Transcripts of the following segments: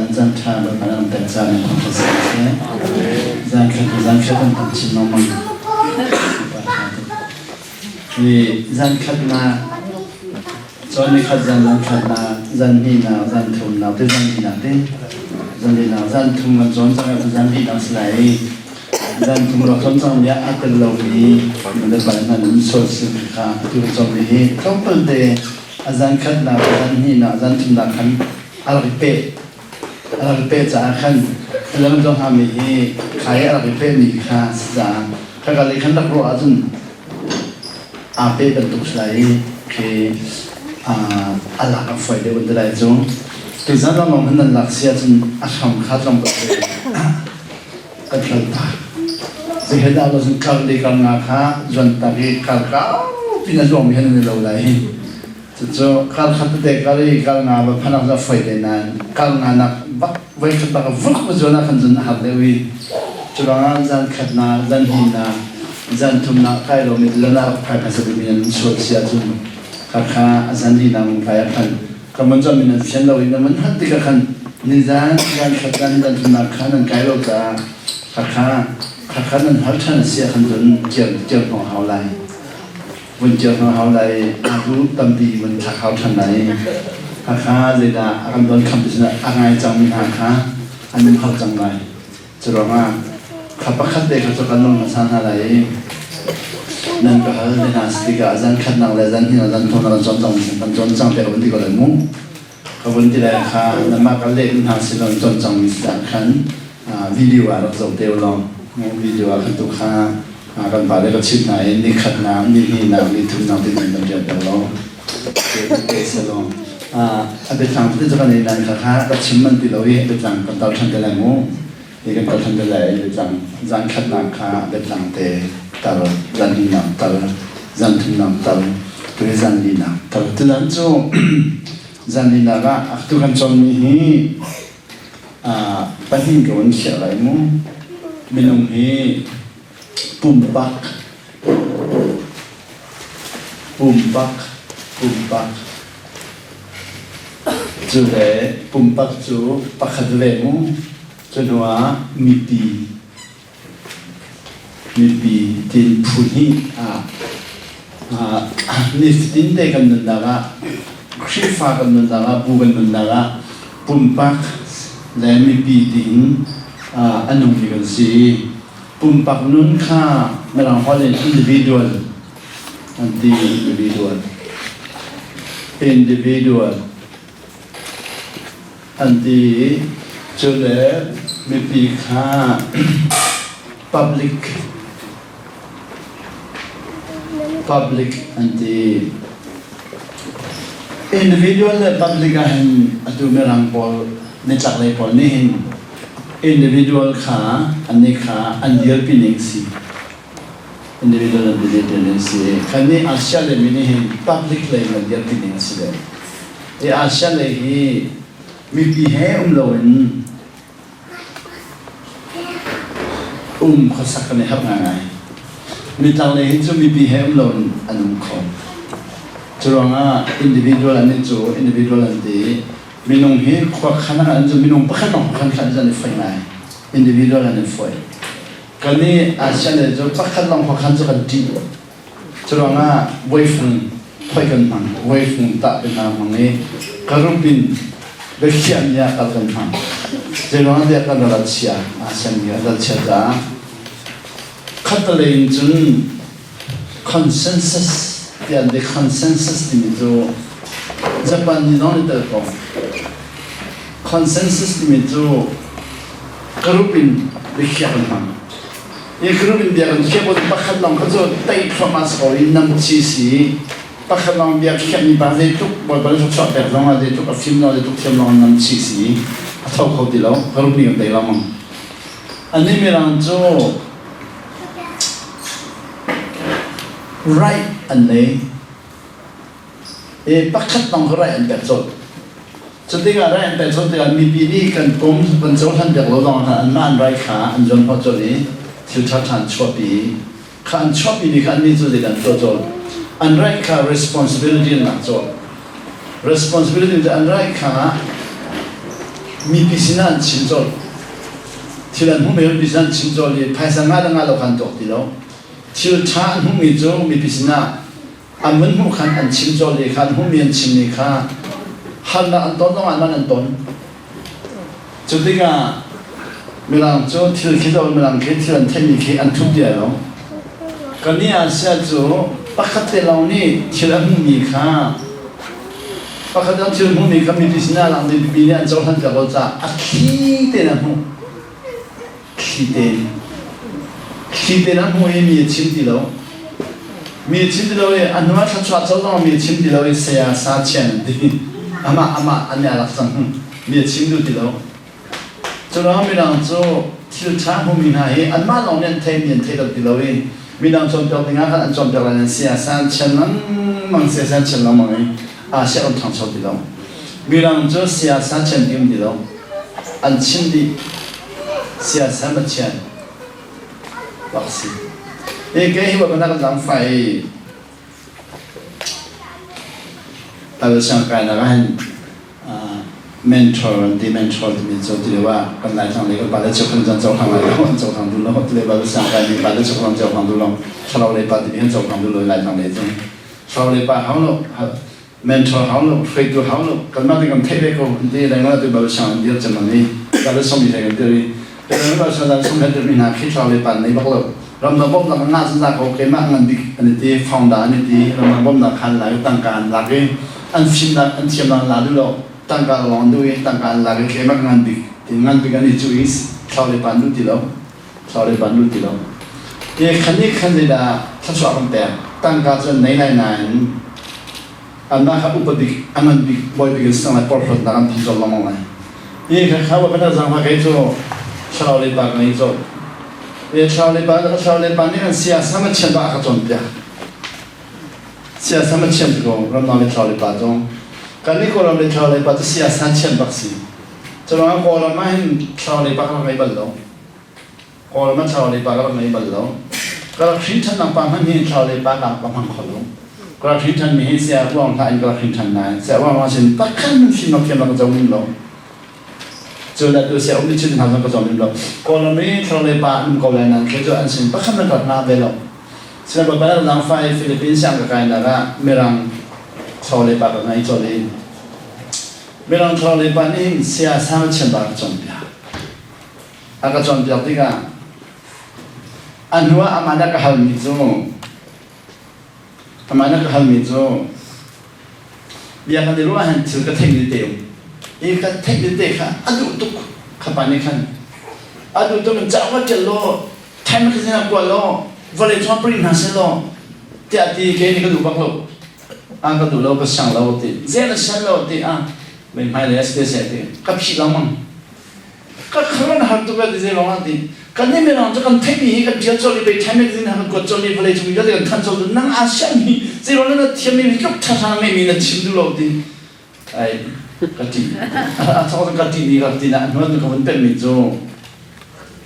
Nan caan ṭha Bawipa nih an pek caah nan thangṭhat si ko seh. Zan khat le zan khat an tam chin lengmang. Bawipa ṭha tuk. Hi zan khatnak cawn ni khat zan zan khatnak zan hnihnak zan thumnak te zan linak te zan linak zan thum kan cawn cang ah zan linak si lai i zan thum rak cawn cang mi ah aa tel lomi nu le pa hna nan sual sim kha atu kan cawn mi hi tlawmpal te a zan khatnak zan hnihnak zan thumnak khan a rak i peh a rak i peh caah khan lam zong hngami hi khai a rak i pehmi kha si caah khaka lei khan rak ruah ahcun aa peh bantuk si lai i khi a lak a fawi deuh an ti lai cu. Tuzan lawnglawng hin nan lak si ahcun a hram kha tlawmpal te kan hral ta. Zeihe dah lo cun kar le kar nga kha zuan tak i kar kau pin a zuangmi han an i lo lai hi. Cucu kar khat tete kar i kar nga va phan ah cun a foi te nain kar nga nak bak voi khat bak vuk va zuan ah khan cun a har deuh i cu ruangah zan khat na zan hnih na zan thum na kai lomi lana rak phai hmasa bikmi nan sual si ahcun khakha a zan li na mun phai ah khan ka mun cun min an fian lo i na mun hat tikah khan nizan zan khat zan zan thum nak kha nan kai lo caah khakha khakha nan hal ṭhan a si ah khan cun kiar kiar hmang hau lai. Vun cio hna hau lai, atu tampi vun thlak hau ṭhan lai. Hakha zeidah a kan don kham ti sinah a ngai cangmi hna kha an um hau cang lai. Cu ruangah kha pakhat te kha cu kan nung hmasa hna lai i nan ka hal te hna si tikah zan khatnak le zan hnihnak zan thumnak kan cawn cang kan cawn cang te ka vun ti ko lai mu. Ka vun ti lai kha nanmah ka leh hna si lo cawn cangmi si ah khan video ah rak zoh te u law video ah khan tu kha kan pa le ka chimh hna i ni khatnak ni hnihnak ni thumnak ti nan kan rian ter lo te se lo a biatlang te cu kan ei nan kha kha ka chim man ti lo i biatlang kan tar ṭhan te lai mu i kan tar ṭhan te lai i biatlang zan khatnak kha biatlang te tar zan hnihnak tar zan thumnak tar tu hi zan linak tar tutan cu zan linak ah tu kan cawnmi hi pahnih ko an chiah lai mu. Minung hi pumpak, pumpak, pumpak. Cu le pumpak cu pakhat ve mu. Cu hnu ah mipi, mipi tin phu hnih ah nifatin te kan nunnak ah Khrihfa kan nunnak ah bu kan nunnak ah pumpak le mipi tiin a nungmi kan si. Pumpak nun kha mirang holh in individual an ti individual individual an ti i cu le mipi kha public public an ti. Individual le public ah hin atu mirang pawl nitlaklei pawl nih hin individual kha annih kha an dirpi ning si. Individual an dirpi ning si. Kan nih Asia lei mi nih hin public lei kan dirpi ning a si deuh. Hi Asia lei hi mipi he um loin Um khuasak kan i harh ngaingai. Nitlaklei hi cu mipi he um loin an um kho. Curuangah individual an nih cu individual an ti i minung hi khua khan ah an cu minung pakhat lawng khan khan an i foih ngai. Individual an i foih. Kan nih ASEAN le cu pakhat lawng khua khan cu kan ṭih. Curuangah voifung phoih kan hmang, voifung tah kan hna hmang i ka rup in biakhiahmi ah kal kan hmang. Zeiruangah tiah kan ral a chia, aa semmi a ral chia caah khattelei in cun consensus tiah an ti. Consensus timi cu Japan nih zong an i tel ko. Consensus timi cu ka rup in biakhiah kan hmang. Hi group in bia kan khiah ko pakhat lawng kha cu tei thluahmah si ko i nam chi si pakhat lawng bia khiahmi pa zeitluk Bawipa nih thluachuah pek zong ah zeitluk a fim lo zeitluk thiam lawng nam chi si a tho kho ti lo group nih kan tei lengmang anih mirang cu right an nei i pakhat lawng kha right an pek colh. Cu tikah right an pek colh tikah mipi nih kan pum kan cohlan piak lo zong ah anmah an right kha an zuan hnawh colh i thil ṭha ṭha an chuahpi i kha an chuahpi mi kha annih cu zeidah an tuah colh? An right kha responsibility an lak colh. Responsibility cu an right kha Mipi sinah an chim colh. Thil an hmuhmi mipi sinah an chim colh i phaisa ngah le ngah lo kha an tuak ti lo. Thil ṭha an hmuhmi cu mipi sinah an vun hmuh khan an chim colh i kha an hmuhmi an chimmi kha harnak an ton zongah man an ton. Cu tikah Mirang cu thil khi zoh Mirang khi thil an theihmi khi an thup dih lo. Kannih Asia cu pakhat te lawng nih thil a hmuhmi kha pakhat lawng thil hmuhmi kha mipi sinah lang ding mipi nih an cohlan piak lo caah a thli tein a hmuh. Thli tein. Thli tein a hmuh i mi a chim ti lo. Mi a chim ti lo i a hnu ah thluachuah co zong mi a chim ti lo i saya sa chian an ti. Amah amah an i alak cang. Mi a chim duh ti lo. Curuang midang cu thil ṭha hmumi hna hi anmah lawng nih an theimi an thei lo ti lo i midang cawnpiak dingah khan an cawnpiak lai nain siasa an chian lengmang siasa an chian lengmang i Asia an ṭhangcho ti lo. Mirang cu siasa chian ti um ti lo. An chim dih. Siasa ma chian. Bak si. Hi ke hi wa kan lang fai Tal siang kai nak ahhin mentor an ti mentor timi cu ti lio ah kan Laitlang lei kan pale cheukhang cun cohlang lai lo an cohlang duh lo ti le Bible siang kai mi pale cheukhang cohlang duh lo thlarau lei pa timi an cohlang duh lo Laitlang lei cu thlarau lei pa hau lo mentor hau lo hruaitu hau lo kanmah te kan theih ve ko an ti lengmang tu Bible siang an dir cem an i Bible song mi kan dir i Bible siang dan song kan dir mi hna khi thlarau lei pa nei bak lo ramdang bawmhnak an ngah zungzal ko keimah ngan bik an i ti founder an i ti ramdang bawmhnak khan lai tangka an lak i an fimnak an thiamnak an la duh lo tangka lawng an duh i tangka an lak i keimah ngan bik ti ngan bik an i cu i thlau le pan duh ti lo thlau le pan duh ti lo ti khan i khan zeidah thluachuah kan pek tangka cu an nei lai nain anmah kha upa bik a ngan bik bawi bik in sang lai porhlawtnak an phan zong lengmang lai hi kha kha wa kana zang fa kei cu thlarau le pa ka ngei zo e thlarau le pa thlarau le pa nih an sia sama chian ba ka cawn piak sia sama chian ko ramnau le thlarau le pa zong kan ni kawlram le thlarau le pa cu sia sa chian bak si curuangah kawlram ah hin thlarau le pa ka rak ngei bal lo Kawlram ah thlarau lei pa ka rak ngei bal lo. Ka rak hrin ṭhannak pa hmanh hi thlarau lei pa ka ka hmang kho lo. Ka rak hrin ṭhanmi hi saya ruang hlah in ka rak hrin ṭhan nain saya ruang ruang sin pakhat hmanh fimnak thiamnak ka co ning lo. Cu le tu saya um ni chin hna zong ka co ning lo. Kawlram i thlarau lei pa an um ko lai nain kei cu an sin pakhat hmanh ka rak ngah ve lo. Sinain Baibal langfa i Philippines siang ka kainak ah Mirang thlarau lei pa ka ngei colh i Mirang thlarau lei pa nih hin saya sang chian ba ka cawnpiak. A ka cawnpiak tikah a hnuah amah nih a ka halmi cu amah nih a ka halmi cu bia kan i ruah ahhin thil ka theihmi te um i ka theihmi te kha a duh tuk kha pa nih khan a duh tuk in cauk va ṭial law time magazine ah kua law vawlei cungah print hna seh law tiah ti kei nih ka duh bak lo a ka duh lo ka siang lo ti zel a sian lo ti a mei hmailei a si te seh ti ka phih lengmang Ka kharan har tuk ti zei ruangah ti kan nih mirang cu kan theihmi hi kan ṭial colh i bei Thai magazine ha kan kuat colh i vawlei cung vialte kan thanh colh nang aa siammi zei ruangah na thiammi hi tluk ṭha ngeimi na chim duh lo ti ai ka ṭih a thawk ka ṭih ni ka ti na hnuan ka vun pemmi cu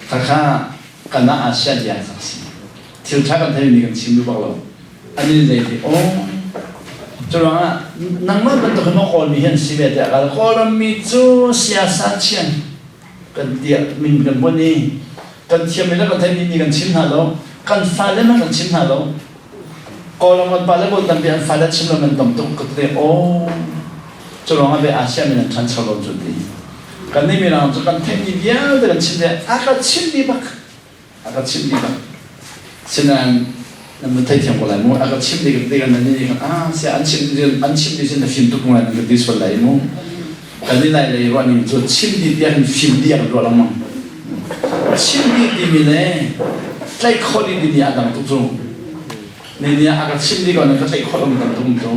khakha kana aa sia dia sak si thil ṭha kan theimi kan chim duh bak lo Ani zei ti aw curuangah nangmah bantuk hin maw Kawlmi hi an si ve tiah kal Kawlrammi cu siasa chian kan tiah min kan buan i kan thiammi le kan theihmi mi kan chim hna lo kan fale hmanh kan chim hna lo Kawlram kan pale bawi tampi an fale chim lo nan tam tuk ka ti aw curuangah ve Asia min an ṭhancho lo cu ti kan nih mirang cu kan theihmi vialte kan chim ve a ka chim dih bak A ka chimh dih bak. Sinain nan va theithiam ko lai mu. A ka chimh dih tik ah nan nih khan ah sia an chimh an chimh dih sin na fim tuk lai nan ka ti sual lai mu. Kan i lai lei ruah ning cu chimh dih tiah hin fim dih ah kan ruah lengmang. Chimh dih timi le tlaih khawh dih timi a dang tuk cu. Ni nih a ka chimh dih ko nan ka tlaih khawh lomi tam tuk cu.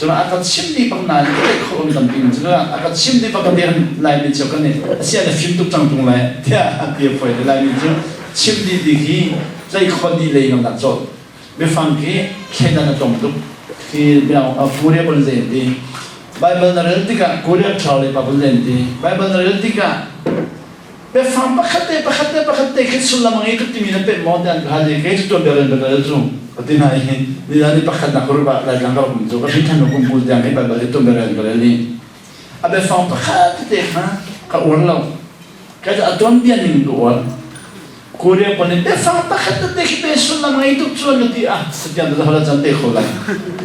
Cun a ka chimh dih bak nain ka tlaih khawh lomi tampi um cu. A ka chimh dih bak kan Laimi cio kan nih asia na fim tuk cang tung lai tiah a ti a fawi te Laimi cu chimh dih ti khi tlaih khawh dih lei ngam dah cawt. Biafang khi thleidan a tlawm tuk. Khi Korea bon zen ti. Bible na rel tikah Korea thlau le pa bon zen ti. Bible na rel tikah Biafang pakhat te pakhat te pakhat te khi sullam a ngei tuk timi na pemh maw tiah an ka hal i kei cu tuanbia rian ka rel cu ka ti hna i nizan i pakhat nak ruah Laitlang ka rak um cu ka hrin ṭhan kum kul tiang hi Baibal hi tuanbia rian ka rel i a biafang pakhat tete kha Ka uar lo. Ka a tuanbia ning ka uar. Korea pawl nih biafang pakhat tete khi te sullam ngei tuk cu an ti ah satiang te hola chan te kho lai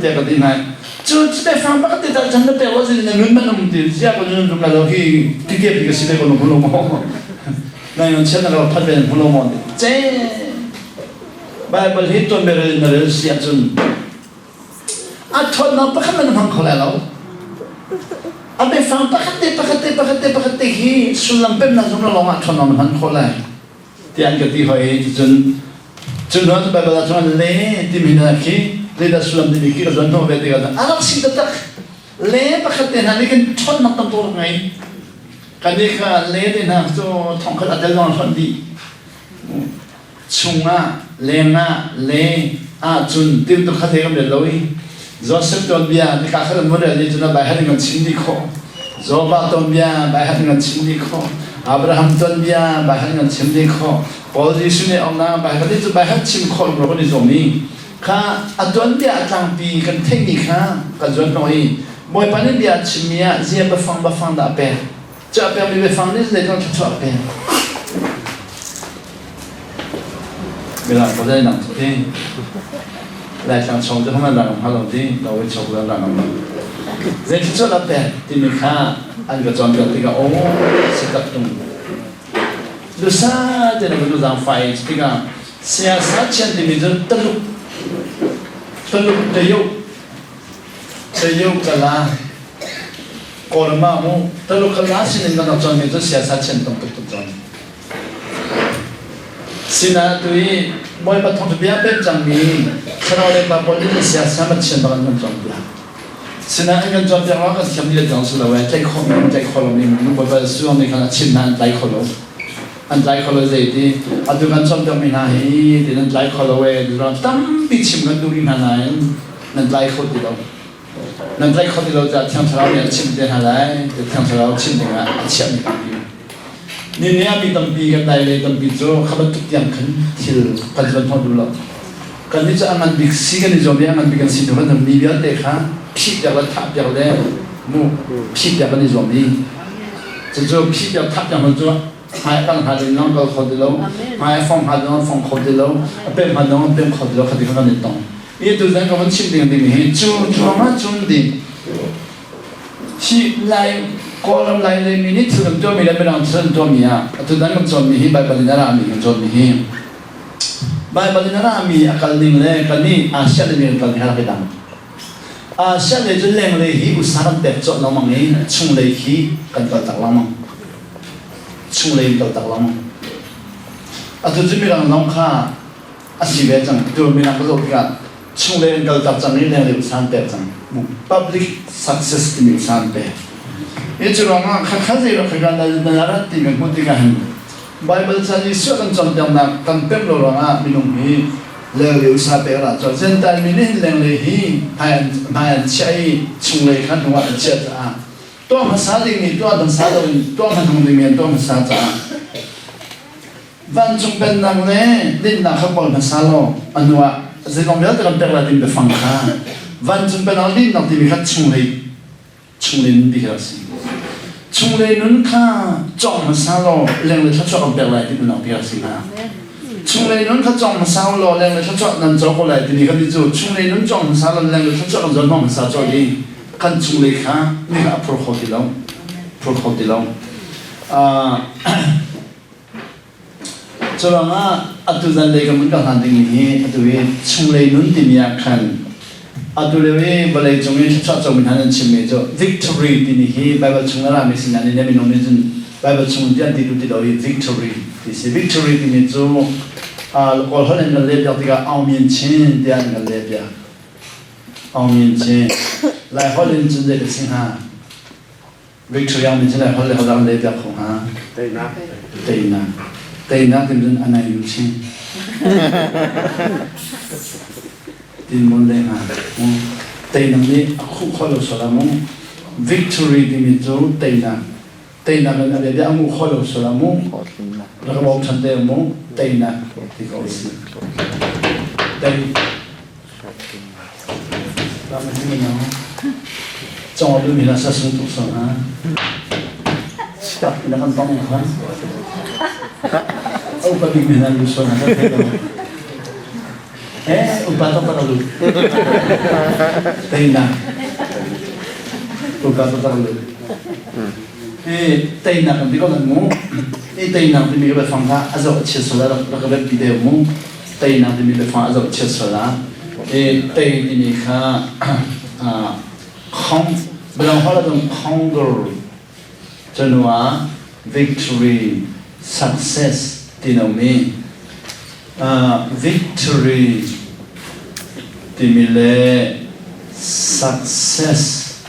te ka ti nai cu biafang pakhat te chan na pek lo sin na nun man um ti zia ko nun rum la lo hi ti te pi ka si te ko no hulo mo na yon chen na lo phat ve hulo mo che Bible hi tuan bere na rel si ahcun A ṭhawnnak pakhat man hmang kho lai lo. A biafang pakhat te pakhat te pakhat te pakhat te hi sullam pemnak zong lawng ah ṭhawnnak na hman khawh lai tiah an ka ti hoi. Cun cun hnu Baibal ah cun le timi hna khi zeidah sullam timi khi ka zuan hnawh ve tikah a rak si taktak. Le pakhat te hna nih khin ṭhawnnak tam tuk rak ngei. Kan nih kha le te hna cu thongkhat a tel zong a ṭhawn dih. Chungah, lengah, le ahcun timtuk kha thei kan rel lo i Joseph tuanbia nika khat an rel ni cun a bai hat in kan chim dih khawh. Jobah tuanbia bai hat in kan chim dih khawh. Abraham tuanbia bai hat in kan chim dih khawh. Paul Jesuh nih ongna bai hat cu bai hat chim khawh in kan i zuam i kha a tuanbia a tlangpi kan theihmi kha kan zuan hnawh i Bawipa nih bia a chimmi ah zia biafang biafang dah a pek. Cu a pekmi biafang nih zeitluk thluachuah a pek. Mirang ko zai nang ti. Laitlang chong cu hman lang halo ti, lo i chok lang lang lo. Zei thluachuah la pek timi kha an ka cawnpiak tikah aw si tak tung. Lusa te na kan zang fai tikah siasa chian timi cu taluk taluk tayo tayo kala Kawlram ah mu Taluk kala sinin kan rak cawnmi cu siasa chian tam tuk tuk cawn. Sinah tu i Bawipa thawngṭha bia pek cangmi thlarau le pa pawl nih siasa man chian bak an kan cawnpiak. Sinah an kan cawnpiak ruangah kan thiam dih cang si lo ee tlaih khawh mi tlaih khawh lomi minung Bawipa Jesuh nih khan a chim hna an tlai kho lo. An tlai kho lo zei ti atu kan cawnpiak mi hna hi ti nan tlai kho lo ee ti tampi chim kan duh rih hna nain nan tlai kho ti lo. Nan tlaih kho ti lo caah Thiang Thlarau nih a chimh te hna lai. Thiang Thlarau chimh dingah a chiahmi tampi. Ni ni ah mi tampi kan dai le tampi cu kha bantuk tiang khan thil kan zuan hnawh duh lo. Kan nih cu a ngan bik si kan i zuam i a ngan bik kan si hnu kan mi vialte kha phih piak le thah piak le mu phih piak kan i zuam i cucu phih piak thah piak hnu cu hmai kal hnga ding zong kal kho ti lo hmai fong hnga ding zong fong kho ti lo a pem hnga ding zong pem kho ti lo kha ti kha kan i tong. I tuzan ka van chim ding ding hi cu ruangah cun ding hi lai Kawlram lai le mi nih thil kan tuahmi le mirang thil an tuahmi ah atutan kan cawnmi hi Baibal in a rami kan cawnmi hi Baibal in a rami a kal ning le kan nih Asia le mi kan kal ning a rak i dang. Asia lei cu lenglei hi usa kan pek cawh lengmang i chunglei khi kan kal tak lengmang. Chunglei in kal tak lengmang. Atu cu mirang zong kha a si ve cang. Tu mirang ka zoh tikah chunglei an kal tak cang i lenglei usa an pek cang. Public success timi usa an pek. Hi cu ruangah khakha zei rak kha na rat ti kan hmuh tikah hin Bible ca Jesuh kan cawnpiaknak kan pemh lo ruangah minung hi lenglei usa pek ra cun Gentile mi nih hin lenglei hi hmai an chiah i chunglei kha hnu ah an chiah caah tuah hmasa dingmi tuah hmasa loin tuah hmanung dingmi an tuah hmasa caah vancung pennak le dinnak kha kawl hmasa law a hnu ah zeizong vialte kan pek lai timi biafang kha vancung pennak dinnak timi kha chunglei chunglei nun ti kha a si. Chunglei nun kha cawng hmasa law lenglei thluachuah kan pek lai ti nak ti a si hnga. Chunglei nun kha cawng hmasa law lenglei thluachuah nan co ko lai timi kan ti cu chunglei nun cawng hmasa law lenglei thluachuah kan zuan hmasa cawh i kan chunglei kha ni kha a phur kho ti lo phur kho ti lo. Curuangah atu zanlei kan vun kal hlan dingmi hi atu hi chunglei nun timi ah khan atu lio i vawlei cung i thluachuah comi hna nan chimmi cu victory timi hi Baibal chung a rami sin nain minung nih cun Baibal chung in ti an ti duh ti lo i victory ti si. Victory timi cu Kawl holh in kan leh piak tikah aung min chin tiah an kan leh piak. Aung min chin. Lai holh in cun zei ka si hnga? Victory ang min cun holh le holh le piak kho hnga. Teinak. Teinak. Teinak tin cun anai yu chin. Tin mon le hnga. Teinak nih a khuh kho lo sola mu. Victory timi cu teinak. Teinak in a bia a ngu kho lo sola mu. Rak bawm than te mu. Teinak ti ko si. Tei. Cong lu mi la sa sung tuk so ha. Ina kan tong khan. Upa bik mi nan lu sual na thei lo. Eh, upa to tak lu. Teinak. Upa to tak lu. Eh, teinak kan ti ko nan mu. Eh, teinak timi ka biafang kha a zoh a chia sual ah rak ka rempi deuh mu. Teinak timi biafang a zoh a chia sual ah. Eh, tei timi kha khong bilang holh ah cun conquer Cuhnuah victory, success ti lomi victory timi le success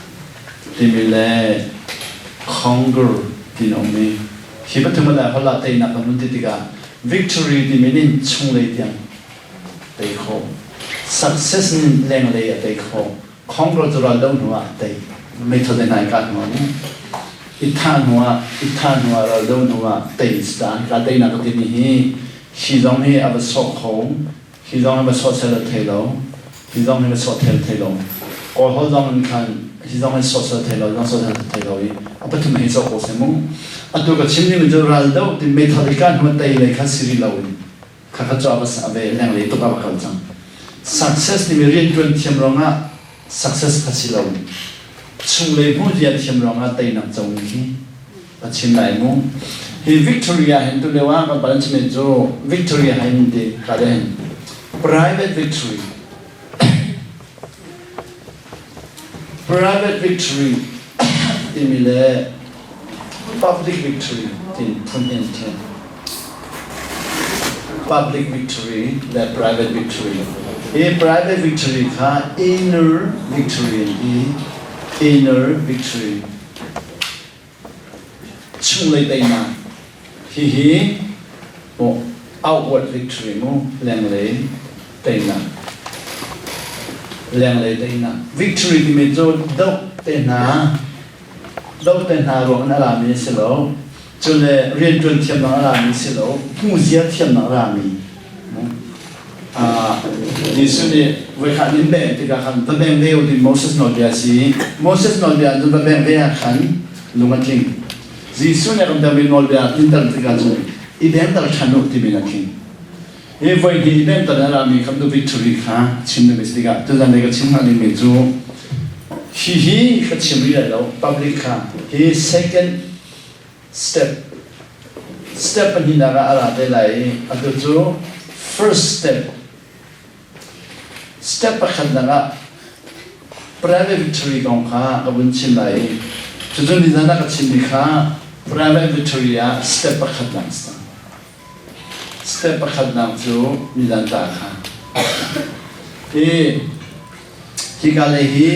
timi le conquer ti lomi hi pathum a holh ah teinak kan hun ti tikah victory timi nih chunglei tiang tei khawh success nih lenglei a tei khawh Congress cu ral do hnu ah tei meithal in ai kah hnu ah i thah hnu ah i thah hnu ah ral do hnu ah tei stan ka teinak ka timi hi hi zong hi a va sawh kho hi zong hi va sawh sel thei lo hi zong hi va sawh thel thei lo kawl hol zong in khan hi zong hi sawh sel thei lo zong sawh sel thei lo i a pathum hi sawh ko se mu atu ka chim ning cu ral do ti meithal i kah hnu tei lei kha si rih lo in Khakha cu a va a ve lenglei tuk a va kal cang. Success timi rianṭuan thiam ruangah success kha si lo. Chunglei hmuh zia thiam ruangah teinak co mi khi ka chim lai mu. Hi victory ah hin tulio ah kan palan chimmi cu victory ah hin ti ka de hin private victory private victory timi le public victory tin phun in then. Public victory le private victory. Hi private victory kha inner victory an ti. Inner victory. Chunglei teinak. Hihi outward victory mu lenglei teinak. Lenglei teinak. Victory timi cu doh te hna doh te hna ruang in a rami a si lo. Cule rianṭuan thiamnak a rami si lo. Hmuzia thiamnak a rami. Jesuh nih voikhat in beng tikah khan va beng ve u ti Moses nawlbia a si. Moses nawlbia cun va beng ve ah khan lung a tling. Jesuh nih a kan pekmi nawlbia tlinter tikah cun i bengter ṭhan u timi a tling. Hi voi hnih i bengter a rami kha nu victory kha chim ding a si tikah tuzan lei ka chim hnga dingmi cu hihi ka chim rih lai lo public kha hi second step step pahnihnak ah a ra te lai i atu cu first step Step pakhatnak ah private victory kong kha ka vun chim lai i cucu nizan ah ka chimmi kha private victory ah step pakhatnak a si. Step pakhatnak cu nizan ta kha. Hi hika lei hi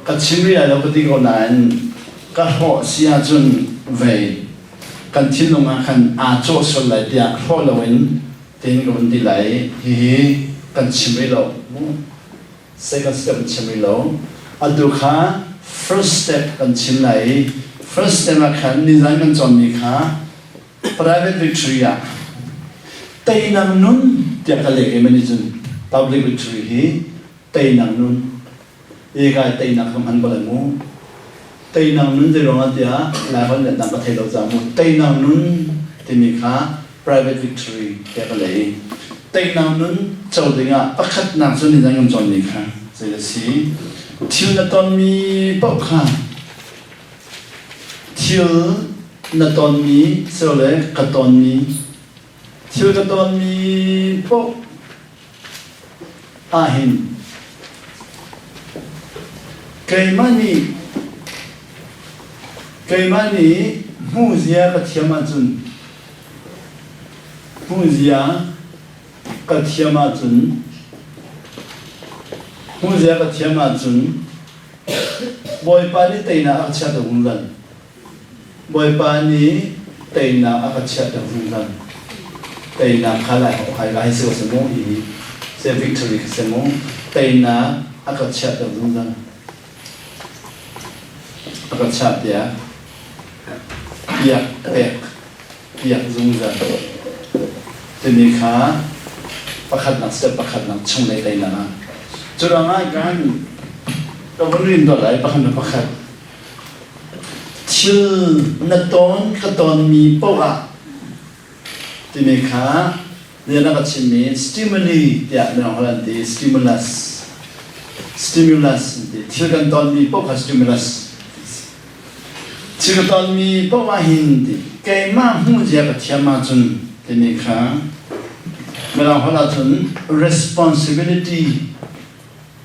ka chim rih lai lo ka ti ko nain ka hlawh si ahcun vei kan thinlung ah khan aa cawh sual lai tiah hlawh loin Tiin ka vun ti lai. Hihi kan chim rih lo. Second step kan chim rih lo. Atu kha first step kan chim lai i first step ah khan nizan kan cawnmi kha private victory ah teinak nun tiah ka leh i mani cun public victory hi teinak nun Ekai teinak ka hman bal mu. Teinak nun zei ruangah tiah Laiholh le dang ka thei lo ca mu. Teinak nun timi kha private victory tiah ka lei. Teinak nun co dingah pakhatnak cu nizan kan cawnmi kha zei a si. Thil na tonmi paoh kha thil na tonmi sile ka tonmi thil ka tonmi paoh Ahhin keimah nih keimah nih hmuhzia ka thiam ahcun hmuhzia ka thiam ahcun hmuhzia ka thiam ahcun Bawipa nih teinak a ka chiah deuh zungzal. Bawipa nih teinak a ka chiahter zungzal. Teinak kha lai hai lai si ko mu hi se victory kha si mu teinak a ka chiahter zungzal. A ka chiah piak piak pek piak zungzal. Timi kha pakhatnak step pakhatnak chunglei teinak ah. Cu ruangah kan ka vun rin dawt lai pakhat le pakhat. Thil na tawn ka tawnmi paoh ah timi kha nih na ka chimmi stimuli tiah mirang holh an ti, stimulus. Stimulus an ti. Thil kan tawnmi paoh kha stimulus. Thil ka tawnmi paoh ah hin ti keimah hmuh zia ka thiam ahcun timi kha mirang holh ahcun responsibility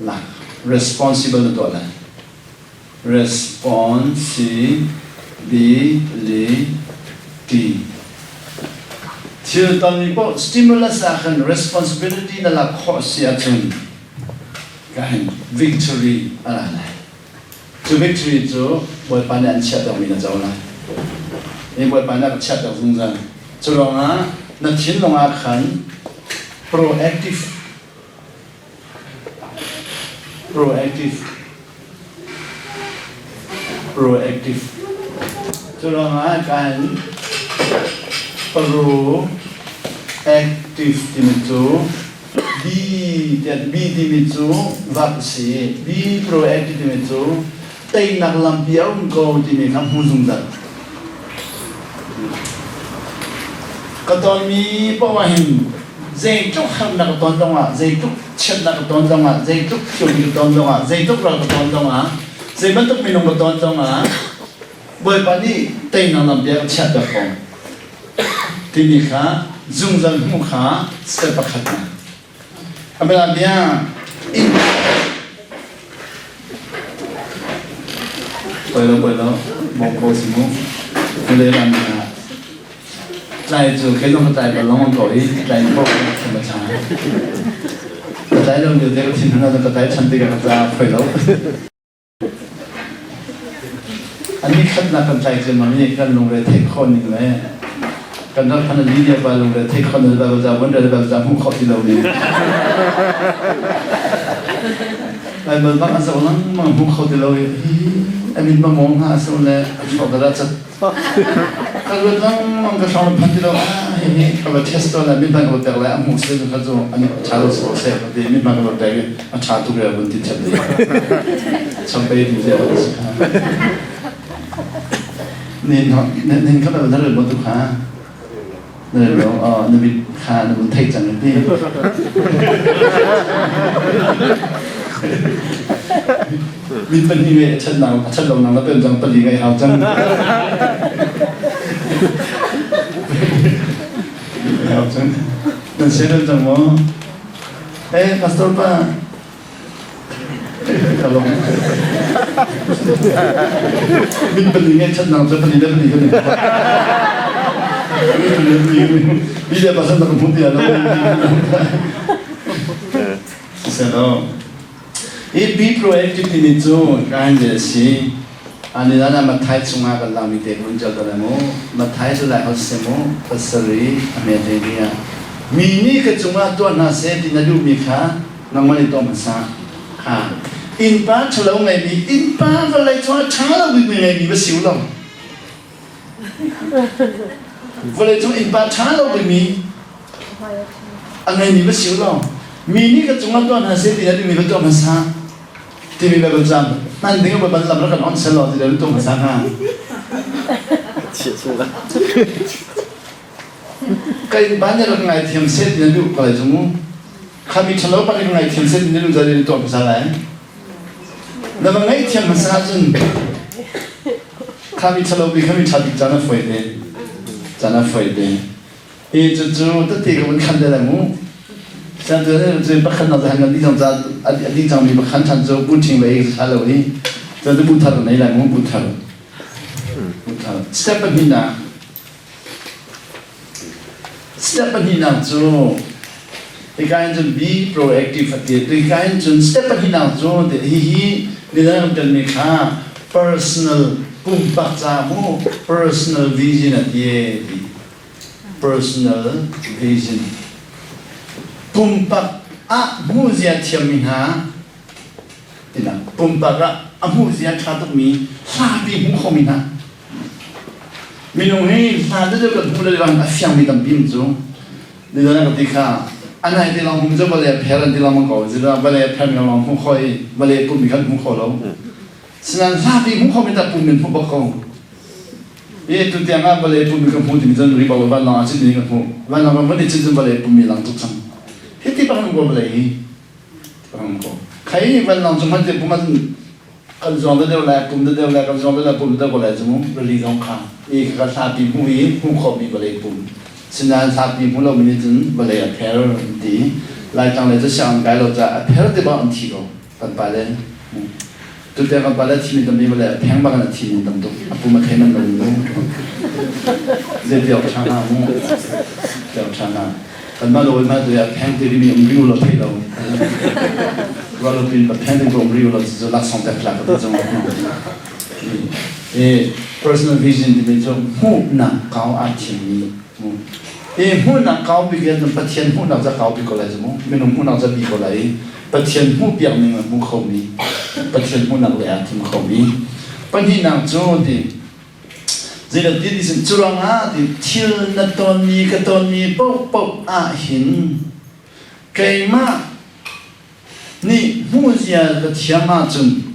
lak, responsible na tuah lai. Responsibility. Thil tonmi paoh stimulus ah khan responsibility na lak khawh si ahcun ka hin victory a ra lai. Cu victory cu Bawipa nih an chiahtermi na co lai. Hi Bawipa nih a ka chiahter zungzal. Cu ruangah na thinlung ah khan proactive proactive proactive cu ruangah kan proactive timi cu B tiah B timi cu verb a si B proactive timi cu teinak lampi a um ko timi kha hmu zungzal. Ka tonmi paoh ah hin zeitluk harnak ka ton zongah, zeitluk chiatnak ka ton zongah, zeitluk thilmi ka ton zongah, zeitluk ral ka ton zongah, zei bantuk minung ka ton zongah, Bawipa nih teinak lampi a ka chiahter ko timi kha zungzal hmuh kha step pakhat. Abia in Poi lo poi lo bawm ko si mu le lam na tlai cu kei zong ka tlai bal lengmang ko i tlai ko ka cha ka tlai lo lio te ka thin hna ka tlai chan tikah ka tla phoi lo. A nikhatnak kan tlai ciammam i kan lungre theih khawh ning le kan rak phan li dia pa lungre theih khawh ning Bible ca vun rel Bible ca hmuh khawh ti lo ning Bible bak a zoh lengmang hmuh kho ti lo i hi a min ma mong hnga a so le a chuak da cat Ka ruat lengmang ka hrawng phan ti lo ah hihi ka va test tawn ah mithmai ka pek lai a hmuh se kha cu an ṭha lo sawh seh ka ti mithmai ka pek i a ṭha tuk re vun ti ṭhat ding champei ti zia si kha nin nin kha na rel bo tu kha na rel lo na mit kha na vun theih cang ti Mi pahnih ngeih a ṭhatnak a ṭhat lonak na ton cang pali ngeih hau cang. Hau cang. Nan share cang maw? Eh, pastor pa. Ka lawm. Min pali ngeih ṭhatnak cu pali le pali kan i Mi pali le pali mi le pasal na ka hmu ti lo. Siselaw. Hi be proactive timi cu kain le a si. Ani ah Matthai chungah kan langmi te kun cal ta lai mu. Matthai cu lai holh si mu. Pasarih a hme te ni ah. Mi nih ka cungah tuah hna seh ti na duhmi kha nangmah nih tuah hmasa. Kha. Innpa ṭhalo ngeimi innpa vawlei cungah ṭha lo bikmi ngeimi va si u law. Vawlei cung innpa ṭha lo bikmi a ngeimi va si u law mi nih ka cungah tuah hna seh ti na duhmi va tuah hmasa timi Baibal caang hman ding Baibal lam rak kan on seh law ti le tuah hmasa hnga. Ka innpa nih rak ngaithiam seh ti na duh ko lai cu mu. Kha mi ṭhalo pa nih ka ngaithiam seh ti na duh zat in tuah hmasa lai. Na va ngaihthiam hmasa ahcun kha mi ṭhalo bik kha mi ṭha bik caan a fawi te. Caan a fawi te. I cucu tete ka vun khan te lai mu. Sian tu cu pakhat nak zahan kan dih cang ca a dih cangmi pakhat ṭhan cu bu ṭhing le ek ṭha lo i cu bu thar nei lai mu bu thar. Bu thar. Step pahnihnak. Step pahnihnak cu hika hin cun be proactive a ti. Hika hin cun step pahnihnak cu hihi midang kan ṭanmi kha personal pumpak ca mu personal vision a ti ti. Personal vision. Pumpak ah hmuhzia thiammi hna tinak pumpak ah a hmuhzia ṭha tukmi hlapi hmu khomi hna Minung hi hla deuhdeuh kan hmuh le bang a fiangmi tampi um cu. Nizan ka ti kha anai ti lawng hum cu vawlei a pher an ti lengmang ko. Zidah vawlei a phermi lawng hmu kho i vawlei a pummi khan hmu kho lo. Sinain hlapi hmu khomi tak pum in hmu bak ko. I tu tiang ah vawlei pum ka hmu timi cun ri bak vanlawng ah cin ka hmu. Vanlawng kan vun i cin cun vawlei pum mi lang tuk cang. Hi ti bak ko vawlei hi. Bang ko. Khai vanlawng cung hman te pum an kan zuang deuh lai, pum deuh lai, kan zuang deuh lai, pum deuh ko lai cu mu. Rili zong kha. I ka hlapi hmu i hmu khawhmi vawlei pum. Sinain hlapi hmu lomi nih cun vawlei a pher an ti. Laitlang lei cu sianginn kai lo caah a pher ti bang an thi ko. Kan pale Tutiang kan pale thimi tampi vale a pheng bak in a thimi tam tuk. A pum a thei man lo mu. Zei ti awk ṭha hnga mu. Ti awk ṭha hnga. Kanmah lo ma tu a pheng te mi um riu lo thei lo. Ruah lo pin pa pheng te um riu lo cu laksawng pek tlak ka ti zong. E personal vision timi cu hmuhnak kau aa thimmi mu. E hmuhnak kau bik in Pathian hmuhnak ca kau bik ko lai cu mu. Minung hmuhnak ca bi ko lai. Pathian hmuhpiak ning a hmu khomi Pathian hmuhnak lei aa thim khomi pahnihnak cu ti zeidah ti ti sin curuangah ti thil na tonmi ka tonmi paohpaoh ah hin keimah nih hmuhzia ka thiam ahcun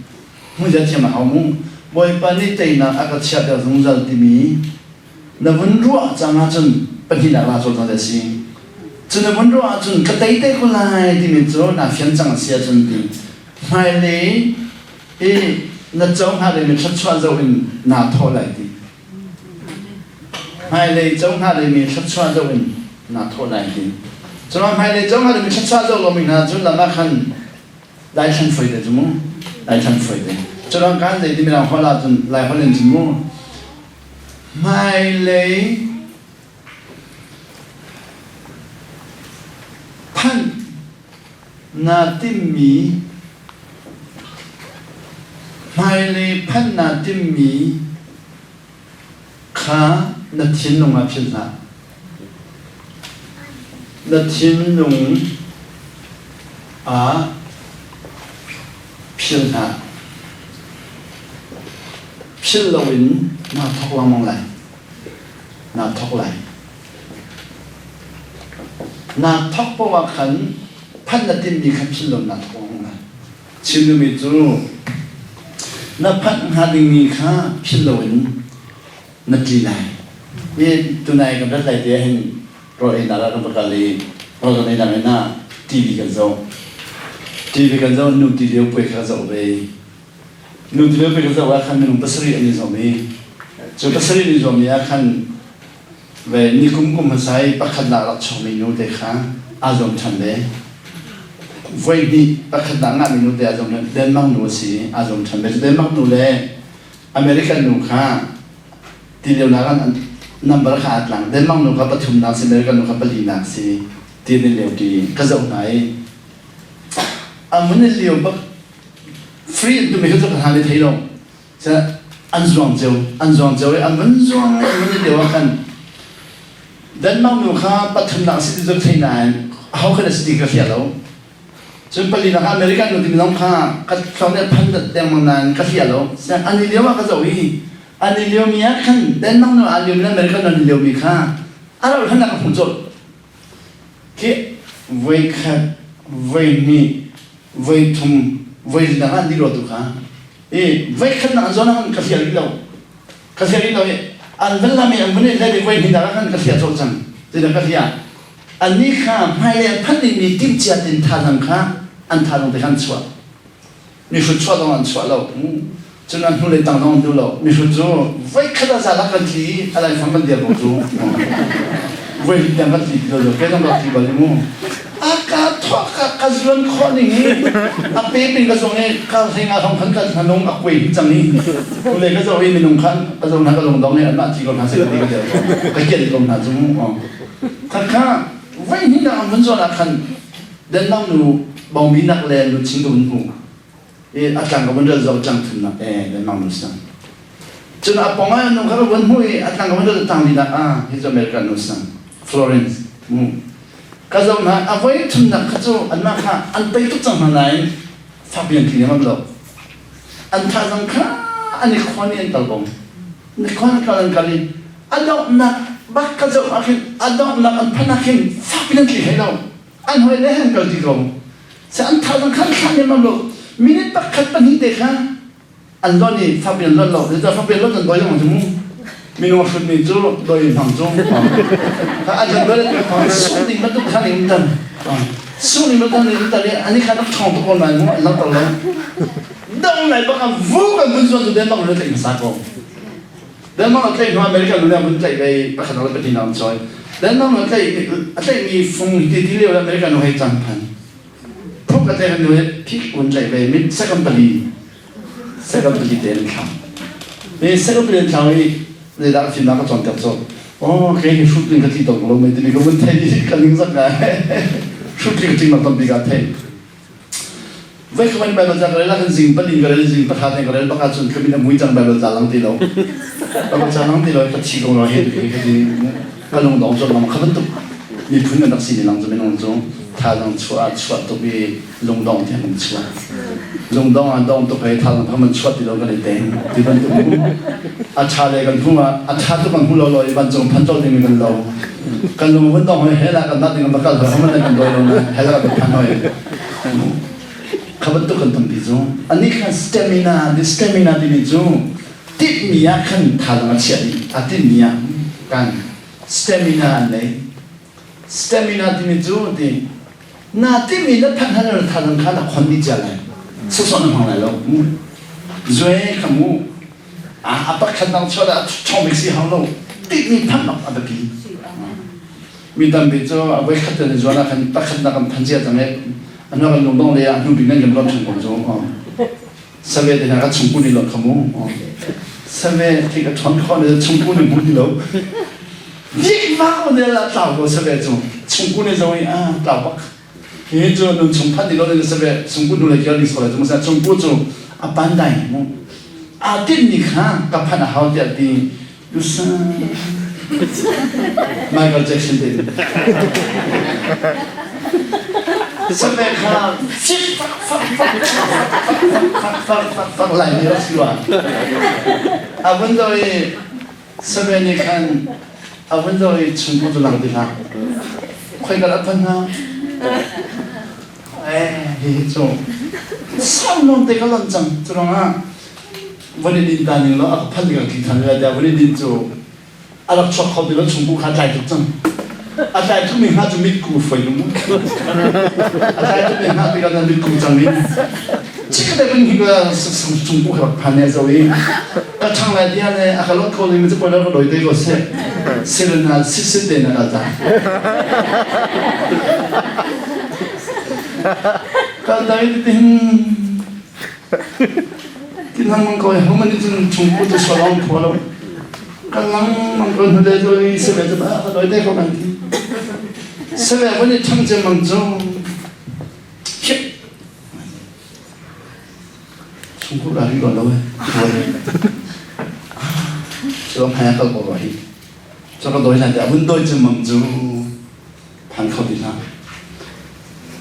hmuhzia thiam a hau mu Bawipa nih teinak a ka chiahter zungzal timi na vun ruah cang ahcun pahnihnak la cawl cang a si. Cu na vun ruah ahcun ka tei te ko lai timi cu naa fian cang a si ahcun ti hmailei i na co hnga dingmi thluachuah zoh in naa thawh lai ti. Hmailei co hnga dingmi thluachuah zoh in naa thawh lai ti. Cun hmailei co hnga dingmi thluachuah zoh lomi hna cu lam ah khan Laithlan foi te cu mu. Laithlan foi te. Curuang kan zei ti mirang holh ahcun Lai holh in cun mu. Hmailei phanh naa timmi hmailei phanh naa timmi kha na thinlung ah philh hlah. Na thinlung ah philh hlah. Philh loin naa thawk lengmang lai. Naa thawk lai. Naa thawk paoh ah khan phanh na timmi kha philh lo naa thawk lengmang lai. Chim duhmi cu na phanh hnga dingmi kha philh loin na tli lai. Hi tunai kan rat lai te ah hin rawl einak ah kan va kal i rawl kan einak in ah TV kan zoh. TV kan zoh nu ti lio puai kha ka zoh ve. Nu ti lio puai ka zoh ah khan minung pasarih an i zuam i cu pasarih an i zuammi ah khan Ve nikum kum hmasa i pakhatnak rak chuakmi nu te kha aa zuam ṭhan ve. Voi hnih pakhatnak ngahmi nu te aa zuam ṭhan. Denmark nu a si i aa zuam ṭhan ve. Denmark nu le American nu kha ti lionak an number kha aa tlang. Denmark nu kha pathumnak si, American nu kha palinak si ti an i lio ṭi. Ka zoh hna i a mun i lio bak free an tumi kha cu ka hna le thei lo. An zuang cio, an zuang cio i an vun zuang an vun i lio ah khan Denmark nu kha pathumnak a si ti cu thei nain aho khan a si ti ka hria lo. Cun palinak ah American nu timi zong kha ka thluak nih a phan dengmang nain ka hria lo. An i lio ah ka zoh i an i liomi ah khan Denmark nu aa liomi le American nu an i liomi kha a rauh hlan ah ka hmuh colh. Khi voi khat, voi hnih, voi thum, voi li ah an dih rua tu kha i voikhatnak an zawn ah ka hria rih lo ka hria rih lo i an van lam i an vun i let i voi hnih ah khan ka hria colh cang tidah ka hria annih kha hmailei an phanh dingmi timhcia tin thazaang kha an thazaang te khan chuah mihrut chuah zong an chuah lo cun an hnulei tang zong an duh lo mihrut cu voikhat a za lak kan tli i a laifang kan dir ko cu voi hnih tiang kan tli ti lo ke zong rak tli bal i mu A ka thawk ka ka zuan khawh ning i a pe pin ka zong i kar hlei nga hrawng khan ka hnanung a kuai dih cang i tule ka zoh i minung khan ka zoh hna ka lung dong i anmah thi ko hna seh ka ti ka der ko ka kian ko hna cu mu khakha voi hnih nak an vun zawn ah khan Denmark nu bawngbi nak le nu ching ka vun hmu i a tlang ka vun rel zoh tlang thumnak e Denmark nu sang cun a pong ah nu kha ka vun hmu i a tlang ka vun rel tang linak ah hi cu America nu sang Florence mu Ka zoh hna, a voi thumnak kha cu anmah kha an tei tuk cang hna nain fakpi an tli ngam lo. An thazaang kha an i khawn i an kal ko. An i khawn an kal an kal i a donghnak bak ka zoh ah khin a donghnak an phanh ah khin fakpi an tli hlei lo. An hawi le he an kal ti ko. Se an thazaang kha an thlah lemmang lo. Minute pakhat pahnih te kha an lonh i fakpi an lonh lo. Zeicah fakpi an lonh an dawi lengmang cu mu. Minung a hrutmi cu doi hmang cu a kan doi le hmang sung ding bantuk khan in tan sung ding bantuk in tan i ani khan rak ṭhawng tuk ko nain mu an langhter lo dong lai bak ah vu kan vun zuan cu Denmark nu tlaih hmasa ko Denmark a tlaih hnu America nu le vun tlaih ve pakhat le pahnih an cawi Denmark nu a tlaih a tlaihmi fung ti ti lio America nu hei cang phan phuk a tlaih nu he phik vun tlaih ve mit second pali Second pali te an thlang. Mi second pali an thlang i zeidah fimnak ka cawnpiak cu oh kei hi hrut ning ka tli tong lo mei timi ka vun thei i ka ning zak ngai hrut ling ting nak tampi ka thei voi khaman Bible ca ka rel ah kan zing palin ka rel zing pakhat ka rel bak ahcun ka min a mui cang Bible ca lang ti lo Bible ca lang ti lo ka thi ko lo he ka ti ka lung dong cu lang kha bantuk miphun kan rak si ni lang cu minung cu thazaang chuah ah chuah tuk i lungdong tiang kan chuah lungdong ah dong tuk hei thazaang phang man chuah ti lo kan i teng ti bantuk a ṭha le kan hmu ah a ṭha tuk kan hmu lo lo i vancung phan col ding kan lo kan lung vun dong hoi hela kan nat ding kan bakal hoi homan kan doi lo na hela kan phan hoi kha bantuk kan tampi cu ani khan stamina the stamina timi cu titmi ah khan thazaang a chiah dih a titmi ah kan stamina an nei Stamina timi cu ti na timi na phanh hlan na thazaang kha na khon dih cia lai. Sawsawh na hmang lai lo. Zue kha mu a pakhat dang chuah dah chong bik si hau lo. Timi phanh bak a biapi. Mi tampi cu a voi khat kan i zuan ah khan pakhat nak kan phan cia cang i a hnu kan lungdong le a hnu bik nan kan lon ṭhan ko cu. Save te hna ka chungpu ni lo kha mu. Save thik a ṭhawn khawh ne chungpu ni mu ti lo. Dik vak ne la tlau ko save cu chungpu ni zong i a tlau bak. Hi cu nun chung phan ti lo ne save chungpu nu le kial ni so le cu sa chungpu cu a pandai mu. A tin ni kha ka phan a hau tiah ti Usa Michael Jackson te. Save kha chip fak fak fak fak fak fak fak lai ni rak si wa. A vun do i save nih khan a vun do i chungpu cu lang ti hlah. Khoi kal a phan hna. Eh hi cu sau non te ka lon cang cu rangah van i din ta ning law a ka phan ka tli than lai tiah van i din cu a rak chuak kho ti lo chungku kha tlai tuk cang a tlai tuk mi hna cu mitku foi lung a tlai tuk mi hna ti kan mitku cang in chikkate kan hi ka chungku kha rak phan ne zo i ka ṭhang lai tia le a ka lot kho ning cu poi ka doi te ko se sirena sit te na kal ta kal dai tin Ti lengmang ko ho man cun chungpu cu solong phaw lo. Kan lengmang ko hnu le doi seve cu ba doi te ko kan ti. Seve van i ṭhang cemmang cu khip chungku ra ri lo eh. Solong hai kal ko ro hi. Cho ka doi lan te vun doi cemmang cu phan kho ti hlah.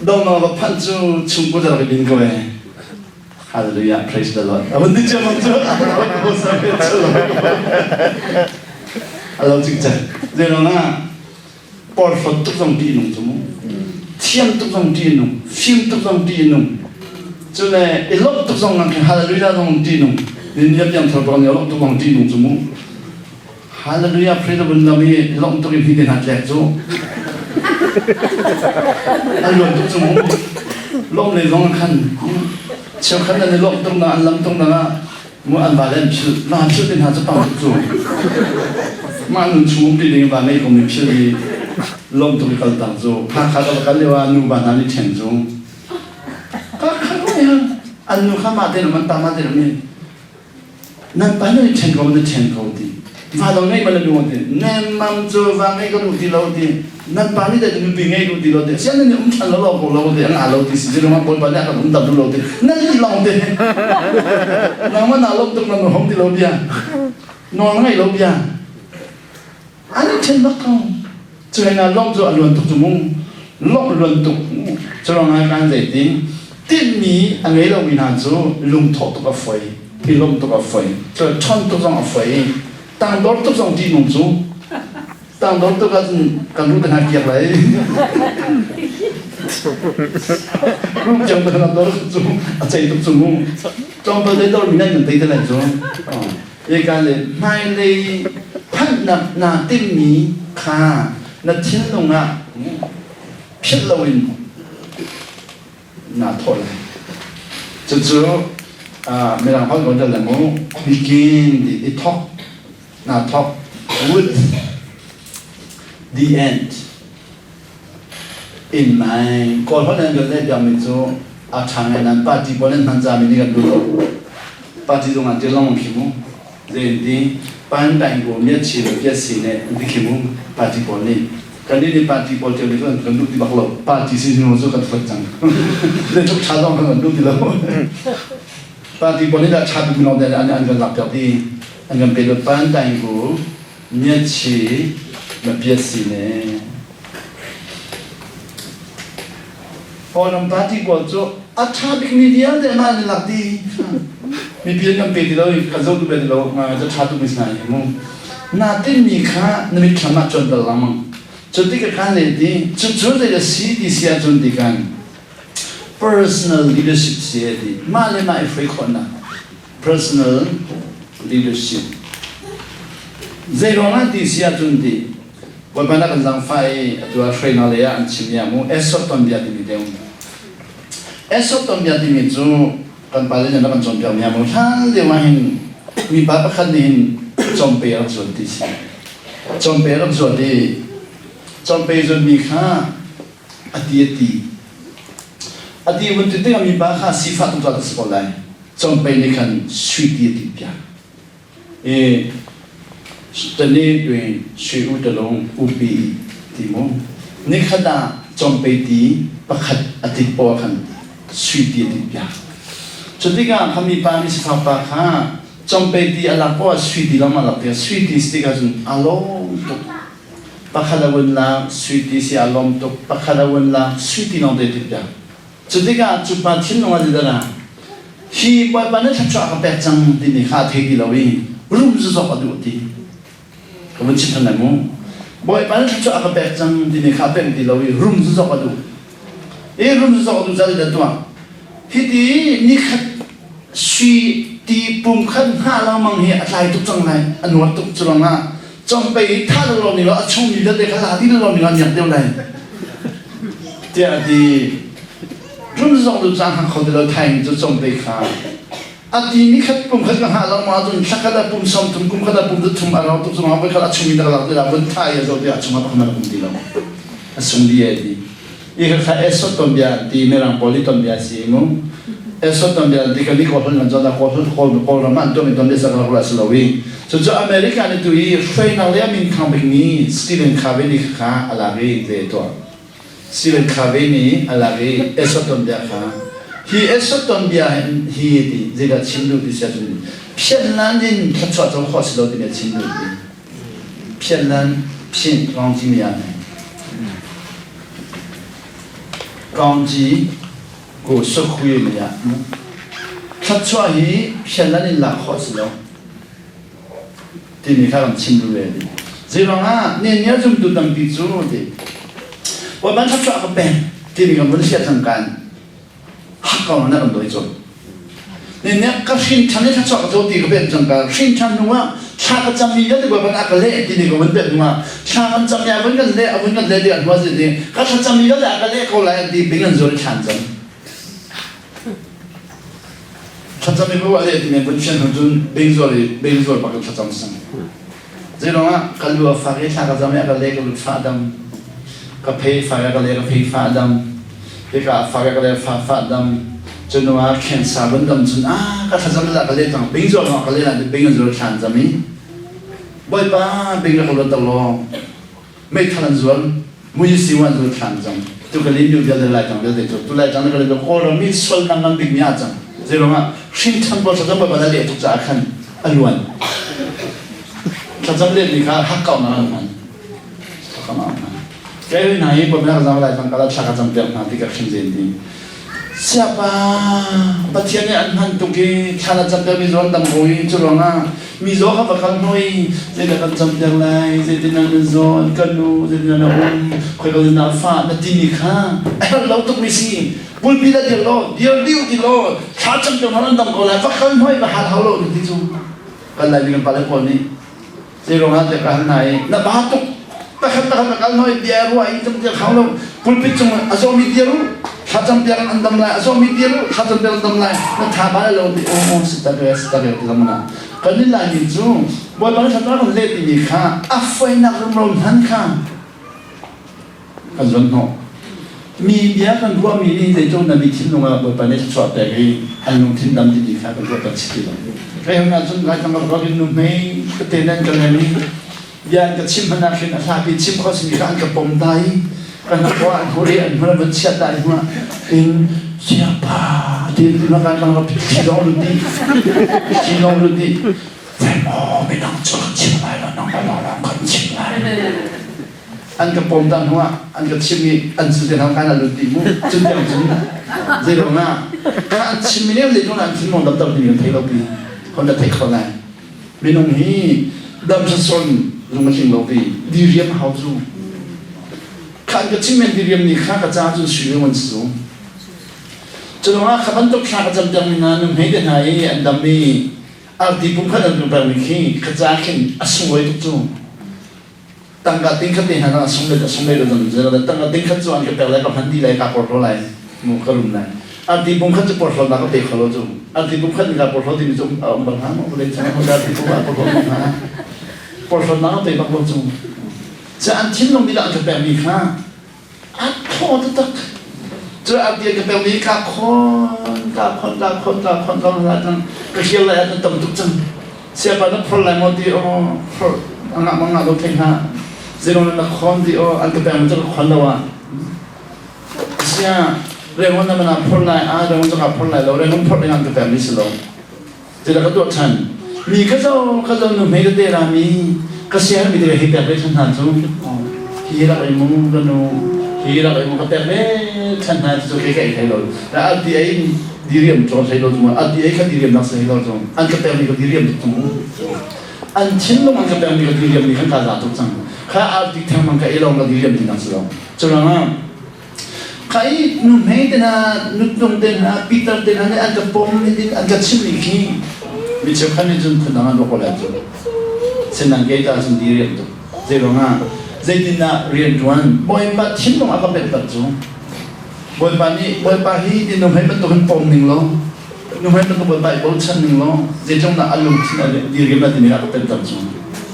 Dong va phanh cu chungku rak i din ko eh. Hallelujah, praise the Lord. Abun di chiam cu alo cing cang. Zei ah porhlawt tuk zong ti nung cu mu. Thiam tuk zong ti nung, fim tuk zong ti nung. Cu le i lawmh tuk zong nang hallelujah zong ti nung. Ni niam niam thar bang lawmh tuk zong ti nung cu mu. Hallelujah, praise the Lord mi lawmh tuk in hi te hna tlek cu. An luan tuk cu mu. Lawmh lei zong khan cheukhat nan i lawmh tuk na an lam tuk na mu an va le an phil va phil te hna cu pang tuk cu. Mah nun chung um ti ding va ngei ko mi phil i lawmh tuk i kal tak cu. Hakha ka va kal lio ah nu va hna nih ṭhen cu. Ka kha an nu kha mah te an pa mah te um Nan pa nan i ṭhen ko nan ṭhen ko ti. Va lo ngeih ma na duh ti. Nemmam cu va ngei ka duh ti lo ti. Nan pa nih deh nupi ngei duh ti lo ti. Sian nan i um ṭhan lo lo ko lo ti. An aa lo ti si si ruangah Bawipa nih a kan um ter duh lo ti. Nan i long ti. Nangmah naa lawmh tuk nan hom ti lo bia. Nawl ngei lo bia. An i ṭhen bak ko. Cu hei na lawmh cu a luan tuk cu mu. Lawmh luan tuk. Cu ruangah kan zeitin tinhmi a ngei lomi hna cu lungthawh tuk a foi, i lawmh tuk a foi, cu ṭhawn tuk zong a foi, tangdor tuk zong ṭihnung cu. Tangdor tuk ahcun kan ruh te hna kiak lai. Ruh kiang te hna dor cu a cei tuk cu mu. Tlawmpal te dor mi nan kan tei te lai cu. Eka le hmailei. na naa timhmi kha na thinlung ah philh loin naa thawh lai. Cucu Mirang holh ko dah mu begin ti i thawk naa thawk with the end in mind. Kawl holh nan kan leh piakmi cu a ṭha ngai nain party pawl nan hman cami nih kan duh lo. Party zung ah ṭil lengmang khi mu. Zei pan taing ko miat chi le piat si ne an ti khi mu party pawl nih. Kan nih party pawl ṭil nih kan duh ti bak lo. Party si hnu cu kan fuat cang. Zeitluk ṭha zong kan duh ti lo. Party pawl nih dah ṭha bik lawng an an kan lak piak ti an kan pe lo pan taing ko miat chi ma piat si ne. Kawlram party pawl cu a ṭha bikmi vialte mah an i lak dih. Mipi an kan pe ti lo i kan zoh duh bel ti lo cu ṭha tukmi si hna hi mu. Naa tinhmi kha na mitthlam ah cuanter lengmang. Cu tik ah khan ti cucu zei a si ti si ahcun ti kan personal leadership si a ti. Mah le mah i hruai khawhnak. Personal leadership. Zei ruangah ti si ahcun ti Bawipa na kan zaangfah i atu ah hruainak lei ah an chim i mu Esop tuanbia timi te um. Esop tuanbia timi cu kan pale nih an rak kan cawnpiak mi mu hlan lio ah hin mipa pakhat nih hin cawmpe a rak zuat ti si. Cawmpe a rak zuat i cawmpe zuatmi kha a ti a ti. A ti vun ti tikah mipa kha sifah tuk a si ko lai. Cawmpe nih khan sui ti a ti piak. I tani tui sui u talung upi ti mu nikhat ah cawmpei ti pakhat a tit paoh ah khan sui ti a tit piak. Cu tikah kha mipa nih sifak pa kha cawmpei ti a lak paoh ah sui ti lawng a lak tiah sui ti si tikah cun a lawm tuk. Pakhat a vun lak sui ti si a lawm tuk pakhat a vun lak sui ti lawng te tit piak. Cu tikah cu pa thinlung ah zeidah hi Bawipa nih thluachuah ka pek cang timi kha a thei ti lo i rum zuzawk a duh ti. Ka vun chim than lai mu. Bawipa nih thluachuah a ka pek cang timi kha a pemh ti lo i rum zuzawk a duh. I rum zuzawk a duh caah zeidah tuah? Hiti nikhat sui ti pum khat hngah lengmang hi a tlai tuk cang lai. A nuar tuk cu ruangah cawmpei i thah lo ni lo a chung mi vialte kha la dih lo ni lo miak deuh lai tiah a ti rum zong du cang hang kho ti lo thaing cu cawmpei kha a ti ni khat pum khat ka hngah lo ma cun thla khat a pum som thum kum khat a pum zu thum a rau tuk zong voi khat a chung mi tak lak ti la vun tha ya zo ti a chung a pakhat na pum ti lo a sung di e ti I kha Esot tuanbia ti Mirang pawl i tuanbia si mu. Esot tuanbia ti kan i Kawl kan cawn Kawl Kawl Kawlram ah an tuahmi tuanbia sa kan rak si lo i cucu America nih tu i hruainak le a min thang bikmi Stephen Covey nih kha a lak i ve tuah. Stephen Covey nih a lak i Esot tuanbia kha hi Esot tuanbia hi ti zeidah chim duh ti sia cun phianlan in thluachuah co khawh si lo timi a chim duh ti. Phianlan phin Kaungci mi ah Kaungci ko Sokhui mi ah thluachuah hi phianlan in lak khawh si lo timi kha kan chim duh ve ti. Zeiruangah ne nia zumtu tampi cu ti Bawipa thluachuah ka pek timi kan vun hriat cang kan hak ko na kan dawi cun ne ne ka hrin than i thluachuah ka co ti ka pek cang ka hrin than hnu ah thla ka cam mi vialte bawipa a ka leh ti ni ka vun pek hnu ah thla kan cam mi a vun kan leh a vun kan leh ti a hnu ah ti ka thla cam mi vialte a ka leh ko lai an ti bing an zual i thlan cam thlacam i bu a leh ti men vun fian hnu cun bing zual i bing zual bak in thlacam sang Zeiruangah ka lu a fak i thla ka cam i a ka le ka lu fah dam. Ka phei fak i a ka le ka phei fah dam. Hika a fak i a ka le fa fah dam. Cu hnu ah cancer vun dam cun ah ka thlacam la ka le cang bing zual ka le la bing an zual thlan cam i Bawipa bing rak luat law meithal an zual mui si an zual thlan cang tu ka lin vialte lai cang vialte cu tu lai cang ka lin Kawlram mi sual nang ngan bik mi a cang zeiruangah hrin than pawl thlacam Bawipa na leh tuk caah khan a luan thlacam let mi kha hak kau na an hman kai hna hi Bawipa na zam lai cang kala thla ka cam piak hna ti ka hrin zen ti Siapa Pathian nih an hman tuk i thla na campiak mi zawn dam ko i cu ruangah mi zaw kha va kal hnoi zeidah kan campiak lai zeitin na zawn ka nu zeitin na um khoi ka na fa na timi kha a herh lo tuk mi si pulpi da dir law dir diu ti law thla cam piak nan dam ko lai va kal hnoi va hal hau lo ti cu kan lai mi kan pale pawl nih. Zei ruangah tiah ka hal hna i na ba tuk pakhat pakhat na kal hoi bia ruah i tum tiang hau lo pulpit cung a zawmi dir u thlacam piak an dam lai a zawmi dir u thlacam piak an dam lai na tha ba lo ti aw si tak re si tak re ti lamana kan ni lai mi cu bawipa nih thlacam kan let timi kha a foinak rumro hman kha kan zuan hnawh mi bia kan ruahmi nih zeitluk na mi thinlung ah Bawipa nih thluachuah pek i an lungthin dam timi kha kan ruah kan si ti lo. Kai hun ahcun Laitlang ka ruak in nu hmei ka te nan ka leng i bia an ka chim hmanh ah khin a hlapi chim kho simi kha an ka pom ta i kan khua an hur i an hmur an van chiat ta i hnuah in siapa ti in kan kan rak thi dong lut di thi dong lut di maw midang cu kan chim lai lo nang ba lawng kan chim lai an ka pom ta hnu ah an ka chim i an cu te hna kan lut dih mu cun tiang cun zei ruang ah an chim mi nih zei an thinlung dam tam ti kan thei lo pi hon na thei kho lai minung hi dam son lung a tling lo pi diriam hau zu khan ka chim men diriam ni kha ka ca cun sui le si zu cu ah kha bantuk thla ka cam tiang mi hna nu hmei te hna i an dam i arti pum khat an tum peng mi khi ka ca khin a sunglawi tuk cu Tangka ting khat te hna a sung le a sung le zan zan le tangka ting khat cu an ka pek lai ka hman dih lai ka porhlaw lai mu ka rum lai arti pum khat cu porhlaw nak ka pe kho lo cu arti pum khat ka porhlaw timi cu a um bal hnga maw vawlei cung ah arti pum ah porhlaw hnga porhlaw nak ka pe bak lo cu cu an thinlung dih an ka pek mi kha A thaw taktak. Cu a bia ka pekmi ka khon, ka khon, ka khon, ka khon, ka khon, ka hrial lai ah kan tam tuk cang. Siapa na phor lai maw ti aw, phor angah mangah lo thei hna. Zeiruang na khon ti aw, an ka pek cu ka khon lo ah. Sia, rengon na mana phor lai ah, rengon cu ka phor lai lo, rengon phor ding an ka pekmi si lo. Zeidah ka tuah ṭhan? Mi ka zo ka zo nu hmei tete ra mi ka siar mi te hi pek ve ṭhan hna cu hi rak ei mu ka nu hi rak ei mu ka pek ve ṭhan hna cu kei ka ei hlei lo a ti ei diriam cawn hlei lo cu a ti ei kha diriam nak hlei lo cu an ka pek mi ka diriam tuk cu an thinlung an ka pek mi ka diriam mi khan ka za tuk cang kha arti theng mang ka ei lo ka diriam ti nak si lo cu ruangah Kai nuhmei te hna, nutung te hna, pitar te hna nih an ka pom in an ka chimmi khi mi cheukhat nih cun phundang an ruah ko lai cu. Sinang kei ta cun di rian tuk. Zei ruangah zeitindah rianṭuan Bawipa thinlung a ka pek tak cu. Bawipa nih Bawipa hi ti nuhmei bantukin pom ning law nuhmei bantuk Bawipa i bochan ning law zeitluk dah a lungthin a diriam a timi a ka pek tak cu.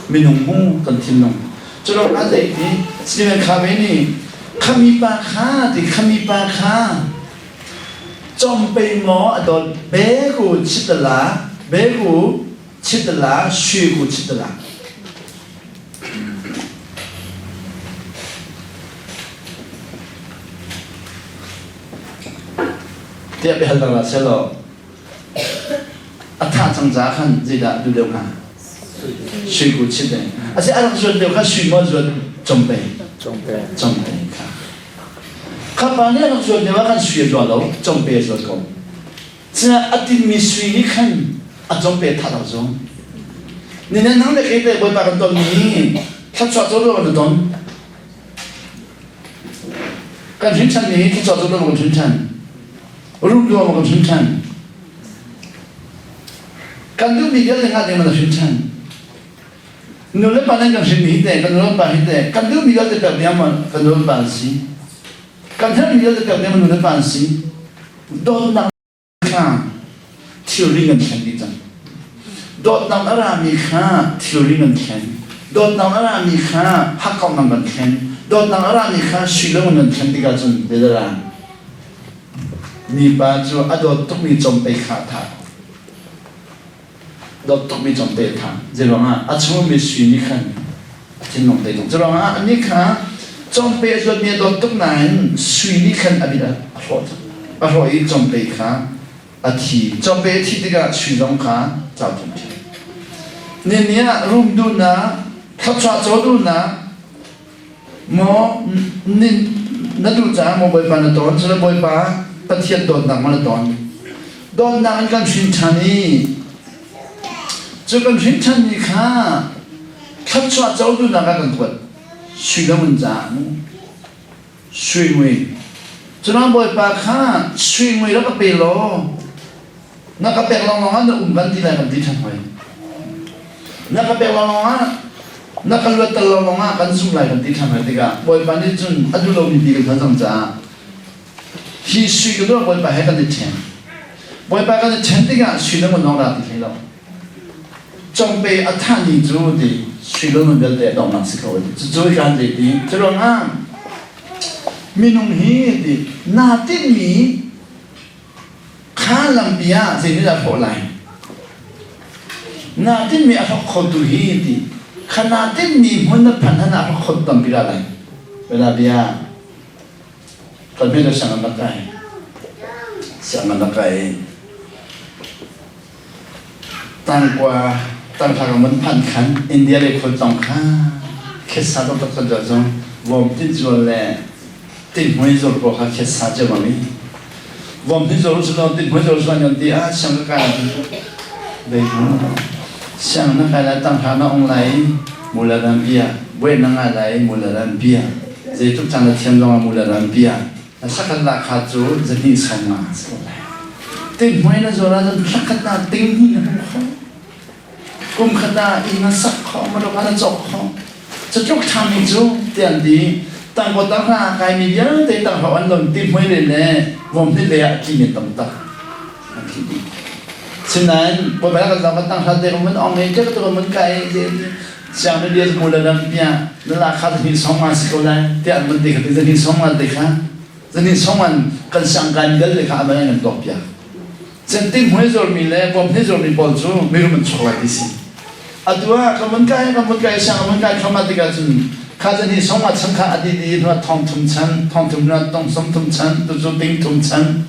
Minung mu kan thinlung. Cu ruangah zei ti Stephen Covey nih Khami pa kha ti khami pa kha cawmpei maw a dawt beku chitala beku chitala sui ku chitala tiah biahal dang la selaw a thah cang ca khan zeidah duh deuh hnga sui ku chit ding a si a rak zuat deuh kha sui maw zuat cawmpei cawmpei kha kha pa nih a rak zuat deuh ah khan sui a zuat lo cawmpei a zuat ko cina a tinmi sui nih khan a cawmpei thah lo zung ni nan nang le kei te bawipa kan ton mi thluachuah cu lo na ton kan hrin ṭhan mi thluachuah cu lo kan hrin ṭhan rum duam kan hrin ṭhan kan duhmi vialte hnga ding man a hrin ṭhan nu le pa nan kan hrinmi hi te kan nu le pa hi te kan duhmi vialte pek diam man kan nu le pa an si kan herhmi vialte pek diam nu le pa an si dawtnak kha thilri an thlen dih cang dawtnak a rami kha thilri an thlen dawtnak a rami kha hakkauhnak an thlen dawtnak a rami kha sui lo an thlen tikah cun zeidah Mipa cu a dawt tukmi cawmpei kha a thah. Dawt tukmi cawmpei a thah. Zeiruangah a chungmi sui nih khan a thinlung tei tuk. Curuangah anih kha cawmpei a zuatmi a dawt tuk nain sui nih khan a mit a hrawh a hrawh i cawmpei kha a thi. Cawmpei a thih tikah sui zong kha cau ṭhiamṭhiam. Ni ah rum duhnak, thluachuah caw duhnak, Maw na duh caah maw Bawipa na tawn cun Bawipa Pathian dawtnak maw na tawn dawtnak in kan hrin ṭhan i cu kan hrin ṭhanmi kha thluachuah co duhnak ah kan kuat sui lo in caah mu sui mui cunang Bawipa kha sui mui rak ka pe law na ka pek lawnglawng ah na um kan ti lai kan ti ṭhan hoi na ka pek lawnglawng ah. Na kan luat tal lo lawngah kan sung lai kan ti ṭhan lai tikah Bawipa nih cun a duh lomi ti kan hngalh cang caah hi sui ka duh Bawipa he kan i ṭhen. Bawipa kan i ṭhen tikah sui le ngun lawng dah ti hlei lo. Congpe a thahni cu ti sui le ngun vialte a donghnak si ko ti. Cucu kan ti ti. Cu ruangah minung hi ti naa tinhmi Kha lampi ah zeitindah a hrawh lai? Naa tinhmi a hrawk khotu hi ti kha naa tinhmi hmun na phanh han ah a hrawk khotu tampi dah lai. Bela bia kan hme sang an rak kai. Siang an rak kai. Tangkua tangthla ka mun phan khan India le khul tong kha khesa tok tok kan zong vom tin zual le Tinhmui zor pawl kha khetsa cio bang i vom hi zor usulaw tinhmui zor usulaw yon ti ah siang ka kai bei mu siang na kai lai tangha na ong lai mula ram bia buai na ngai lai mula ram bia zeitluk cang na thiam zong ah mula ram bia na sakhat la kha cu zahnih sawm nga si ko lai tinhmui na zor ah thlakhat na ting hi na hmu kho Kum khat ah inn na sak khawh, motor na cawk khawh. Cutluk ṭhami cu tiah an ti. Tangkaw tanghra a kaimi vialte tanghra an lon ti hmui le le vom hnih lei ah tli men tam tak an tli dih. Sinain bawipa kan zong kan tanghra te mun ong i te ka mun kai siang na bia mu le lam pia na la kha zahnih song ma si ko lai tiah an mun ti kha ti zahnih song ma te kha zahnih song an kan siang kai vialte kha aman an tuak piak. Centing hmui zuarmi le bawm hni zuarmi pawl cu mirum an chuak lai ti si. Atu ah ka mun kai ka mun kai siang ka mun kai thluahmah tikah cun kha zan hi song ah chan kha a di di hnuah thong thum chan thong thum hnuah tong som thum chan tu cu ting thum chan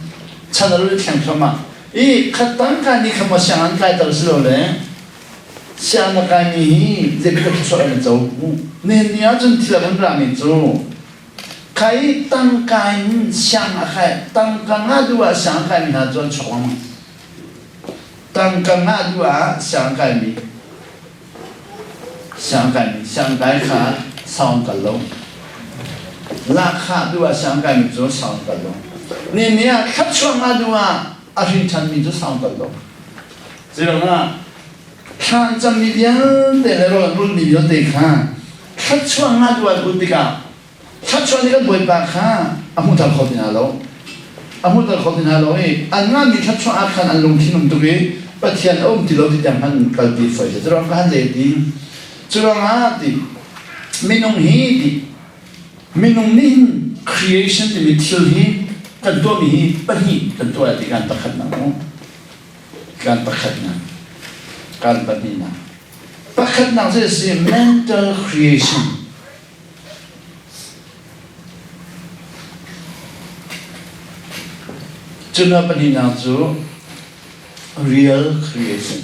chan a rul thleng thluahmah i khat tang ka ni kha maw siang an kai ter si lo le siang na kai mi hi zeibantuk thluachuah an co nihin ni ah cun thil a kan rami cu Khai tangka in siang a khai tangka nga duh ah siang a kaimi hna cu an chuak lengmang. Tangka nga duh ah siang a kaimi siang a kaimi siang kai kha sau an kal lo. Lahkhah duh ah siang a kaimi cu sau an kal lo. Ni ni ah thluachuah nga duh ah a hrin ṭhanmi cu sau an kal lo. Zeiruangah thla an cammi vialte le rawl an rulhmi vialte kha thluachuah nga duh an ut tikah thluachuah nih kan Bawipa kha a hmuhter kho ti hna lo. A hmuhter kho ti hna lo i an ngahmi thluachuah ah khan an lungthin um tuk i Pathian a um ti lo ti tiang hman kalpi foi si. Curuang ka han zei ti. Curuangah ti minung hi ti minung nih hin creation timi thil hi kan tuahmi hi pahnih kan tuah ti kan pakhatnak mu. Kan pakhatnak kan pahnihnak Pakhatnak cu a si mental creation. Cu hna pahnihnak cu real creation.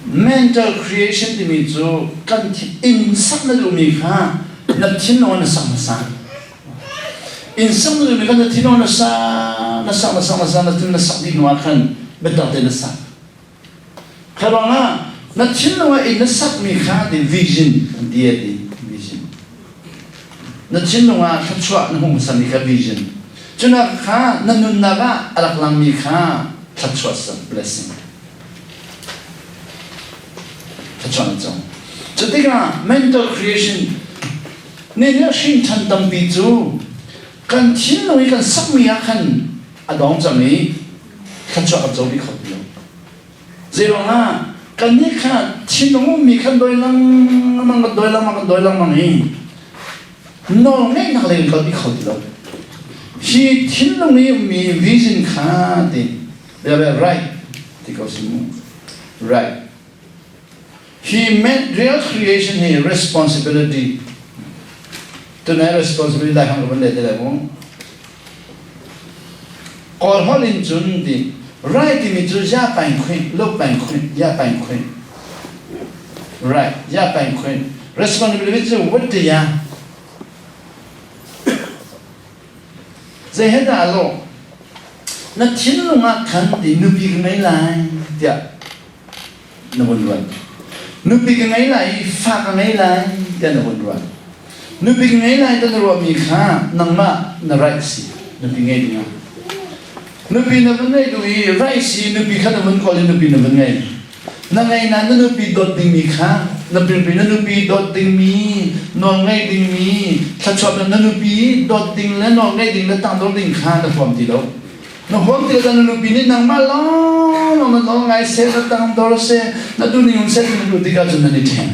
Mental creation timi cu kan inn sak na duhmi kha na thinlung in na sak hmasa. Inn sak na duhmi kha na thinlung na sa na sak na sak na sak na thin na sak dih hnu ah khan biatak tein na sak. Kha ruangah na thinlung ah inn na sakmi kha ti vision an ti a ti vision. Na thinlung ah thluachuah na hmuh hmasami kha vision. Cunak kha na nunnak ah a rak langmi kha thluachuah sak blessing. Thluachuah na co. Cu tikah mental creation nih nih hrin ṭhan tampi cu kan thinlung i kan sakmi ah khan a dong cang i thluachuah kan co dih kho ti lo. Zeiruangah kannih kha thinlung ummi khan doi lengmang kan doi lengmang kan doi lengmang i nawl ngeihnak lei in kal dih kho ti lo. Hi thinlung i ummi vision kha ti right ti ko si mu right He meant real creation hi responsibility. Tunai responsibility lai hang ka van le te lai mu. Kawl holh in cun ti right timi cu ya paing khuin, lo paing khuin, ya paing khuin. Right, ya paing khuin. Responsibility cu what ti ya? Zei he dah lo? Na thinlung ah khan ti nupi ka ngei lai tiah na vun ruat. Nupi ka ngei lai i fa ka ngei lai tiah na vun ruat. Nupi ka ngei lai tiah na ruahmi kha nangmah na right si nupi ngei dingah. Nupi na vun ngei duh i right si nupi kha na vun kawl i nupi na vun ngei. Na ngei na na nupi dawt dingmi kha na pirpi na nupi dawt dingmi nawl ngaih dingmi thluachuah na nupi dawt ding le nawl ngaih ding le tangdor ding kha na huam ti lo. Na huam ti lo na nupi nih nangmah lawng na nawl ngai seh na tangdor seh na duhning um seh ti na duh tikah cun nan i ṭhen.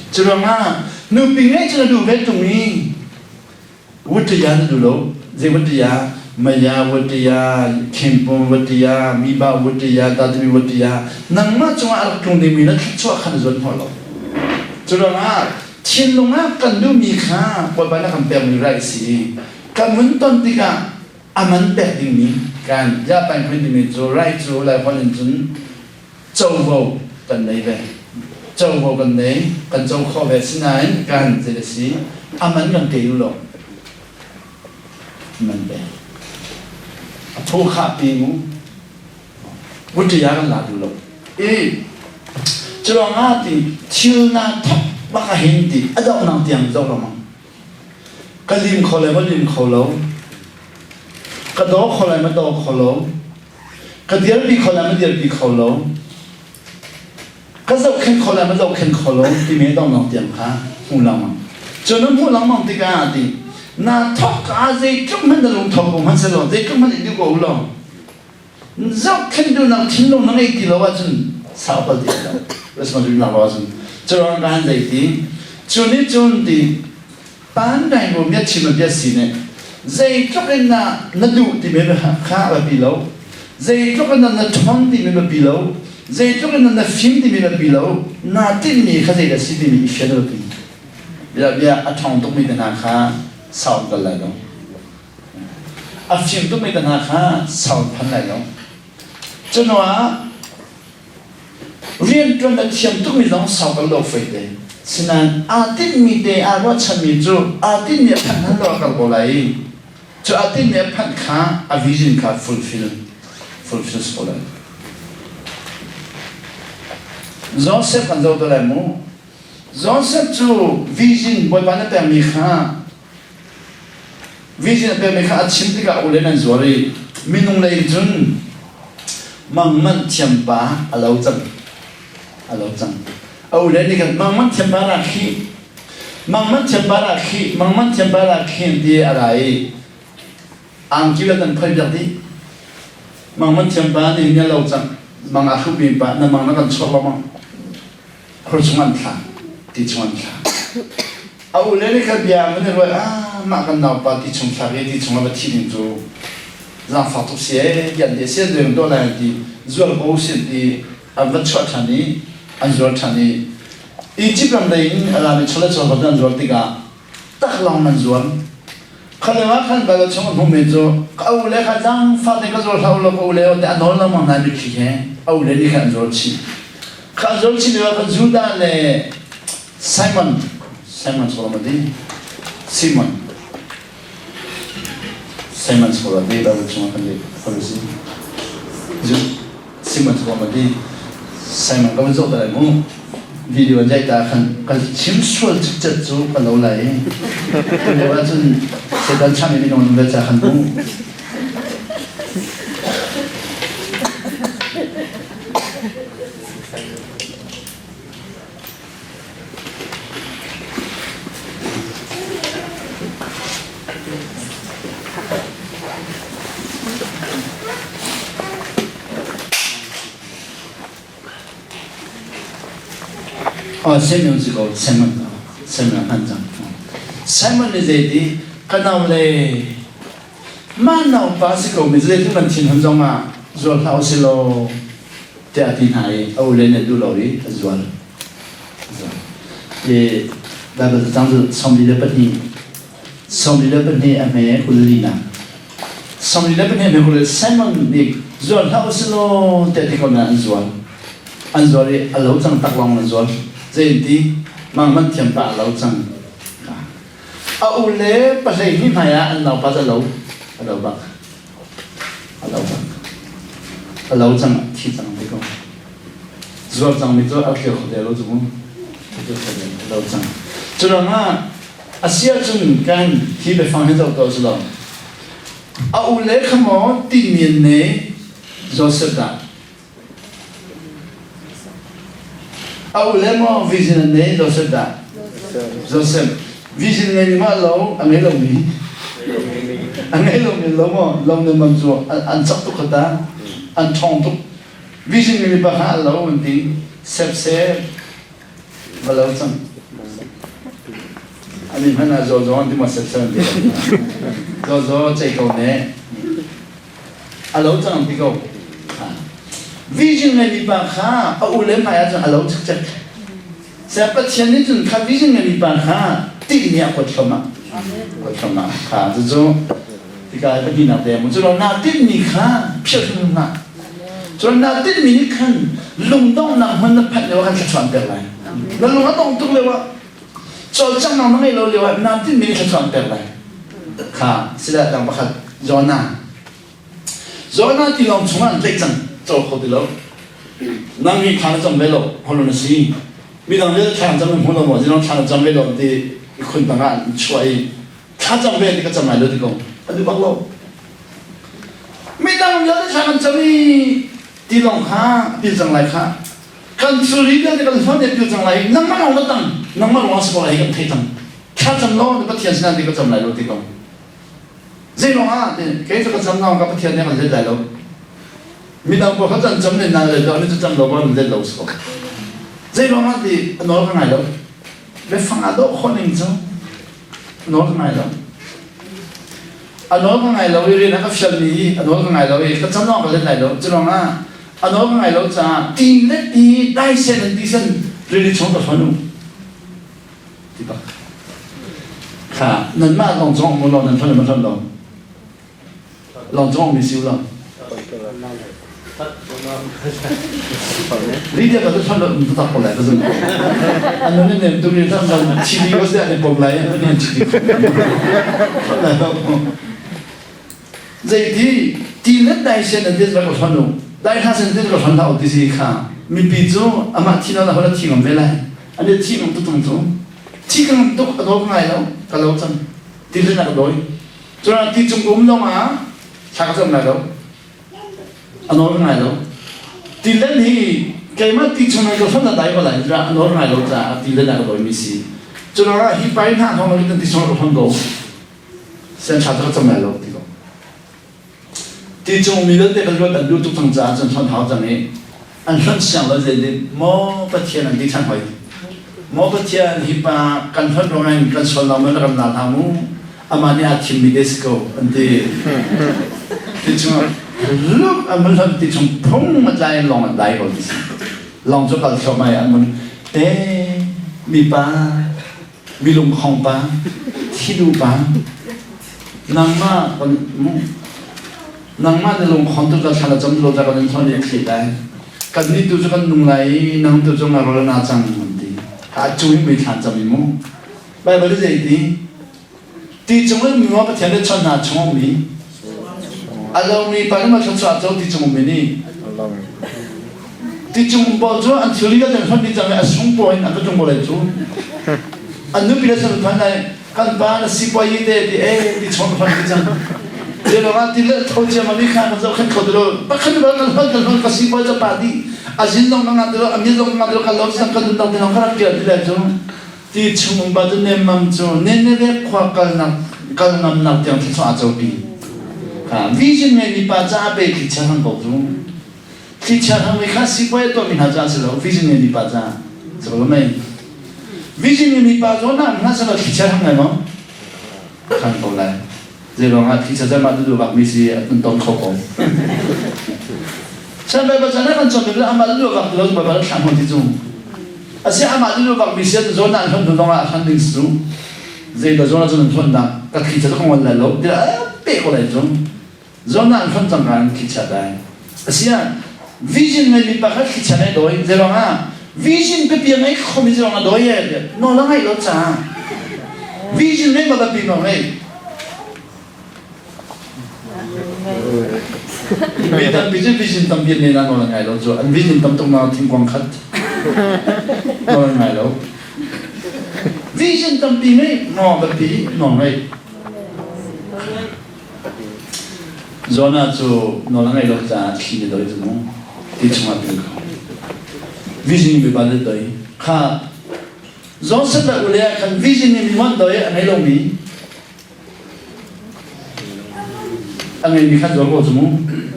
Cu ruangah nupi ngeih cu na duh ve ṭung i Wuttiya na duh lo. Zei wuttiya? Maya wuttiya, Khimpung wuttiya, Miba wuttiya, Tatami wuttiya. Nangmah cungah a rak tlung dingmi na thluachuah kha na zuan hnawh lo. Cu ruangah thinlung ah kan duhmi kha Bawipa nih a kan pekmi right si i kan hun ton tikah a man pek dingmi kan Japan khun timi cu right cu Laiholh in cun covo kan nei ve. Covo kan nei, kan co khawh ve. Sinain kan zei a si, a man kan pe duh lo. Man pe. A phu khah pi mu. Vuṭi ah kan la duh lo. I curuangah ti thil na thok bak ah hin ti a doh nang tiang zoh lengmang. Ka lim kho le ma lim kho lo. Ka daw kho lai ma daw kho lo. Ka dirpi kho lai ma dirpi kho lo. Ka zohkhenh kho lai ma zohkhenh kho lo timi donglong tiang kha hmu lengmang. Cu na hmuh lengmang tikah ti na thok ah zeitluk hmanh na lungtho ko hmanh selaw zeitluk hmanh i duh ko law zohkhenh duhnak thinlung na ngei ti lo ahcun sau pal ti lo responsibility lak lo ahcun cu ruang kan zei ti cu nih cun ti Pandai bu bia chim bia si nih zeitluk in na na duh timi kha a biapi lo zeitluk in na ṭhawn timi biapi lo zeitluk in na fim timi biapi lo naa tinhmi kha zeidah si timi i fian a biapi bia bia a ṭhawng tukmi te hna kha sau an kal lai lo a fim tukmi te hna kha sau an phan lai lo cu hnuah Rianṭuan a thiam tukmi zong sau kan lo fei te. Sinain aa tinhmi te aa ruahchanmi cu aa tinhmi a phanh hlan lo a kal ko lai i cu aa tinhmi a phanh kha a vision kha fulfill fulfill si ko lai. Joseph kan zoh te lai mu. Joseph cu vision Bawipa na pekmi kha Vision a pekmi kha a chim tikah ule nan zuar i minung lei cun mangmanh thiampa a lo cang. A lo cang. A ule nih khan mangmanh thiampa ra khi mangmanh thiampa ra khi mangmanh thiampa ra khi an ti a ra i angki le kan phoi piak dih. Mangmanh thiampa nih ni a lo cang. Mang a hruhmi pa na mang na kan chuak lo mang. Khur chung an thlah, ti chung an thlah. A ule nih khan bia an i ruai, ah mah kan naupa ti chung thlak i ti chung a va thi ding cu zaangfak tuk si ee ti an ti sian deng tuah lai an ti zual ko sin ti an va chuah ṭhan i an zual ṭhan i Egypt ram lei in a rami chawleh chawva an zual tikah taklawng nan zual. Kha lio ah khan Baibal chung a hmumi cu ka u le kha zaangfah te ka zual hlah u law ka u le te a nawl lengmang hna mitthli he a u le nih khan an zual chih. Kha an zual chih lio ah khan Judah le Simon Simon Solomon ti Simon Simon Solomon ti Baibal chung ah kan leh Pharisee Simon Solomon ti Simon ka van zoh ta lai mu video an jaih ta khan kan chim sual cikcet cu ka lo lai i lio ahcun Satan cham i minung an vel ca khan mu Simon si ko Simon Simon hman cang Simon nih zeiti ka nau le mah naupa si ko mi zeitluk nan thin hun zong ah zual hlah usih law tiah a ti hna i a ule nih duh lo i a zual I Baibal cacang cu 42 42 a hme 24 nak 42 a hme 20 Simon nih zual hlah usih law tiah ti ko na an zual an zual i a lo cang tak lawng an zual zei ti mang man thiam pa a lo cang a u le pahlei hnih hmai ah an naupa cu a lo a lo bak a lo bak a lo cang thi cang ti ko zuar cangmi cu a tlir kho te lo cu mu a tlir kho te lo cang cu ruangah a si ahcun kan hi biafang hi zoh tuah su lo a u le kha maw tinhmi an nei Joseph dah. A u le maw vision an nei Joseph dah? Joseph. Vision ngei mi mah lo a ngei lomi. A ngei lomi lo maw lo ne mam cu an cak tuk khata an ṭhawng tuk. Vision ngei mi pa kha an lo an ti. Sep sep va lo cang. Ani hmanh ah zaw zaw an ti maw sep sep an ti. Zaw zaw cei ko ne. A lo cang ti ko. Vision ngeimi pa kha a u le hmai ahcun a lo cikcek. Saya Pathian nih cun kha vision ngeimi pa kha tih nih a kuat thluahmah. Kuat thluahmah kha cucu tika pahnihnak te mu. Cu naa tinhmi kha philh hrim hlah. Cun naa tinhmi nih khan lungdonghnak hmun na phanh lio ah khan thluachuah an pek lai. Na lung a dong tuk lio ah cawlcanghnak na ngeih lo lio ah naa tinhmi nih thluachuah an pek lai. Kha sila dang pakhat Jonah. Jonah tilawng chungah an tlaih cang cawl kho ti lo. Nang hi thla na cam ve lo holon a si. Midang vialte thla an cam hmu lo maw zinong thla na cam ve lo ti i khun tangah an chuah i thla cam ve ti ka cam lai lo ti ko. A duh bak lo. Midang vialte thla kan cam i tilawng kha pil cang lai kha kan thilri vialte kan hlonh i pil cang lai nangmah lawng na tang nangmah lawng a si ko lai hi kan thei cang thlacam law na Pathian sinah ti ka cam lai lo ti ko. Zei ruangah ti kei cu ka cam naung ka Pathian nih a kan let lai lo. Midang pawl kha can cam len nan let lo, ani cu cam lo ba nan let lo si ko. Zei ruangah ti a nawl ka ngai lo. Biafang ah dawh khawh ning cu a nawl ka ngai lo. A nawl ka ngai lo i rian a ka fialmi hi a nawl ka ngai lo i ka cam lawng ka let lai lo. Cu ruangah a nawl ka ngai lo caah ti let i dai sen an ti sen rili chung ka hrawn u. Ti bak. Kha nanmah lawng cong mu law nan hlonh ma hlonh lo. Lawng cong mi siu lo. Lydia ka tu hlonh lo tu tak ko lai ka zun. An nun nem tu mi tam tam chili ko se an pom lai an nun chili. Lai lo. Zeiti ti le dai sen an tin rak hlonh u. Dai hla sen tin rak hlonh hlah u ti si kha mipi cu amah thi lo na hola thi ngam ve lai. An i thi ngam tu tung cu thi ka ngam tuk a daw ka ngai lo ka lo cang ti le na ka dawi. Cun ti cung um zong ah thla ka cam lai lo. A nawl ka ngai lo. Ti len hi keimah ti chung ka hlonh na dai ko lai a nawl ngai lo caah ti len a ka dawi mi si. Cun hi pai hna thong kan ti chung ka hlonh ko. Senthla cu ka cam lai lo ti ko. Ti cung mi vialte kan luat an duh tuk cang caah cun hlonh hau cang i an hlonh siang lo zei maw Pathian an ti ṭhan hoi. Maw Pathian hi pa kan hlonh ruangah hin kan sual lo maw na kan la hna mu amah nih aa thimmi te si ko an ti. Ti chung luk an mun hlonh ti chung phung a tlai in lawng an dai ko ti si. Lawng cu kal thluahmah i an mun e mipa Mi lungkhong pa, thidu pa, nangmah nangmah na lungkhon tu ka thla na cam lo ta kan in thon i thli lai. Kan nih tu cu kan nung lai i nang tu cu nga rawl na cang an ti. A cu hi mei thlan cam i mu. Baibal i zei ti? Ti cung in mi Pathian nih chon hna chung mi. A lomi pa nih ma thluachuah co ti cung mi nih. Ticung pawl cu an thilri kan hlonh dih cang i a sung paw in an ka tlung ko lai cu. An nupi le san phan lai kan pa na sipuai te ti e ti chon hlonh dih cang. Te lo ah ti le tho cia ma mi kha kan zoh khan kho ti lo pakhat ba kan hlonh kan hlonh ka sipuai ca pa di a zin zong na nga ti lo a mi zong nga ti lo kan lo sang kan dun dang ti lo ka rak kial ti le cu ti chung ba cu nemmam cu Nineveh khua kalnak kal ngamnak tiang thluachuah a copi. Kha vision ngei mi pa caah pe thli chia hang ko cu. Thlichia hang kha sipuai a tuahmi hna caah si lo, vision ngeimi pa caah si lo mei. Vision ngeimi pa zawn ah hna selaw thlichia hang ngai maw? Hang ko lai. Zei ruangah thlichia cu amah duh bak mi si an ton kho ko. Chan Baibal chan ah kan cawn bik amah duh bak lo Baibal thlang hon ti cu. Asi amah duh bak mi si zawn ah hon zong ah hlan ding su. Zei da zawn ah cun hon dah ka thlichia cu ka ngol lai lo. Tiah pe ko lai cu. Jonah an hlonh cang in thlichia dai. Asiah vision ngeimi pakhat thlichia ngai dawi. Zeiruang ah vision pipi a ngei khomi zeiruang ah dawi e nawl a ngaih lo caah vision ngei ma biapi nawl ngei. Mi tampi cu vision tampi an nei na nawl a ngai lo cu an vision tam tuk na thingkuang khat nawl an ngai lo. Vision tampi ngei nawl biapi nawl ngei. Jonah cu nawl a ngeih lo caah thli nih doi cu mu ti chungah pil ko. Vision mi pa nih doi. Kha Joseph le ule ah khan vision in mon doi a ngei lomi a ngeimi khan zual ko cu mu.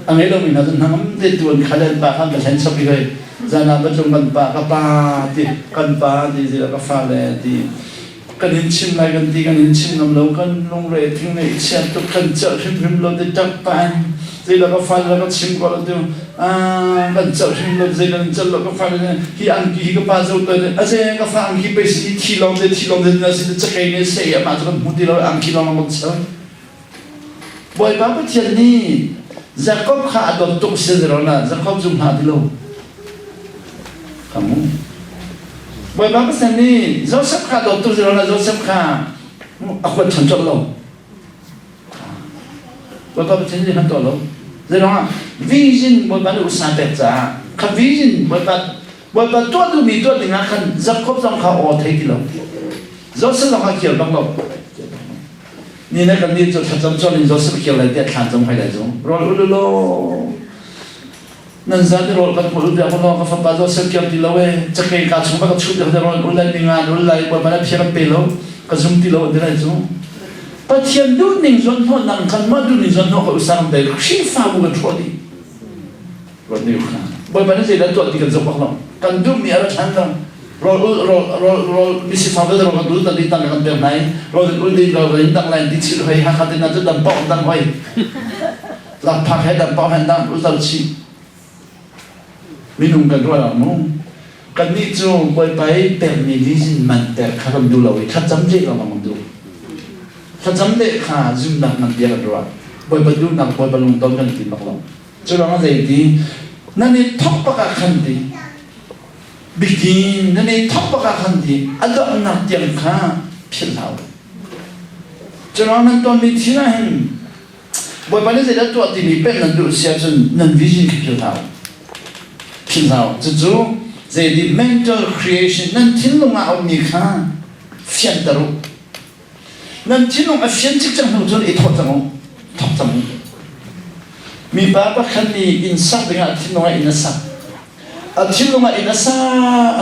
A ngei lomi hna cu hnangam te tuan kha le an pa khan va thlen chap i hoi zan ah va tlung kan pa ka pa ti kan pa ti zila ka fa le ti kan in chim lai kan ti kan in chim ngam lo kan lungre thing le i chiat tuk kan celh hrimhrim lo ti ṭap pa in zeila ka fale la ka chim ko lo tu kan celh hrim lo zeila kan celh lo ka fale hi angki hi ka pa zo to a ze ka fa angki pe si thi long te thi long te na si cakei ne sei ama cu kan hmu ti lo angki long long kan Bawipa Pathian nih Jakob kha a dawt tuk si na Jakob zum hlah ti lo Kamu. Bawipa Pathian nih Joseph kha dawt tuk na Joseph kha a huat chan colh lo. Bawipa Pathian nih han tuah lo. Zeiruangah vision Bawipa nih usa pek caah kha vision Bawipa Bawipa tuah duhmi tuah ding ah khan Jakob zong kha aw thei ti lo. Joseph zong kha kir bak lo. Ni na kan nih cu thlacam col in Joseph kir lai tiah thlan cam hoi lai cu. Rawl ul law nan zan i rawl kan pul biak law ka fapa Joseph kir ti lo e cakei ka chung ka chuh biak rawl ul lai ninga ul lai Bawipa na phiar pe lo ka zum ti lo ti lai cu. Pathian duh ning zon hnawh nang kan mah duh ning zon hnawh ka usang dai Khrihfabu kan hrawh dih. Bawipa nih zeidah tuah ti kan zoh bak lo. Kan duhmi a ra ṭhan lo. Rawl ul rawl rawl rawl misifak vialte rawl kan ul tan ding tang kan pek hna i rawl kan ul ding rawl kan dang lai ti chil hoi Hakha te na cu dam pok dang hoi lakphak he dam pok he dang ul tal chih minung kan ruah lo mu kannih cu Bawipa i pekmi vision man pek kha kan duh lo i thlacam leh lawng kan duh thlacam leh kha zumnak ngan bia kan ruah Bawipa duhnak Bawipa lungton kan ti bak lo Cu ruangah zeiti nan i thawk bak ah khan ti begin nan i thawk bak ah khan ti a donghnak tiang kha philh hlah u. Cu ruang nan tonmi thil ah hin Bawipa nih zeidah tuah timi pek nan duh si ahcun nan vision kha philh hlah u. Philh hlah u. Cucu zeiti mental creation nan thinlung ah a ummi kha fianter u. Nan thinlung a fian cikcek hnu cun i thawh cang u. Thawk cang u. Mipa pakhat nih inn sak dingah thinlung ah inn a sak. A thinlung ah inn a sa,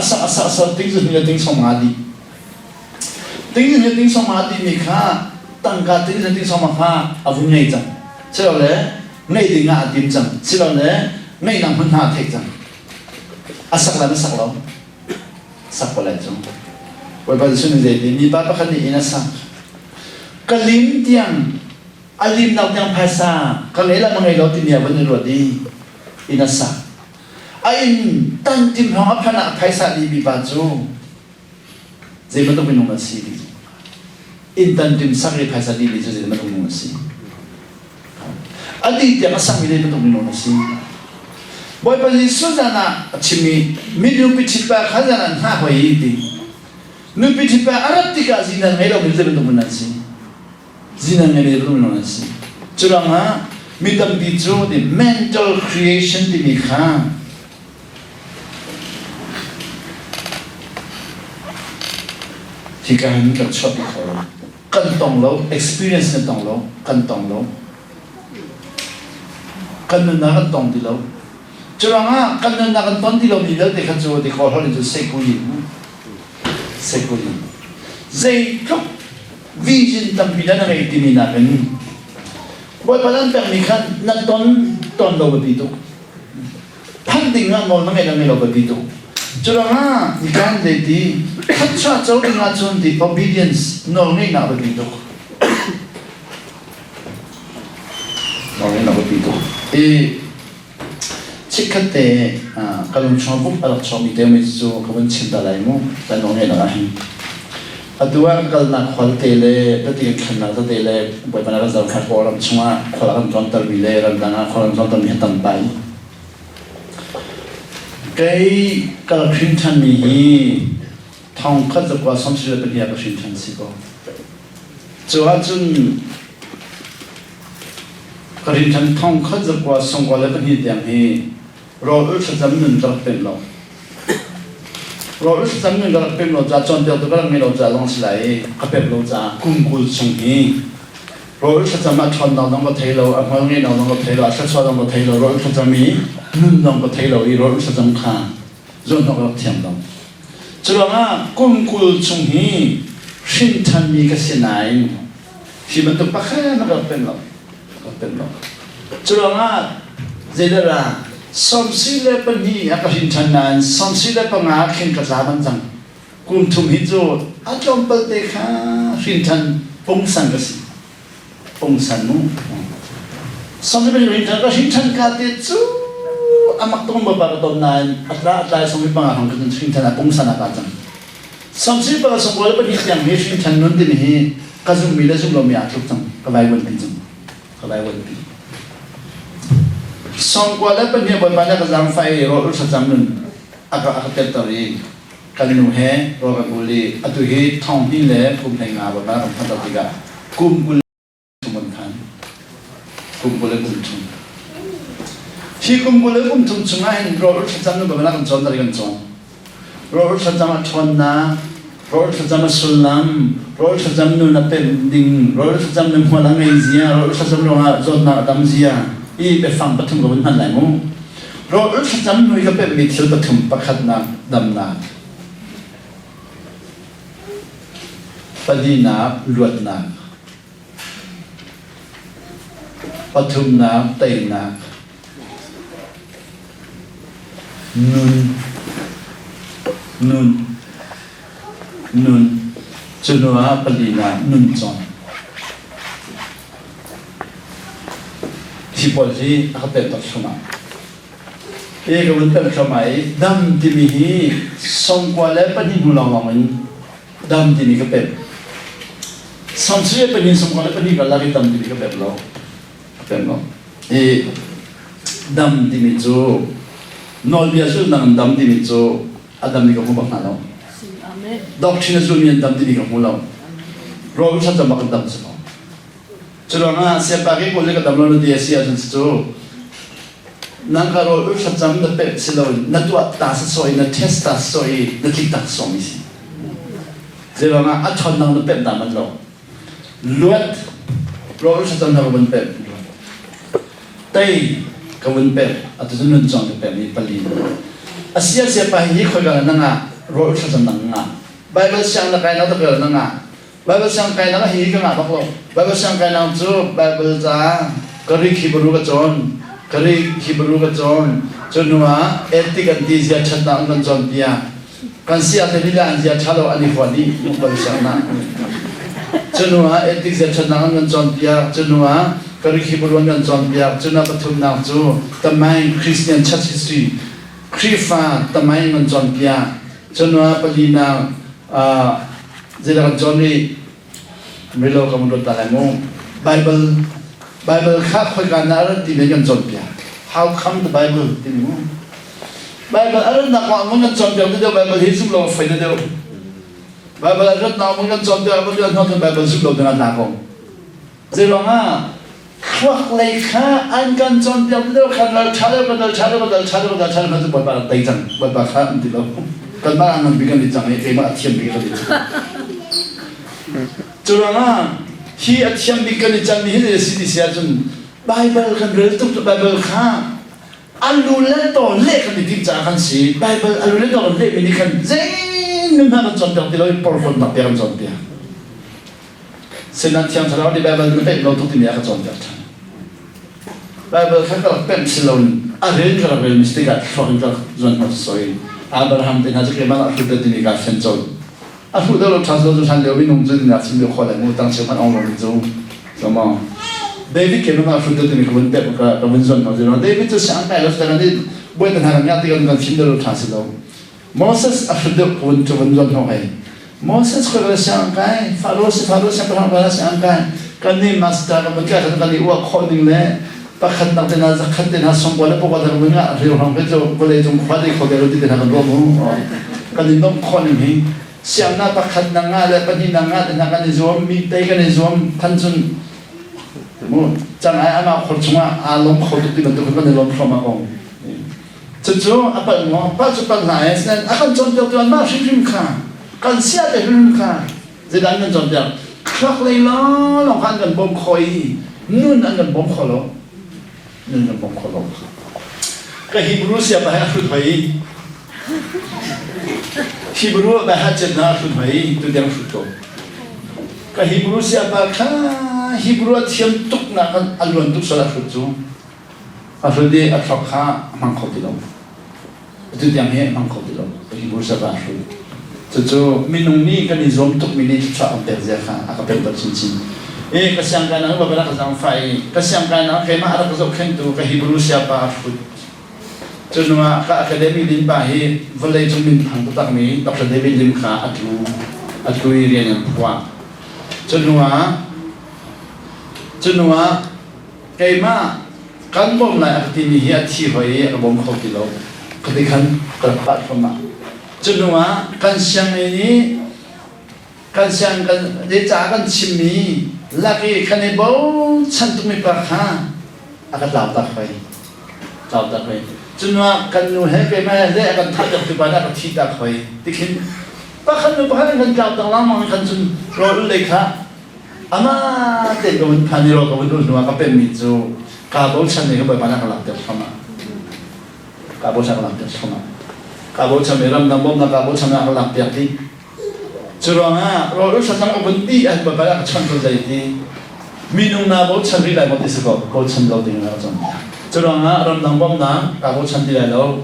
a sak, a sak, a sak, ting zu ting song nga dih. Ting zu ting song nga dih mi kha tangka ting zu ting song nga kha a vun ngei cang. Silole ngeih ding ah a tim cang. Silole ngeihnak hmun hna a theih cang. A sak le na sak lo. Sak ko lai cu. Bawipa Jesuh nih zeiti mipa pakhat nih inn a sak. Ka lim tiang a limnak tiang phaisa ka ngei la ma ngei lo timi ah van i ruat i inn a sak. A inn tan tim hrawng a phanh ah phaisa dih mipa cu zei bantuk minung an si ti cu. Inn tan tim sak i phaisa dih mi cu zei bantuk minung an si. A dih tiang a sakmi zei bantuk minung na si? Bawipa Jesuh zan ah a chimmi mi nupi ṭhitpa kha zan an hngah hoi i ti. Nupi ṭhitpa a rat tikah zinan ngei lomi zei bantuk minung an si? Zinan ngei bantuk minung an si. Cu ruangah mi tampi cu the mental creation timi kha hika hin kan chuahpi kho lo. Kan tong lo, experience kan tong lo, kan tong lo. Kan nunnak kan tong ti lo. Curuangah kan nunnak kan ton ti lomi vialte kha cu ti kawl holh in cun seikuli seikuli zeitluk vision tampi na ngei timi nakin Bawipa nan pekmi khan nan ton ton lo biapi tuk. Phanh ding ah nawl na ngei lo ngei lo biapi tuk. Curuangah nikan le ti thluachuah co ding ahcun ti obedience nawl ngeihnak biapi tuk. Nawl ngeihnak biapi tuk. I chikkhat te ka lung chung vup a rak chuakmi te mi cu ka vun chim ta lai mu kan nawl ngeihnak ah hin. Atu ah kan kalnak khualte le tati kan thlennak tete le Bawipa nih a kan zohkhenh Kawlram chungah khual a kan tlawntermi le ramdang ah khual a kan tlawntermi hi tam pai. Kei ka rak hrin ṭhanmi hi thongkhat zakua 72 ah ka hrin ṭhan si ko. Cu ahcun ka hrin ṭhan thongkhat zakua 92 tiang hi rawl ul thlacam nun ka rak pemh lo. Rawl ul thlacam nun ka rak pemh lo caah cawnpiaktu ka rak ngei lo caah zong si lai i ka pemh lo caah kum 20 chung hi rawl ul thlacam ah ṭhawnnak zong ka thei lo, a hmual ngeihnak zong ka thei lo, a thluachuah zong ka thei lo, rawl ul thlacam i nun zong ka thei lo i rawl ul thlacam kha zuanhnawh ka rak thiam lo. Curuangah kum 20 chung hi hrin ṭhanmi ka si nain hi bantuk pakhat ka rak pen lo. Rak pen lo. Curuangah zeidah ra 72 a ka hrin ṭhan nain 75 khin ka tla ban cang. Kum thum hi cu a tlawmpal te kha hrin ṭhan pungsan ka si. Pungsan mu. 72 ka hrin ṭhan ka te cu amak tung bapa ka ton nain a tla a tlai 75 hong ka hrin ṭhan a pungsan a ka cang. Samsi pa sungkawl pahnih tiang hi hrin ṭhan nun timi hi ka zumhmi le zumh lomi aa tluk cang. Ka vaivuan pi cang. Ka vaivuan pi. Songkua le pahnih Bawipa nih a ka zaangfah i rawl ul thlacam nun a ka a ka telter i kan nu he rawl kan ul i atu hi thong hnih le kum 15 Bawipa kan phanter tikah kum 20 thum an phan. Kum 20 le kum thum. Hi kum 20 le kum thum chungah hin rawl ul thlacam nun Bawipa kan cawn kan cawn. Rawl thlacam a ṭhawnnak, rawl thlacam a sullam, rawl thlacam nun a pemh ding, rawl thlacam nun hmual a ngei zia, rawl thlacam ruangah zawtnak a dam zia i biafang pathum ka vun hman lai mu. Rawl thlacam hnu i ka pemhmi thil pathum pakhatnak damnak, pahnihnak luatnak, pathumnak teinak. Nun, nun, nun, cu hnu ah palinak nun cawng. Hi pawl hi a ka pek tak thluahmah. Hi ka vun pek thluahmah i dam timi hi 92 hnu lawnglawng in dam timi ka pek. 92, 92 karlak i dam timi ka pek lo. Ka pek lo. I dam timi cu nawlbia zulhnak in dam timi cu a dam mi ka hmu bak hna lo. Doctrine a zulmi an dam timi ka hmu lo. Rawl thlacam bak in dam si ko. Cu ruangah siapa ke kawl le ka dam lo na ti a si ahcun cu nang ka rawl thlacam na pemh si lo na tuah ta sa so i na test ta so i na tlik tak so mi si. Zei ruangah a ṭhawnnak na pemh ta man lo. Luat rawl thlacam na ka vun pemh. Tei ka vun pemh. Atu cu nun cawng ka pemh i pali. A sia sia pa hi khoi na ngah rawl thlacam na ngah. Bible siang na kai na ta na ngah. Bible siang kai na hi ka ngah bak lo. Bible siang kai na cu Bible ca Greek Hebrew ka cawn. Greek Hebrew ka cawn. Cu hnu ah ethic an ti zia ṭhatnak an kan cawnpiak. Kan si ah lila an zia ṭha lo an i hua dih bal siangnak. Cu hnu ah ethic zia ṭhatnak an kan cawnpiak. Cu hnu ah Greek Hebrew an kan cawnpiak. Cu hnu pathumnak cu Tamain Christian Church History Khrihfa Tamain kan cawnpiak. Cu hnu ah palinak zeidah kan cawn rih? Milo ka mun ruat ta lai mu. Bible Bible kha khoika na rat ti kan cawnpiak. How come the Bible ti mu. Bible a ratnak kong mun kan cawnpiak ti deuh Bible hi zum lo fei na deuh. Bible a ratnak mun kan cawnpiak mun kan hnon Bible zum lo ding na kong. Zei ruangah thluak lei kha an kan cawnpiak ti deuh khan ral ṭha deuh kan ral ṭha deuh kan ral ṭha deuh kan ral ṭha deuh cu Bawipa kan tei cang. Bawipa kha an ti lo. Kanmah a ngan bik kan i cang i keimah a thiam bik kan i cang. Cu ruangah hi a thiam bik kan i canmi hi zei a si ti si ahcun Baibal kan rel tuk Baibal kha a lu le taw leh kan i timh caah kan si. Baibal a lu le taw kan lehmi nih khan zei nun hna kan cawnpiak ti lo i porhlawtnak te kan cawnpiak. Sinan Thiang Thlarau nih Baibal na pemh lo tuk timi a ka cawnpiak ṭhan. Baibal kha ka rak pemh si loin a rel ka rak rel mistake ah thluak in ka rak zuan hna soi. Abraham te hna cu keimah ah hlut timi kaa fian colh. A hlut lo ṭha lo cu hlan lio minung cu na chim lio khawh lai mu tang cheu hmanh ong lo mi cu. So maw David keimah ah hlut timi ka vun pemh ka ka vun zuan hna zero. David cu siang kai lo si nih buai hna kan ngah ti kan kan fim lo ṭha si lo. Moses a hlut deuh kun cu vun zuan hnawh hei. Moses khoi ka siang kai, Faro si Faro siangpahrang ka siang kai. Kan nih master kan vun kai kan i uah khawh ning le pakhat nak te na zakhat te na songkua le pakua kan vun ngah riu hram ke cu vawlei cung khua dei kho te ti te na kan ruah mu. Kan i nomh khawh ning hi siang na pakhat na nga le pahnih na nga te na kan i zuam mi tei kan i zuam than cun mu cang ai ama khor chungah aa lom kho tuk ti bantuk kan i lom thluahmah ko. Cucu a palh maw? Palh cu palh hna ee. Asinain a kan cawnpiaktu anmah hrimhrim kha kan siate hrimhrim kha zeidah an kan cawnpiak? Thluak lei lawnglawng kha an kan bawmh khawh i nun an kan bawm kho lo. Nun kan bawm kho lo. Ka Hebrew siapa he a hrut hoi i. Hebrew ah ha chet na hrut hoi tu tiang hrut ko. Ka Hebrew siapa kha Hebrew a thiam tuk nak a luan tuk sal a hrut cu. A hrut i a thluak kha a hmang kho ti lo. Atu tiang hi a hmang kho ti lo. Hebrew siapa a hrut. Cucu minung nih kan i zuam tukmi nih thluachuah kan pek zia kha a ka pek deuh chinchin. I ka siangkai nak ka zaangfah i ka siangkai nak keimah a rak zohkhenhtu ka Hebrew siapa a hrut. Cu hnuah ka academy din pa hi vawleicung minthang taktakmi Dr. David Lim kha a tlu. A tlu i rian an phuah. Cu hnuah cu hnuah keimah kan bawm lai a ka timi hi a thi hoi i a ka bawm kho ti lo. Khati khan ka rak pah thluahmah. Cu hnuah kan sianginn i kan siang kan ca kan chimmi lak i kan i bochan tukmi pa kha a ka tlau tak hoi. Tlau tak hoi. Cunuah kan nu he keimah he le a kan thah deuh tu pa dah ka thi tak hoi. Tikhin pakhat nu pakhat in kan tlau tak lengmang kan cun rawl lei kha ama te ka vun phan i rawl ka vun ul hnuah ka pemmi cu kaa bochan i ka bawipa nih a ka lak thluahmah. Kaa bochan ka lak piak thluahmah. Kaa bochan i ramdang bawmnak kaa bochan ah ka lak piak dih. Curuangah rawl ul thlacam a vun ti an bawipa nih a ka chawnh ko zei ti minung naa bochan rih lai maw ti si ko bochan lo ding in a cawm. Curuangah ramdang bawmhnak kaa bochan ti lai lo.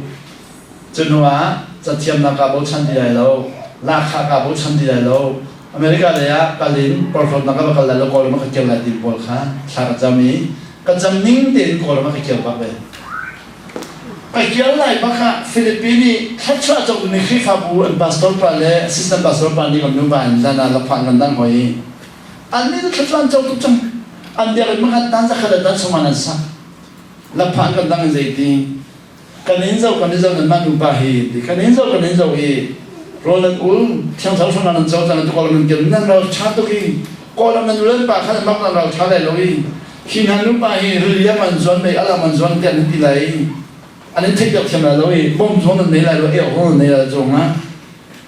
Cu hnuah cathiamnak kaa bochan ti lai lo. Lahkhah kaa bochan ti lai lo. America lei ah kal in porhlawtnak ka va kal lai lo Kawlram ah ka kir lai ti pawl kha thla ka cam i ka cam ning tein Kawlram ah ka kir bak ve. Pathian lai bak ah Philippine i thluachuah cawk dingmi Khrihfabu an pastor pa le assistant pastor pa nih kan nuva in zan ah lakphah an kan dang hoi i annih cu thluachuah an co tuk cang. An biakinn pakhat tan zakhat le tan sawm an sak. Lakphah an kan dang in zeiti kan in zoh kan in zoh nanmah nupa hi ti kan in zoh kan in zoh i rawl nan ul thiang thlarau hram nan co cang tu kawlam nan kir nan ral ṭha tuk i kawlam nan ul an pa khan mak nan ral ṭha lai lo i Hi hna nupa hi rili ah man zuan mei al ah man zuan tiah nan ti lai i an in theih piak thiam lai lo i bom zong nan nei lai lo eok zong nan nei lai lo ah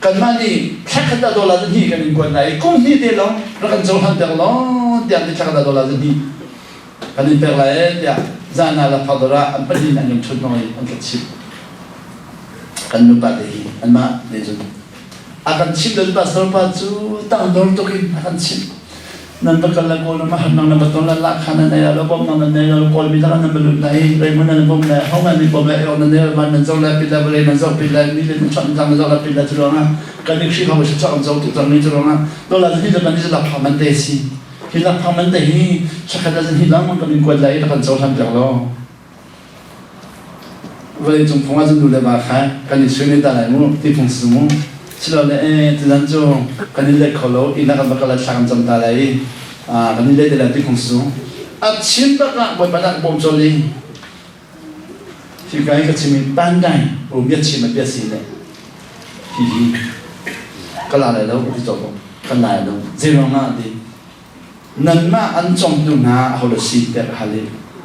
kanmah nih thla khat ah dollar zahnih kan in kuat lai i kum hnih te lawng rak kan cohlan piak law tiah ti thla khat ah dollar zahnih kan in pek lai e tiah zan ah lakphak dawr ah an pahnih an kan ṭhut hnawh i an ka chimh kan nupa te hi anmah nih cun a kan chimh lo pastor pa cu tangdor tuk in a kan chimh Nan va kal la kawl ma han nang na va ton la la kha nan ei la bom nang nan nei la kawl mi la nan ba lut lai rei mun nan bom lai hong nan ni bom lai eo nan nei van nan zo lai pit lai vale nan zo pit lai mi le nan chon zang zo la pit lai chu rong kan ni khri ho shi chang zo tu chang ni chu rong do la hi kan ni la pha man te si hi la pha man te hi sakhat la hi lang man kan in kuat lai la kan zo hlan piak lo Vawleicung phung ahcun nu le va kha kan i suimi ta lai mu ti phung si mu. Silole eh tuzan cu kan i let kho lo inn ah kan va kal lai thla kan cam ta lai i kan i let te lai ti phung si mu. A chim bak ah Bawipa dah bawm colh i hika hi ka chim i pandai um bia chim a bia si le hihi ka la lai lo ka ti cawk kan lai lo zeiruang ah ti Nanmah an cawmtu hna aho le si tiah ka hal i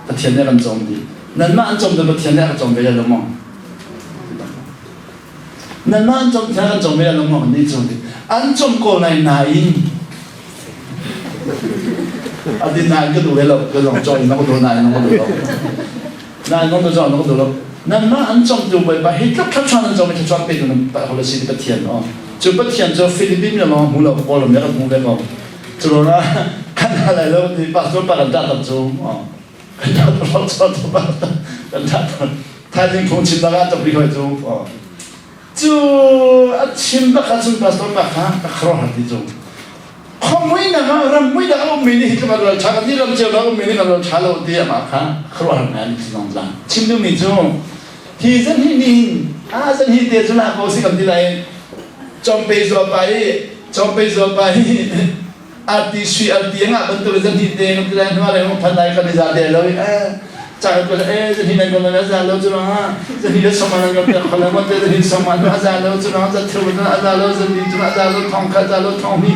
Pathian nih a kan cawm dih. Nanmah an cawmtu Pathian nih a ka cawm ve lai lo maw? Nanmah an cawm kan cawm ve lai lo maw? Nih cu an cawm ko lai nain a din nain ka duh ve lo ka zong cawm na ka duh nain na ka duh lo nain ka cawm na ka duh lo nanmah an cawmtu Bawipa hi tluk thluachuah nan cawm i thluachuah petu nan aho le si Pathian aw cu Pathian cu Philippine mi lawng hmu lo Kawlram nih a kan hmu ve ko Curuangah kan hal lai lo ti pastor pa kan ṭah tak cu kan ṭah tak cu kan ṭah tak thaizing phung chim bak ah ṭap rih hoi cu cu a chim bak ah cun pastor pa kha ka khuaruahhar ti cu khuamuinak ah rammuinak a ummi nih hi tluk an ral ṭha kan nih ram cio ah ummi nih kan ral ṭha lo ti amah kha khuaruahhar ngai an si zongzal chim duhmi cu hi zan hi ni hin a zan hi te cu la ko si kan ti lai Cawmpe zual pa i cawmpe zual pa hi arti sui arti nga bantuk zan hi te kan ti lai hnuah le phan lai kan i za te lo i eh ca kan ko eh zan hi nan ko nan za lo cu rang zan hi le soma nan ko te khola mo te zan hi soma nu a za lo cu rang za thil a za lo zan hi cu a za lo thong kha za lo thong hi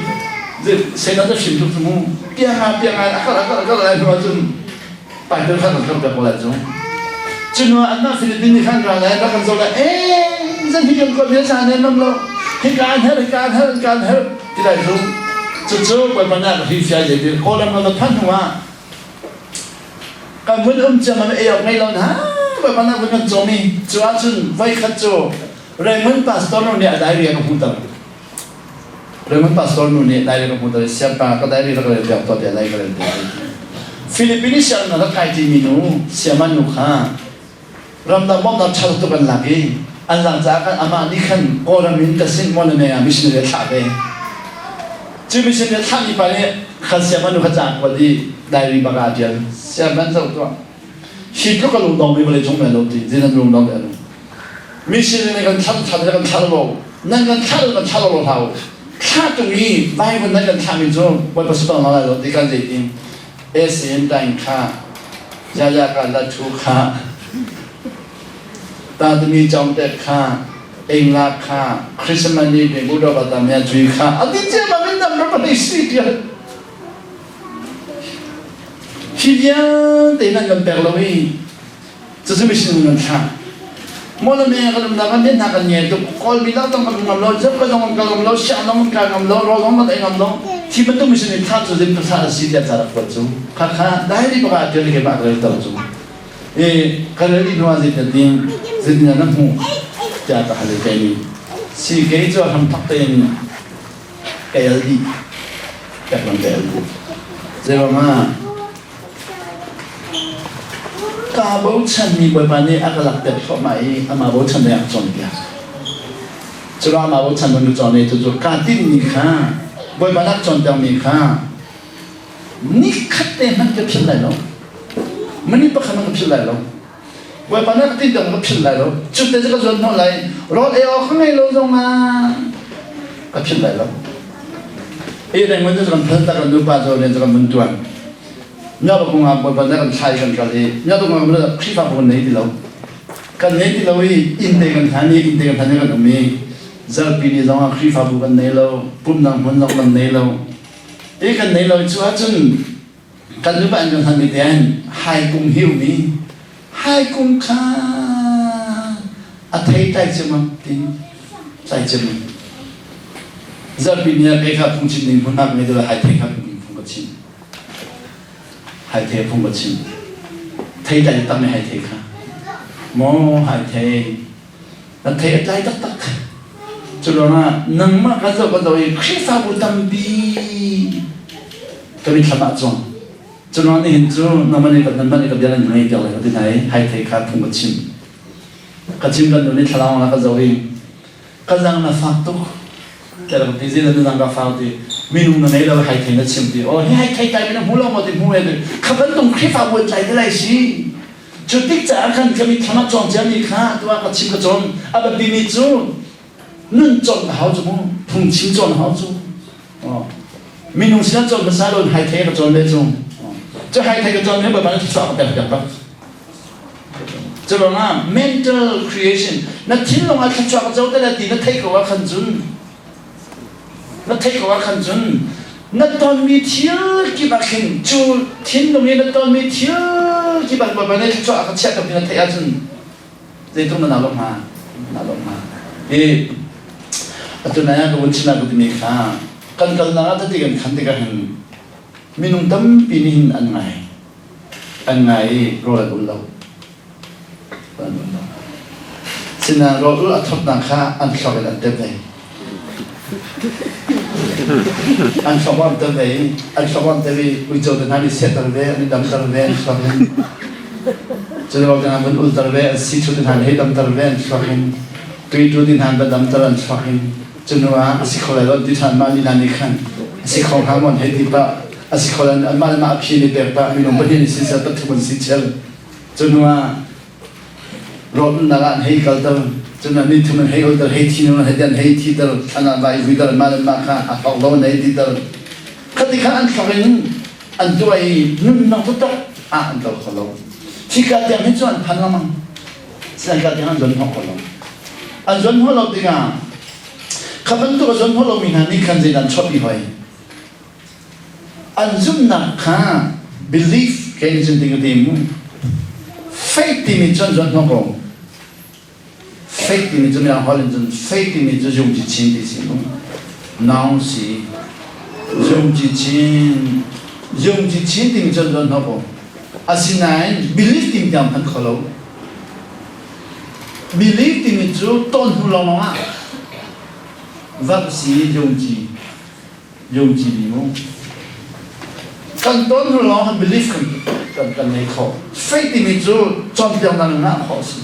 se na ta hrim tuk mu pianga pianga akal akal akal lai hnuah cun Bible kha kan tlawm pek ko lai cu. Cu hnu ah anmah Philippine nih khan ra lai rak kan zoh lai eh zan hi kan kuat mi sa ne nam lo hi kaan her hi kaan her kaan her ti lai cu. Cucu Bawipa nih a ka hrilhfiah zei ti Kawlram kan va phanh hnu ah kan vun um ciammam ei awk ngei lo na Bawipa nih vun kan cawm i cu ahcun voikhat cu. Raymond Pastor nu nih a diary a ka hmuhter. Raymond Pastor nu nih diary ka hmuhter i siapa ka diary rak rel piak tuah tiah diary ka rel piak. Philippines sianginn a rak kai ṭimi nu siama nu kha ramdang bawmhnak ṭha tuk an lak i an lak caah khan amah nih khan Kawlram in ka sin Mawlamyine ah missionary a thlah ve. Cu missionary a thlahmi pa nih khan siama nu kha ca a kuat i diary bak ah a ṭial. Siama zoh tuah. Hi tluk a lungdong mi vawlei cung meh lo ti zin an lungdong deh anu. Missionary nih kan thlah thlah kan thlah lo. Nan kan thlah lo kan thlah lo hlah u. Thlah tung i Bible nan kan thlah mi cu Bawipa sutong lai lo ti kan zei ti. ACM time kha Yaya ka la thu kha Tatami chong te kha Engla kha Christmas ni pe budo ba tam ya chui kha ati che ma min dam ro pa nei si tia Hi vialte nan kan pek lo i cucu mishin nan thlah. Mawlame kan umnak kan hna kan nge tuk kawl mi dang kan ngam lo zep ka zong kan ngam lo siang zong kan ngam lo rawl zong kan ei ngam lo thi bantuk mishin nih thah cu zin ka thah si tiah ca rak kuat cu kha kha diary baka tial ke ma rel tar cu e ka rel i nuwa zin ding zin na hmu tiah ka hal ke ni si ke cu ham thak tein ka el dih pek lam ka el dih zeiruangah kaa bochanmi Bawipa nih a ka lakter thluahmah i amah bochan ding a ka cawnpiak curuang amah bochan ding ka cawn i cucu kaa tinhmi kha Bawipa nih a ka cawnpiakmi kha nikhat te hmanh ka philh lai lo minute pakhat hmanh ka philh lai lo Bawipa nih a ka tinhpiak ka philh lai lo. Cu te cu ka zuan hnawh lai. Rawl ei awk ka ngei lo zong ah ka philh lai lo. Hi reng cu kan phal tak kan nupa cu rian cu kan vun tuan. Mya kung ah Bawipa nih kan thlai kan kal i mya kung ah Khrihfa bu kan nei ti lo. Kan nei ti lo i inn te kan hlan i inn te kan hlan i kan um i zarhpi ni zong ah Khrihfabu kan nei lo, pumnak hmun zong kan nei lo. Ti kan nei lo cu ahcun Kan nupa an kan hlan te hin hai kung hi um i hai kung kha a thei tlai ciammam tin tlai ciammam. Zarhpi ni ah kei kha phungchim ding hmun hna ka hai thei kha phung ka chim. Hai thei phung ka chim. Thei tlai tak mi hai thei kha. Maw hai thei na thei a tlai taktak. Cu ruangah nangmah kan zoh kan zoh i Khrihfabu tampi ka mitthlam ah cuang. Cu ruang nihin cu nangmah nih kan nangmah nih ka bia nan ngei piak lai ka ti hna i hai thei kha phung ka chim. Ka chim kan nu nih thlalang la ka zoh i ka zang na fak tuk. Tiah ka ti zeidah na zang ka fak ti minung na ngei lo hai thei na chim ti. Oh hi hai thei tlai mi na hmu lo maw ti hmu e ti. Kha bantuk Khrihfabu an tlai te lai si. Cu tik caah khan ka mitthlam ah cawng ciami kha tuah ka chim ka cawn. A biapimi cu nun cawn a hau cu mu. Phungchim cawn a hau cu. Minung sinah cawn hmasa lo in hai thei ka cawn ve cu. Cu hai thei ka cawn ve Bawipa nih thluachuah ka pek piak bak. Cu ruangah mental creation na thinlung ah thluachuah ka co te lai ti na theih ko ah khan cun Na theih ko ah khan cun na tonmi thil kip ah khin cu thinlung i na tonmi thil kip ah Bawipa nih thluachuah a ka chiah tuk ti na theih ahcun zeitluk na naa lawmh hnga? Naa lawmh hnga. Hi atu nai ah ka vun chim lai ka timi kha kan kalnak ah tete kan khan tikah hin minung tampi nih hin an ngai. An ngai i rawl an ul lo. An ul lo. Sinain rawl ul a thawtnak kha an thluak in an tep ve. An thluak an tep ve i an thluak an tep i uico te hna nih sehter ve, an i damter ve an thluak in. Cun rawl te hna van ulter ve, an si thu te hna nih hei damter ve an thluak in. Tuitu te hna van damter an thluak in. Cu hnu ah a si kho lai lo an ti ṭhan mah lila nih khan a si kho hnga maw an hei ti pah a si kho lai anmah le mah a phi nih pek pah minung pahnih an si chel pathum an si chel cu hnu ah rawlnak ah an hei kalter cun ah nithum an hei ulter hei thi an hei an hei thiter thlan ah vai vuiter mah le mah kha a hlawk lo an hei titer khati kha an thlok in an tuah i nunnak taktak ah an kal kho lo hika tiang hin cu an phan lengmang hika tiang an zon hnawh kho lo an zon hnawh lo tikah kha bantuk a zon hnawh lomi hna nih khan zeidah an chuahpi hoi An zumhnak kha belief ke in cun ding a ti mu. Faith timi cu an zuan hnawh ko. Faith timi cu mirang holh in cun faith timi cu zumci chin ti si mu. Noun si. Zumci chin. Zumci chin timi cu an zuan hnawh ko. Asinain belief timi tiang hman kho lo. Believe timi cu tawn hnu lawnglawng ah verb si yongci yongci mi mu. Kan tawn hnu lawng kan believe kan kan kan nei kho. Faith timi cu cawnpiaknak in ngah khawh a si.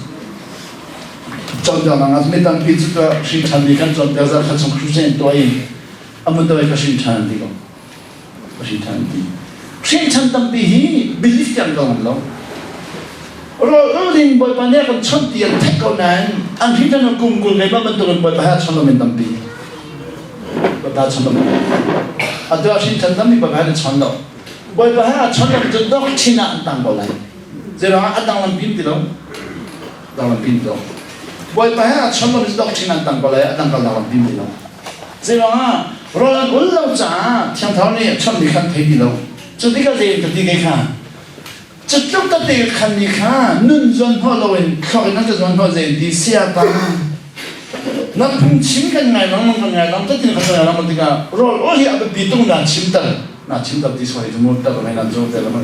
Cawnpiaknak ah mi tampi cu ka hrin ṭhan mi kan cawnpiak zarh khat chung Christian tuah in amun dawai ka hrin ṭhan ti ko. Ka hrin ṭhan ti. Hrin ṭhan tampi hi belief tiang ka ngam lo. Rawl ding Bawipa nih a kan chawnh ti an theih ko nain an hrin ṭhan kum 20 ngei bantukin Bawipa he a chawnh lomi tampi. Bawipa chawnh lo. Atu ah hrin ṭhan tampi Bawipa he an chawnh lo. Bawipa he a chawnh lo cu doctrine ah an tang ko lai. Zeiruangah a dang lam pin ti lo. Dang lam pin ti lo. Bawipa he a chawnh lo cu doctrine an tang ko lai a dang kal dang lam pin ti lo. Zeiruangah rawl an ul lo caah Thiang Thlarau nih a chawnh mi kha an thei ti lo. Cu tikah zei ka ti kei kha Cu tluk tete khan mi kha nun zuan hnawh loin thluak in an ka zuan hnawh zei ti siapa na phungchim kan ngai lengmang kan ngai lengmang tatin kan ngai lengmang tikah rawl ul hi a biapi tung na chim ter na chim ter ti soi cu ter mai nan zo ter mai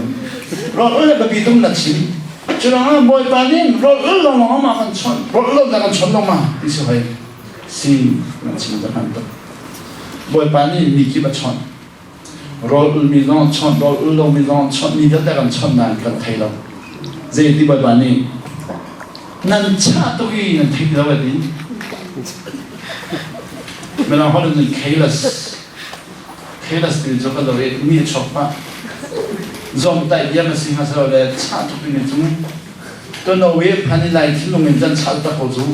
rawl ul hi a biapi tung na chim cu ruangah bawipa nih rawl ul lawng lawng ma kan chawnh rawl ul na kan chawnh lawng ma ti soi si na chim ter kan tuk bawipa nih mi kip a chawnh Rawl ulmi zong chawnh, rawl ul lomi zong chawnh, mi vialte kan chawnh nain kan thei lo. Zei ti Bawipa nih nan chah tuk i nan thei ti lo a ti. Mirang holh in careless. Careless timi cu kan lo i mi a chawk pah. Zawmtaih bia ka si hnga silo le chah tuk timi cu ka no i phan i lai thinlung in can chah tak ko cu.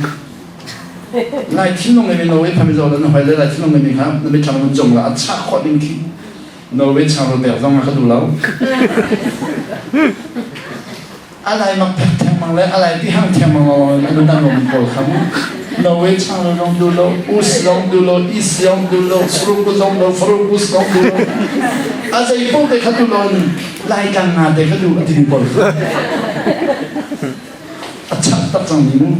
Lai thinlung in Norway phami zo na hoi le Lai thinlung in kha na mitthlam nun cung la a chah khawh ding khi Norway changro pek zong ka duh lo. Alai mak phek theng mang le alai ti hang theng mang lo na nun nan pawl kha mu. Norway changro zong duh lo, us zong duh lo, is zong duh lo, Suruku zong lo, Farukus zong duh lo. A zei po te kha duh lo Lai tlang nga te kha duh a ti pawl. A chak tak cang mi mu.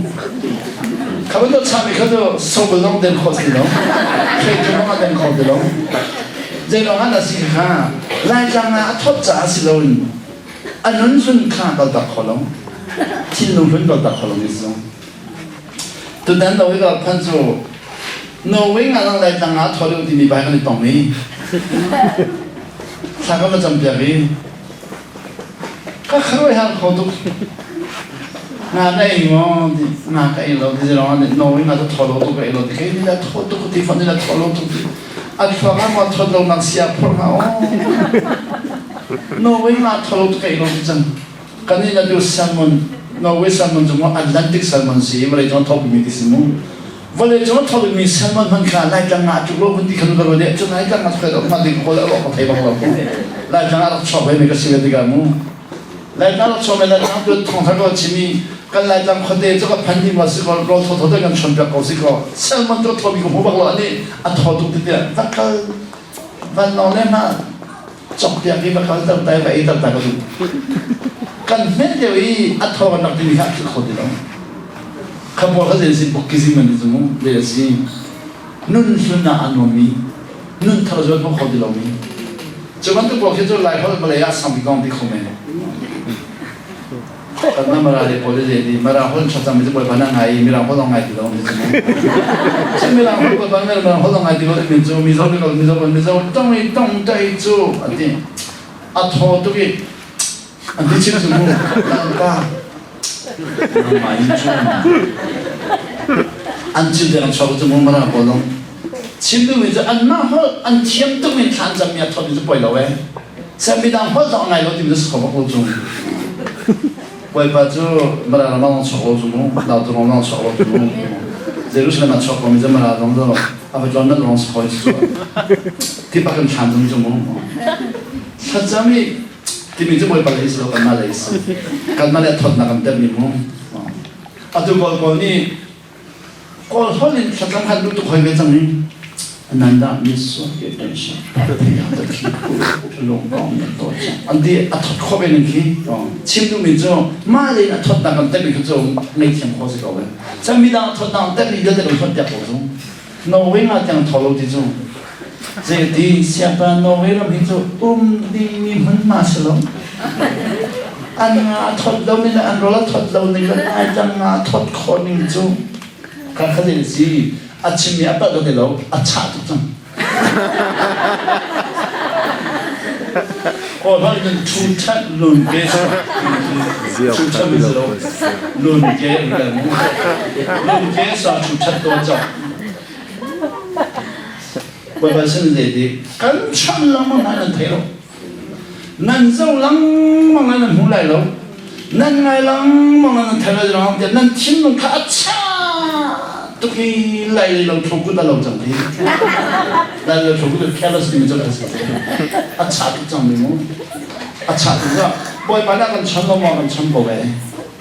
Kha bantuk chami kha cu sobel zong den khawh si lo. Thleitu zong a den kho ti lo. Zeilawng ah dah si kha Laitlang ah a thawt caah si loin a nun hlun kha kaltak kho lo. Thinlung hlun kaltak kho lo mi si zong. Tutan Norway ka phan cu Norway nga lang Laitlang ah thaw deuh timi bai kan i tong i thla kan va campiak i Ka kharuahhar kho tuk. Nga ka ei maw ti nga ka ei lo ti zong ah no in nga thaw lo tuk ka ei lo ti kei ni la thaw tuk ti fon ni la thaw lo tuk ti a thluak ah maw thawt lo nak sia phur nga o Norway nga thaw lo tuk ka ei lo ti cang kan in atu salmon Norway salmon cu maw Atlantic salmon si vawlei cung thaw mi ti si mu vawlei cung thaw mi salmon hman kha Laitlang nga tuk lo kun ti khan ka ro de cu Laitlang nga thoi lo ma ding ko le ro ka thei bang lo ku Laitlang ah rak chuak ve mi ka si ve tikah mu Laitlang rak chuak ve Laitlang tu thong thar ko chimi kan Laitlang khuate cu ka phan ding wa si ko ro tho tho te kan chon piak ko si ko salmon tu tho mi ko hmu bak lo ani a tho tuk ti tiah va kal van long le ma chok piak i va kal ter tai va ei ter ta ka duh kan hmet deuh i a tho kan rak timi kha a thil kho ti lo kha pawl kha zei si bukkizi man ti mu le si nun hlun ah a nuammi nun thar zuan kho ti lomi cu bantuk pawl khi cu lai holh vawlei ah sang bik ti kho men kan na mara le pawl le ti mara holh tha cang mi cu bawipa na ngai i mirang holh ngai ti lo mi cu cu mirang holh bawipa mirang holh ngai ti lo mi cu mizo mizo mizo mizo tong i tong tai cu ati a thaw tuk i an ti chim cu mu pa An chim te an chuak cu mu mara pawl dong. Chim duhmi cu anmah holh an thiam tukmi thla an cammi a thawtmi cu poi lo ee. Sem midang holh zong ngai lo timi cu si kho bak lo cu. Bawipa cu mara ram ah chuak lo cu mu. Lautu ram ah chuak lo cu mu. Jerusalem ah chuak komi cu mara zong cu a va tlawn nan lawng si khoi cu. Ti bak in thlan zong cu mu. Thlacam i timi cu Bawipa lei si lo kanmah lei si kanmah le thawtnak kan temmi mu atu kawl kawl nih kawl holh in thlacam khan duh tuk hoi ve cang i ananda mi so ke tension an ti a thot kho ve ning khi chim duhmi cu mah le a thotnak kan temmi khi cu ngei thiam kho si ko ve chan midang a thotnak an temmi vialte kan thot piak ko cu Norway nga tiang tho lo ti cu zeiti siapa Norway ram hi cu um dingmi hmunhma si lo. An nga a thawt lo ning le an rawl a thawt lo ning le Laitlang nga a thawt khawh ning cu kha kha zei si a chimmi a palh ti lo a chah tuk cang. Kawl holh in thu that lun ke thu that mi lo lun ke lun ke sa thu that to chok Bawipa sin zei ti kan chan lengmang hna nan thei lo nan zoh lengmang ah nan hmu lai lo nan ngai lengmang ah nan thei lai lo tiah nan thinlung kha a chia tuk i lai lo thukut a lo cang ti lai lo thukut careless timi cu a si a chah tuk cang mi mu a chah tuk cang bawipa nih kan chan lo maw kan chan ko ve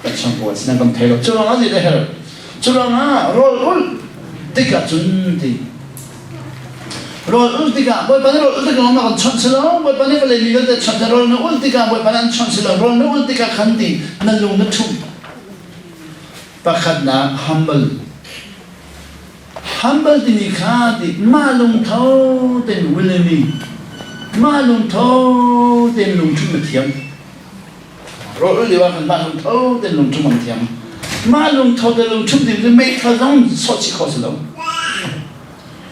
kan chan ko sinan kan thei lo cu ruangah zei dah herh cu ruangah rawl ulh tikah cun ti Rawl ulh tikah Bawipa nih rawl ulh tikah kan chawnh si lo Bawipa nih vawlei mi vialte chawnh rawl na ulh tikah Bawipa nih an chawnh si lo rawl na ulh tikah khan ti na lung na ṭhumh pakhatnak humble humble timi kha ti mah lungtho tein willingly mah lungtho tein lungṭhumh na thiam rawl ulh lio ah khan mah lungtho tein lungṭhumh an thiam mah lungtho te lungṭhumh timi cu meithal zong sawh chih khawh si lo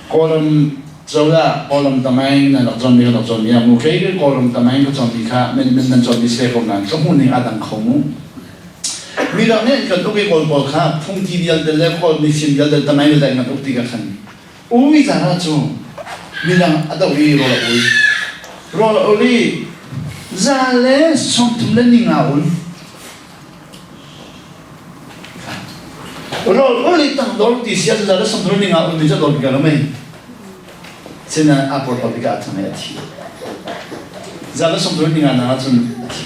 Kawlram cozah Kawlram tamaing nan rak cawnmi ka rak cawnmi ah mu kei Kawlram tamaing ka cawnmi kha men men nan cawnmi si ko nain ka hmuh ning aa dang kho mu midang nih kan uk i Kawl pawl kha phungki vialte le Kawl mifim vialte tamaing vialte kan uk ti ka khan ui zara cu midang a doh i rawl a ul rawl a ul i za le 30 le ninga ul Rawl ul i tangdor ti si ahcun le samdor ning ah ul mi cu dor bik lo mei. Sinain a porhlawt tikah a thang i a thi. Za le samdor ning ah na ahcun a thi.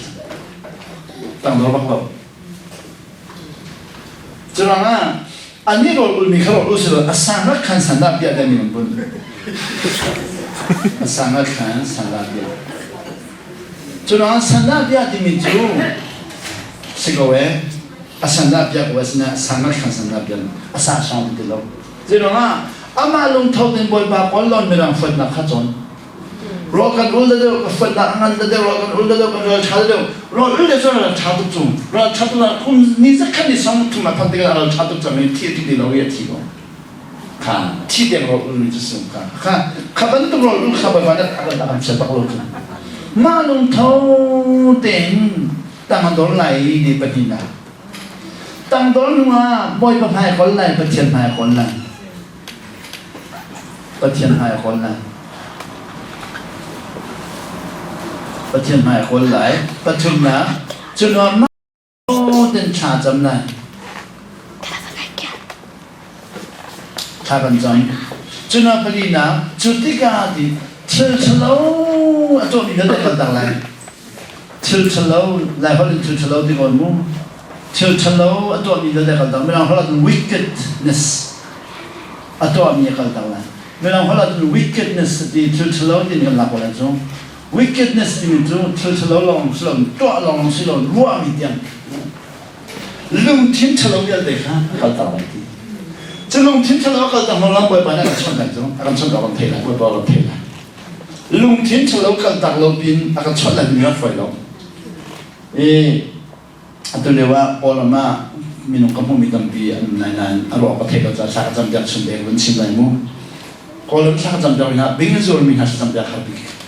Tangdor bak lo. Curangah ani rawl ul mi kha rawl ul si lo a sang rak khan sandah piah demi an bun. A sang rak khan sandah piah. Curuangah sandah piah timi cu si ko ee a sandah piah ko asina sangat khan sandah piah a sa song ti lo. Curuangah amah lungtho tein Bawipa kawl lawn mirang fuatnak kha cawn. Rawl kan ul deuh ka fuatnak a ngan deuh rawl kan ul deuh kan ral ṭha deuh rawl ul deuh cu ral ṭha tuk cu ral ṭha tuk kum ni zakhat ni song thum a phak tikah ral ṭha tuk cang i thi a ti lo i a thi ko. Kha thi deng rawl ul mi cu sung kha kha kha bantuk rawl ul kha Bawipa nih a kan a kan bak lo cu mah lungtho tein tang a dor lai i ni pahnihnak tangdor hnu ah Bawipa hmai a kawl lai Pathian hmai a kawl lai Pathian hmai a kawl lai Pathian hmai a kawl lai pathumnak cu nuam ten thla cam lai. Thla kan cam. Cuna palinak cu tikah ti thil ṭhalo a tuahmi vialte kaltak lai. Thil ṭhalo lai holh in thil ṭhalo ti ko mu. Thil ṭhalo a tuahmi vialte kaltak. Mirang holh ahcun wickedness a tuahmi a kaltak lai. Mirang holh ahcun wickedness ti thil ṭhalo ti kan lak ko lai cu. Wickedness timi cu thil ṭhalo lawng si lo tuah lawng si lo ruahmi tiang lungthin ṭhalo vialte kha a kalter lai ti. Cu lungthin ṭhalo a kalter hnu lam Bawipa nih a kan chawnh lai cu a kan chawnh kan theih lai Bawipa kan theih lai. Lungthin ṭhalo kaltak lo pin a kan chawnh lai mi rak hruai lo. I atu lio ah Kawlram ah minung ka hmuhmi tampi an um lai nain a ruah ka theih lo caah thla ka campiak chung te vun chim lai mu. Kawlram thla ka campiak hna bing a zuarmi hna thla campiak har bik.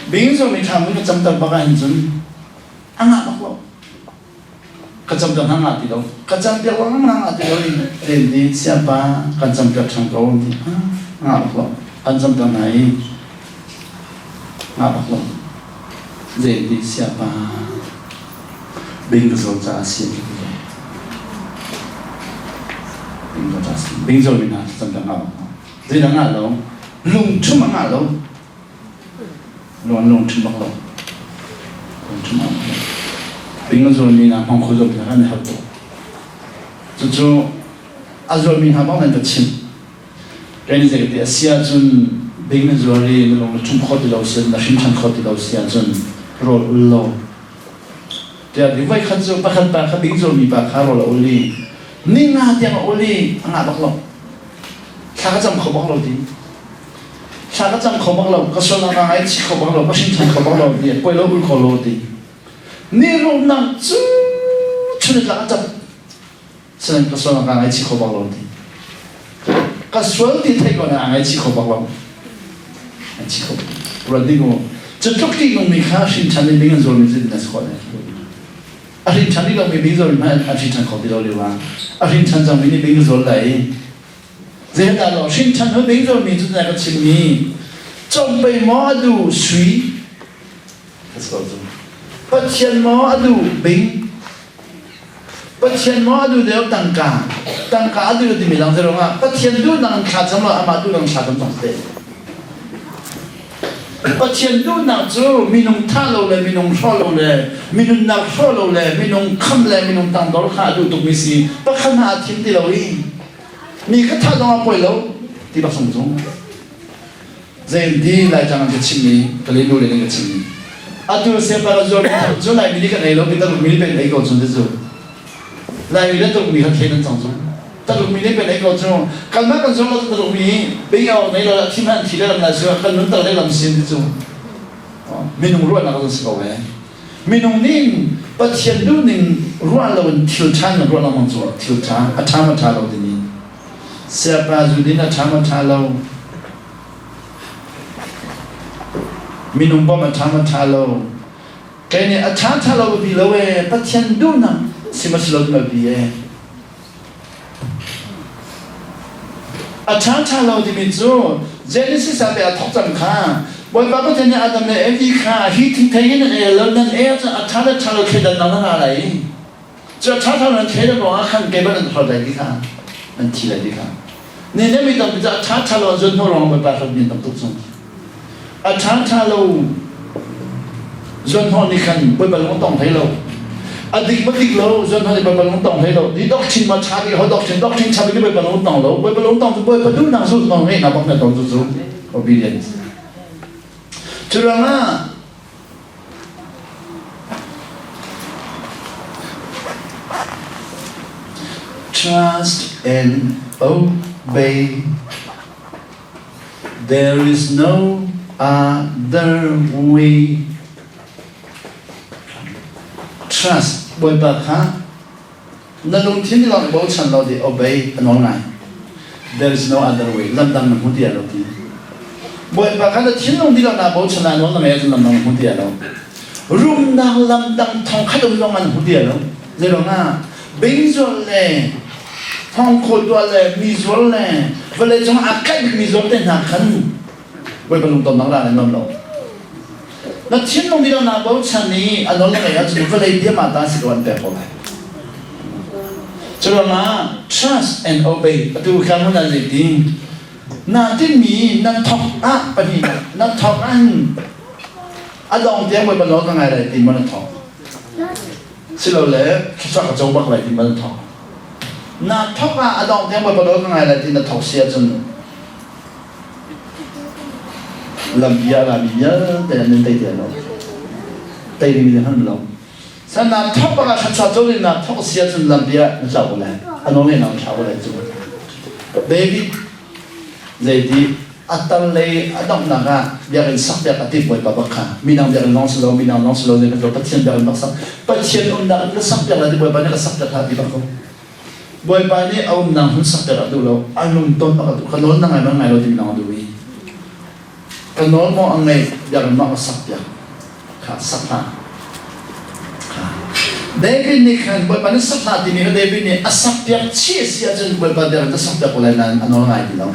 Bing zuarmi thla mun ka camter bak ahhin cun a ngah bak lo. Ka campiak hna ngah ti lo. Ka campiak lengmang hna ngah ti lo i len ti siapa kan campiak ṭhan ko ti ngah bak lo. Kan campiak hna i ngah bak lo. Zei ti siapa bing ka zaw caah si an ti ve. Bing zaw caah si. Bing zaw mi hna cam ngah lo. Zeidah ngah lo? Lungṭhum a ngah lo. Lung lungṭhum bak lo. Lungṭhum a ngah lo. Bing a zaw mi hna hmang kho zaw mi hna kan i harh tuk. Cucu a zaw mi hna bang nan ka chimh. Kan zei ti a si ahcun bing na zuar i na lung na ṭhum khawh ti lo si na hrim ṭhan khawh ti lo si ahcun rawl ul lo. Tiah ti voi khat cu pakhat pa kha bing zuarmi pa kha rawl a ul i ni nga tiang a ul i a ngah bak lo. Thla ka cam kho bak lo ti. Thla ka cam kho bak lo, ka sualnak aa ngaichih kho bak lo, ka hrim ṭhan kho bak lo ti, poi lo ul kho lo ti. Ni rumnak cu chun tlak a ṭap. Sinain ka sual ka ngaihchih kho bak lo ti. Ka sual ti theih ko na a ngaihchih kho bak lo. Ngaihchih kho. Ruat ding u. Cu tluk ti nungmi kha hrin ṭhan in bing an zualmi cu na si khawh lai. A hrin ṭhan rih lomi bing zualmi hmanh an hrin ṭhan kho ti lo lio ah a hrin ṭhan cangmi nih bing zual lai. Zeidah lo hrin ṭhan hnu bing zualmi cu na ka chimmi cawmpei maw a duh sui Pathian maw a duh bing Pathian maw a duh deuh tangka tangka a duh timi lang zerong ah Pathian duhnak in thla cam lo amah duhnak in thla cam cang te Pathian duhnak cu minung thah lo le minung hrawh lo le minunnak hrawh lo le minung kham le minung tangdor kha a duh tukmi si pakhat hna a thim ti lo i mi ka thah zong ah poi lo ti bak sung cung Zeiti Laitlang an ka chimmi, ka le nu le nih ka chimmi. Atu siapa ka zuar cu Laimi nih kan ei lo, mi Taluk mi nih pen ei ko cun cu. Laimi le Taluk mi kha thlen an cang cu. Taluk mi nih pen ei ko cu. Kanmah kan zuar lo Taluk mi bei awk nei lo thi hmanh thi le lam lai su kan nun tak le lam sin ti cu. Minung ruahnak an si ko ve. Minung nih Pathian duhning ruah lo in thil ṭha in ruah lengmang cu thil ṭha a ṭha ma ṭha lo timi. Siapa zu din a ṭha ma ṭha lo. Minung bawmh a ṭha maw ṭha lo? Kei nih a ṭha ṭha lo biapi lo ee, Pathian duhnak si maw si lo ti biapi ee. A ṭha ṭha lo timi cu Genesis ah pei a thawk cang kha. Bawipa Pathian nih Adam le Evi kha hi thingthei hi nan ei lo, nan ei ahcun a ṭha le ṭha lo thleidannak nan ra lai i cu a ṭha ṭha lo nan thleidan ruangah khan keimah nan hlawt lai ti kha nan thi lai ti kha. Nih ne mi tampi cu a ṭha ṭha lo zun hnu ruang Bawipa hram mi tam tuk cung. A ṭha ṭha lo zun hnu nih khan Bawipa lung tong hlei lo. A dik ma dik lo zun hnu nih Bawipa lung tong hlei lo. Ni doctrine ma ṭha dik ho doctrine doctrine ṭha bik Bawipa lung tong lo. Bawipa lung tong cu Bawipa duhnak zulh nawl ngeihnak bak na ton cu cu obedience. Cu ruangah Trust and obey. There is no other way. Trust Bawipa kha na lungthin lawng bochan lo di obey a nawl ngai. There is no other way. Lamdang na hmu ti lo ti. Bawipa kha na thinlung dihlak naa bochan ah nawl na ngei ahcun lamdang na hmu ti lo. Rumnak lamdang thong khat um zong an hmu ti lo. Zeiruangah bingzual le thongkhaw tuah le mi zual le vawleicung ah aa tlaih mi zual te hna khan Bawipa lungtonnak dah nan nuam lo. Na thinlung dihlak naa bochan i a nawl na ngeih ahcun vawlei bia mah ta si ko an pek ko lai. Curuangah trust and obey atu kha mun an zei na tinmi na thok ah pahnih na thok an a dong tiang Bawipa nawl ka ngai lai ti maw na thok silole thluachuah ka co bak lai ti maw na thok na thok ah a dong tiang Bawipa nawl ka ngai lai ti na thok si ahcun Lampi ah rami vialte an tei ti lo. Tei ding in han lo. San na thok bak ah thluachuah co ding na thok si ahcun lampi ah na tlau ko lai. A nawl na thlau ko lai cu. David zeiti a tal lei a donghnak ah biakinn sak piak a timh bawipa bak kha minang biakinn lawng si lo minang lawng si lo zei Pathian biakinn bak sak Pathian umnak in ka sak piak lai ti bawipa nih ka sak piak hlah ti bak ko Bawipa nih a umnak hmun sakter a duh lo, a lungton bak a duh. Ka nawl na ngai bal ngai lo timi lawng a duh i ka nawl maw a ngeih biakinn maw a sak piak kha sak hlah. Kha. David nih khan Bawipa nih sak hlah timi kha David nih a sak piak chih a si ahcun Bawipa biakinn ka sak piak ko lai nain a nawl ngai ti lo.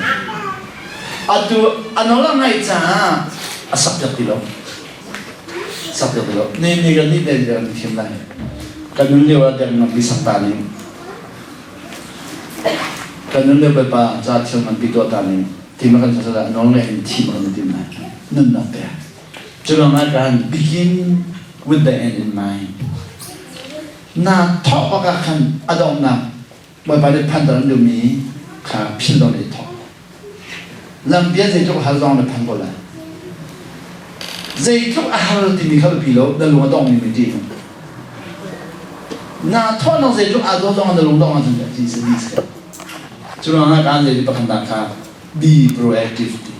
Atu a nawl a ngaih caah a sak piak ti lo. Sak piak ti lo. Ni ni kan nih David kan thim lai. Kan nun lio ah biakinn nganpi sak ta ning. Kan nun lio Bawipa ca thil nganpi tuah ta ning. Tim kan sa nawl ngeih in thim kan tim lai. Nunnak pek. Cu ruangah kan begin with the end in mind. Na thawk bak ah khan a donghnak Bawipa nih phan an duhmi kha philh lo nih thawk. Lampian zeitluk a har zong na phan ko lai. Zeitluk a har timi kha biapi lo, na lung a dongmi mi ṭih nung. Na thawhnak zeitluk aa dawh zong na lung dong ahcun ti si di si. Cu ruangah kaan zei pakhatnak kha be proactive ti.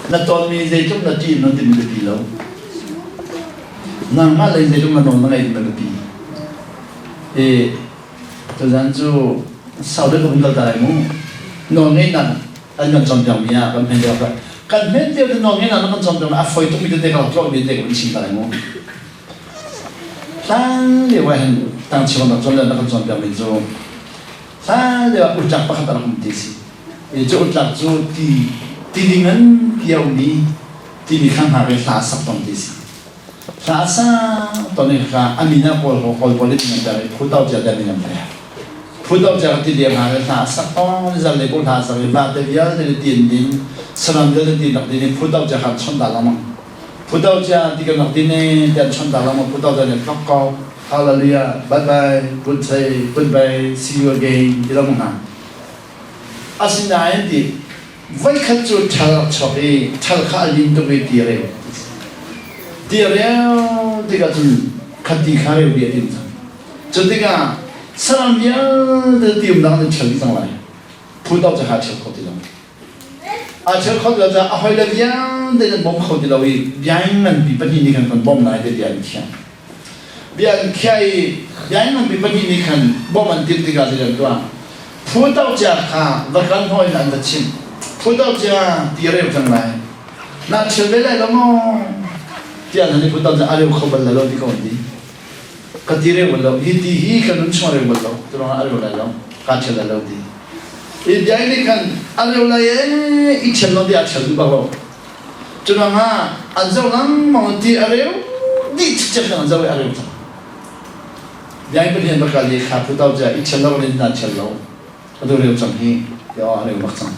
Na tonmi zeitluk na ṭih nun timi biapi lo. Nangmah lei zeitluk na nawl na ngeih na biapi. I tuzan cu sau deuh ka vun kal ta lai mu. Nawl ngeihnak an kan cawnpiak mi ah kan hman deuh kan hman deuh te nawl ngeihnak na kan cawnpiak a foi tuk mi tete ka rak tlawh mi tete ka vun chim ta lai mu. Hlan lio ah hin tangcheu kan rak cawn le na kan cawnpiak mi cu hlan lio ah utlak pakhat a rak um ti si. I cu utlak cu ti ti ding an ti a um i timi kha hna ve hla sak tong ti si. Hla sa ton i kha a min ah kawl kawl pawl in an ter i phu tau cia te min an ter. Phu tau cia ti liam hna hla sak tong zal le ko hla sak i va te vialte le tin din saram vialte tin rak din i phu tau cia khan chon ta lengmang. Phu tau cia ti kan rak din i tian chon ta lengmang phu tau cia nih tlok ko hallelujah bye bye good day goodbye see you again ti lengmang hna. Asinain ti voikhat cu ṭhal rak chuak i ṭhal kha a lin tuk i ti a reu. Ti a reu tikah cun kha ti kha reu dih a tim cang. Cu tikah saram vialte ti umnak an ṭhal dih cang lai. Phu tawk cu kha a ṭhal kho ti lo. A ṭhal kho ti lo caah a hawile vialte an bawm kho ti lo i biaing nganpi pahnih nih khan kan bawmh lai ti bia an khiah. Bia an khiah i biaing nganpi pahnih nih khan bawmh an timh tikah zeidah an tuah? Phu to cia kha va kal hnawh in an va chimh. Phu to cia ti a reu cang lai. Na ṭhial ve lai lo maw? Tiah an i phu to cia a reu kho bal lai lo ti ko an ti. Ka ti reu bal lo. Hi ti hi ka nun chung a reu bal lo. Cu ruangah a reu lai lo. Kaa ṭhial lai lo ti. I bia nih khan a reu lai ee i ṭhial lo ti a ṭhial duh bak lo. Cu ruangah an zoh lengmang ti a reu dih cikcek in an zoh i a reu cang. Biakinn Pathian va kal i thla phu to cia i ṭhial lo in na ṭhial lo a tu reu cang hi ti aw a reu bak cang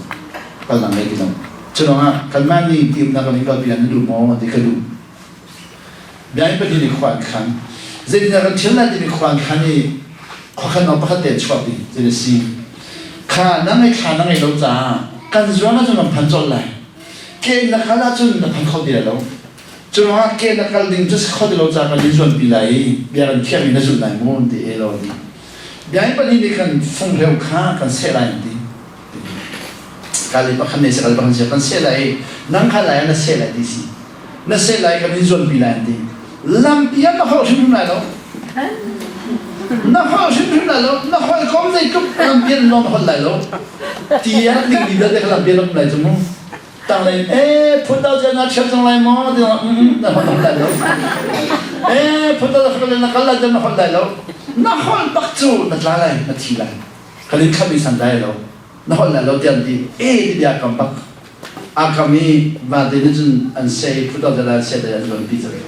kal nang ngei ti lo. Cu ruangah kanmah nih ti umnak kan in kalpi an duh maw ti ka duh. Biakinn Pathian i khua an khan. Zeitindah kan ṭhial lai timi khua an khan i khuakhan awk pakhat te an chuahpi zei a si. Kha na ngei thla na ngei lo caah kan zuang ahcun kan phan colh lai. Ke na kal ahcun na phan kho ti lai lo. Cu ruangah ke na kal ding cu si kho ti lo caah kan in zuanpi lai i bia kan khiahmi na zulh lai mu an ti e lo ti. Biakinn pahnih nih khan funghreu kha kan seh lai an ti. Kal i pakhat ne seh kal pakhat seh kan seh lai i nang kha lai ah na seh lai ti si. Na seh lai kan in zuanpi lai an ti. Lampi ah na holh hrimhrim lai lo. Na holh hrimhrim lai lo. Na hawikom zeitluk lampi an nawn holh lai lo. Ti ah ning ni vialte kha lampi an um lai cu mu. Tanglei eh phun dang cu na thiam cang lai maw ti na holh holh lai lo eh phun dang cu na kal lai na holh lai lo na holh bak cu na tla lai na thi lai kan in khamh i san lai lo na holh lai lo tiang ti e ti bia kam bak a kam i vate nih cun an sei phun dang lai se an zuan pi cang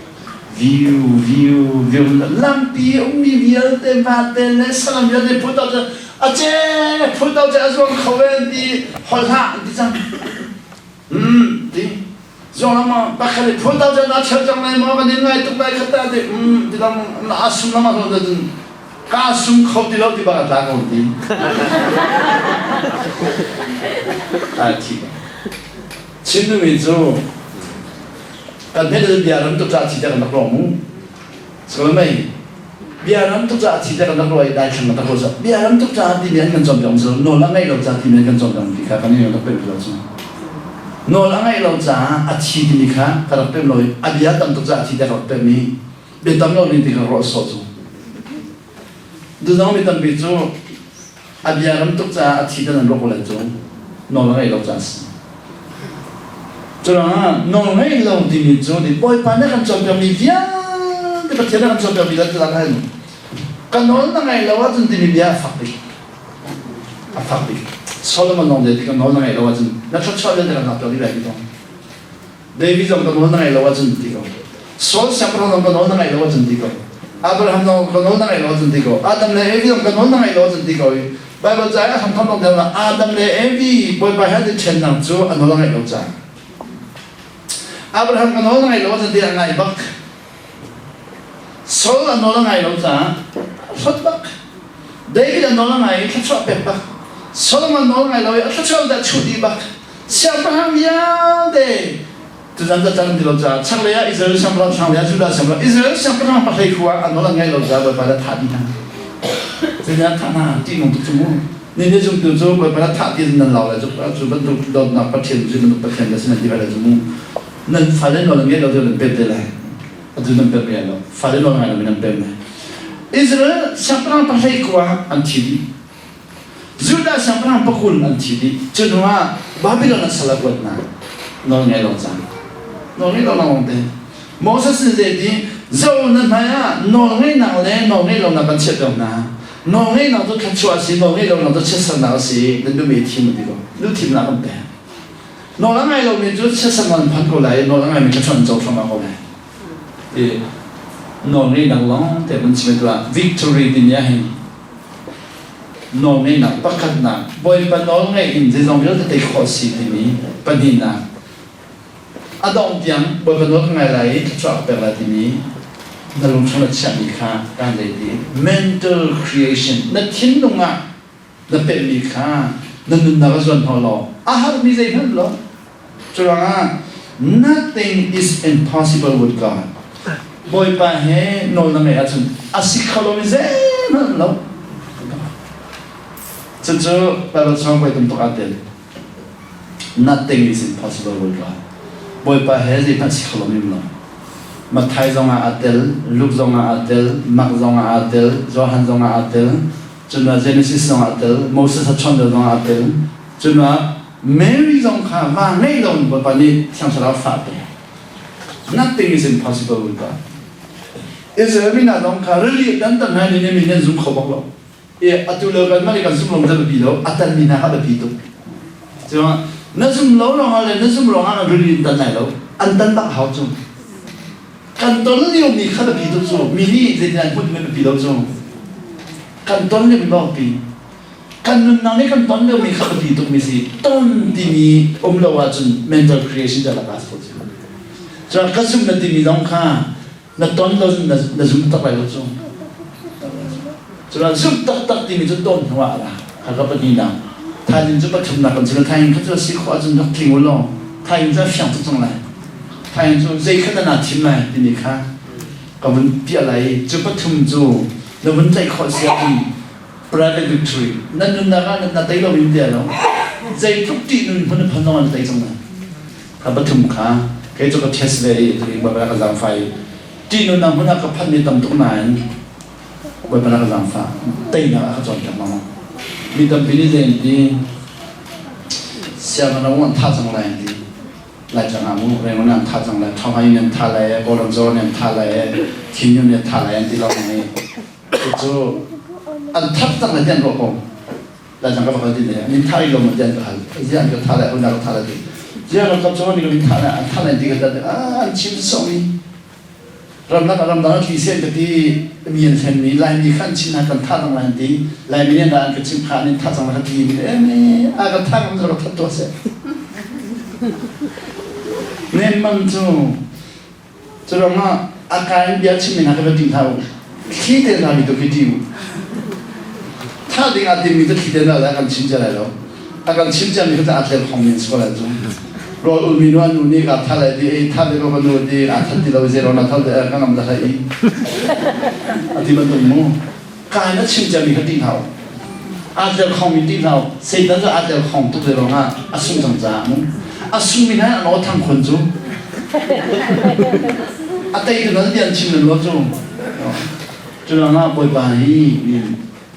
view view view lampi ummi vialte vate le salam vialte phun dang cu a ce phun dang cu a zuang kho en ti holh hlah an ti cang ti zuang lama pakhat i phun dang cu na chel cang lai maw kan in ngai tuk lai khat ta ti ti dang na asum lama so cun ka sum kho ti lo ti bak a tla ko ti a thi Chin mi cu kan hmet bia ram tuk ca thi te kan rak ruang mu Sakalmei bia ram tuk caah thi te kan rak ruah i daithlang kan rak ruah cang. Bia ram tuk caah timi an kan cawnpiak si lo. Nawl a ngeih lo caah timi an kan cawnpiak ti kha kan in rak pemh lo cu. Nawl a ngeih lo caah a thi timi kha ka rak pemh lo i a bia tam tuk caah a thi te ka rak pemh i bia tam lo ning ti kha ruah sawh cu. Duzong mi tampi cu a bia ram tuk caah a thi te nan ruah ko lai cu. Nawl a ngeih lo caah a si. Curuangah nawl ngei lo timi cu ni Bawipa nih a kan cawnpiakmi vialte Pathian nih a kan cawnpiakmi vialte lak hin ka nawl na ngaih lo ahcun timi bia a fak bik. A fak bik. Solomon lawng ti ka nawl na ngaih lo ahcun na thluachuah vialte kan lak dih lai ti ko. David zong ka nawl na ngaih lo ahcun ti ko. Saul siangpahrang zong ka nawl na ngaih lo ahcun ti ko. Abraham zong ka nawl na ngaih lo ahcun ti ko. Adam le Evi zong ka nawl na ngaih lo ahcun ti ko. Baibal ca i a hramthawk dong deuh ah Adam le Evi Bawipa he an i ṭhennak cu a nawl a ngaih lo caah Abraham ka nawl a ngaih lo ahcun ti a ngai bak. Saul a nawl a ngai lo caah a hlot bak. David a nawl a ngai i thluachuah pek bak. Solomon nawl a ngai lo i a thluachuah dah chuh dih bak. Siangpahrang vialte Tuzan ca caan ti lo caah chaklei ah Israel siangpahrang thlanglei ah Judah siangpahrang Israel siangpahrang pahlei khu ah an nawl an ngaih lo caah Bawipa le thah dih hna. Zeidah thah hna ṭihnung tuk cu mu. Ni nih zumtu cu Bawipa le thah ti nan lau lai cu cu bantuk dawtnak Pathian cu bantuk Pathian na si nan ti lai cu mu. Nan fale nawl an ngaih lo cu nan pet te lai. Atu nan pem rian lo. Fale nawl ngai lomi nan pem lai. Israel siangpahrang pahlei kua an thi dih. Judah siangpahrang pakul an thi dih. Cu hnu ah Babylon an sal a kuat hna. Nawl ngai lo cang. Nawl ngei lo lawng te. Moses nih zei ti zo na hmai ah nawl ngeihnak le nawl ngeih lonak kan chiah piak hna. Nawl ngeihnak cu thluachuah a si, nawl ngeih lonak cu chiatsernak a si. Nan duhmi thim a ti ko. Duh thimnak kan pek. Nawl a ngai lomi cu chiatsernak an phan ko lai i nawl a ngaimi thluachuah an co hram ko lai. I nawl ngeihnak lawng te kan chim tuah victory timi ah hin nawl ngeihnak pakhatnak Bawipa nawl ngeih in zeizong vialte tei khawh si timi pahnihnak a dongh tiang Bawipa nawl ka ngai lai i thluachuah ka pek lai timi na lungchung na chiahmi kha kan zei ti mental creation na thinlung ah na pemhmi kha na nunnak a zuan hnawh law a harmi zeihmanh lo. Curuangah nothing is impossible with God. Bawipa he nawl na ngeih ahcun a si kho lomi zeihmanh lo. Cucu Bible chung voi tam tuk aa tel. Nothing is impossible with God. Bawipa he zeihmanh si kho lomi lo. Matthai zong ah aa tel, Luke zong ah aa tel, Mark zong ah aa tel, Johan zong ah aa tel, cun Genesis zong ah tel, Moses a chawn zong ah tel, cun Mary zong kha va ngei lo in Bawipa nih Thiang Thlarau fah pe. Nothing is impossible with God. Israel mi hna zong kha rili dan tan hna ni mi nan zum kho bak lo. E atu lo kan mah kan zum lo da biapi lo, a tan mi hna kha biapi tuk. Cun na zum lo lawng le na zum lawng ah rili tan lai lo, an tan bak hau cu. Kan ton lio mi kha biapi tuk cu mi nih zeitin an hmuh timi biapi lo cu. Kan ton lio mi bak biapi. Kan nunnak nih kan ton lio mi kha biapi tuk mi si. Ton timi um lo ahcun mental creation dah lak ko cu. Cun ka zum na timi zong kha na ton lo na zum tak lai lo cu. Cun zum taktak timi cu ton hnu ah ra. Kha ka pahnihnak. Thaizing cu pathumnak kan chim. Thaizing kha cu a si khawh ahcun rak tling u law thaizing cu a fiang tuk cang lai. Thaizing cu zei kha dah naa thim lai timi kha ka vun piah lai i cu pathum cu na vun tlaih khawh si ahcun private victory na nunnak ah na tei lo in tia lo zeitluk ṭih nun hmun na phun zong an tei cang lai. Kha pathum kha kei cu ka test ve i tuni Baibal ka zaangfah i ṭih nunnak hmun ah ka phanh mi tam tuk nain Bawipa na ka zaangfah teinak a ka cawnpiak lengmang. Mi tampi nih zei an ti sianginn ah an tha cang lai an ti. Laitlang ah mu Rangoon an tha cang lai, Thawngha in an tha lai, Kawlram Zaw an tha lai, Thingyun an tha lai an ti lengmang i cucu an that cang lai ti an ruah ko. Laitlang ka va kal ti ne an in tha rih lo maw ti an ka hal. Ziah an ka tha lai, hodah ka tha lai ti. Ziah ralkap cu an in tha lai, an tha lai ti ka an chim sawmi. Ramlak ah ramdang a tli seh an ka ti mi an hlenmi Laimi kha an chim hna kan thah cang lai an ti Laimi nih an ka chimh kha an in thah cang lai ka ti mi emi a ka thah ngam ka that tuah seh nemmang cu cu ruangah a ka in bia chim mi hna ka va ti hna u thli te hna mi tu khi ti u thah ding ah timmi cu thli te hna lai kan chim cia lai lo A kan chim ciami kha aa tlem khong men si ko lai cu. Rawl ulmi nu an nu nih kaa thah lai ti ei thah ve ko ka nu ti aa that ti lo zei rawn a thal te ka ngam dah i a ti bantuk mu. Ka in a chim ciami kha ti hlah u. Aa tel khong mi ti hlah u. Satan cu aa tel khong tuk ve ruangah a sung cang caah mu. A sung mi hna an aw thang khun cu. A tei tu nan bia an chim lem lo cu. Cu ruangah Bawipa hi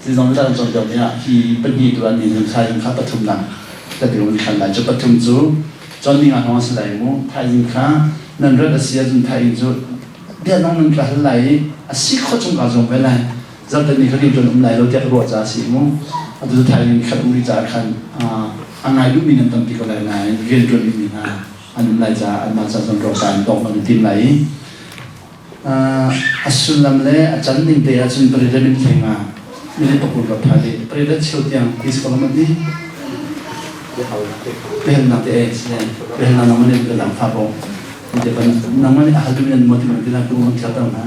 Zeizong vialte kan cawnpiak ding ah hi pahnih tu an nih thaizing kha pathumnak ka ti kan khan lai. Cu pathum cu cawn ding ah hrawng a si lai mu. Thaizing kha nan rat a si ahcun thaizing cu bia nong nan ka hal lai i a si khawh chung kaa zuam ve lai. Zarhte ni kha rian ṭuan um lai lo tiah ka ruah caah a si mu. Atu cu thaizing ni khat um rih caah khan a ngai duhmi nan tampi ko lai nain rian ṭuan rihmi hna an um lai caah anmah ca zong rawk in tawk an i tim lai i A sullam le a can ning te ahcun pariat min hleng ah minute pakul ka pha dih. Pariat cheu tiang please ko lam di. Pehelnak te eh sile pehelnak nangman in ka lang fa ko. Te ban nangman a hal tu min an mo ti man ti la tu ang thla tang na.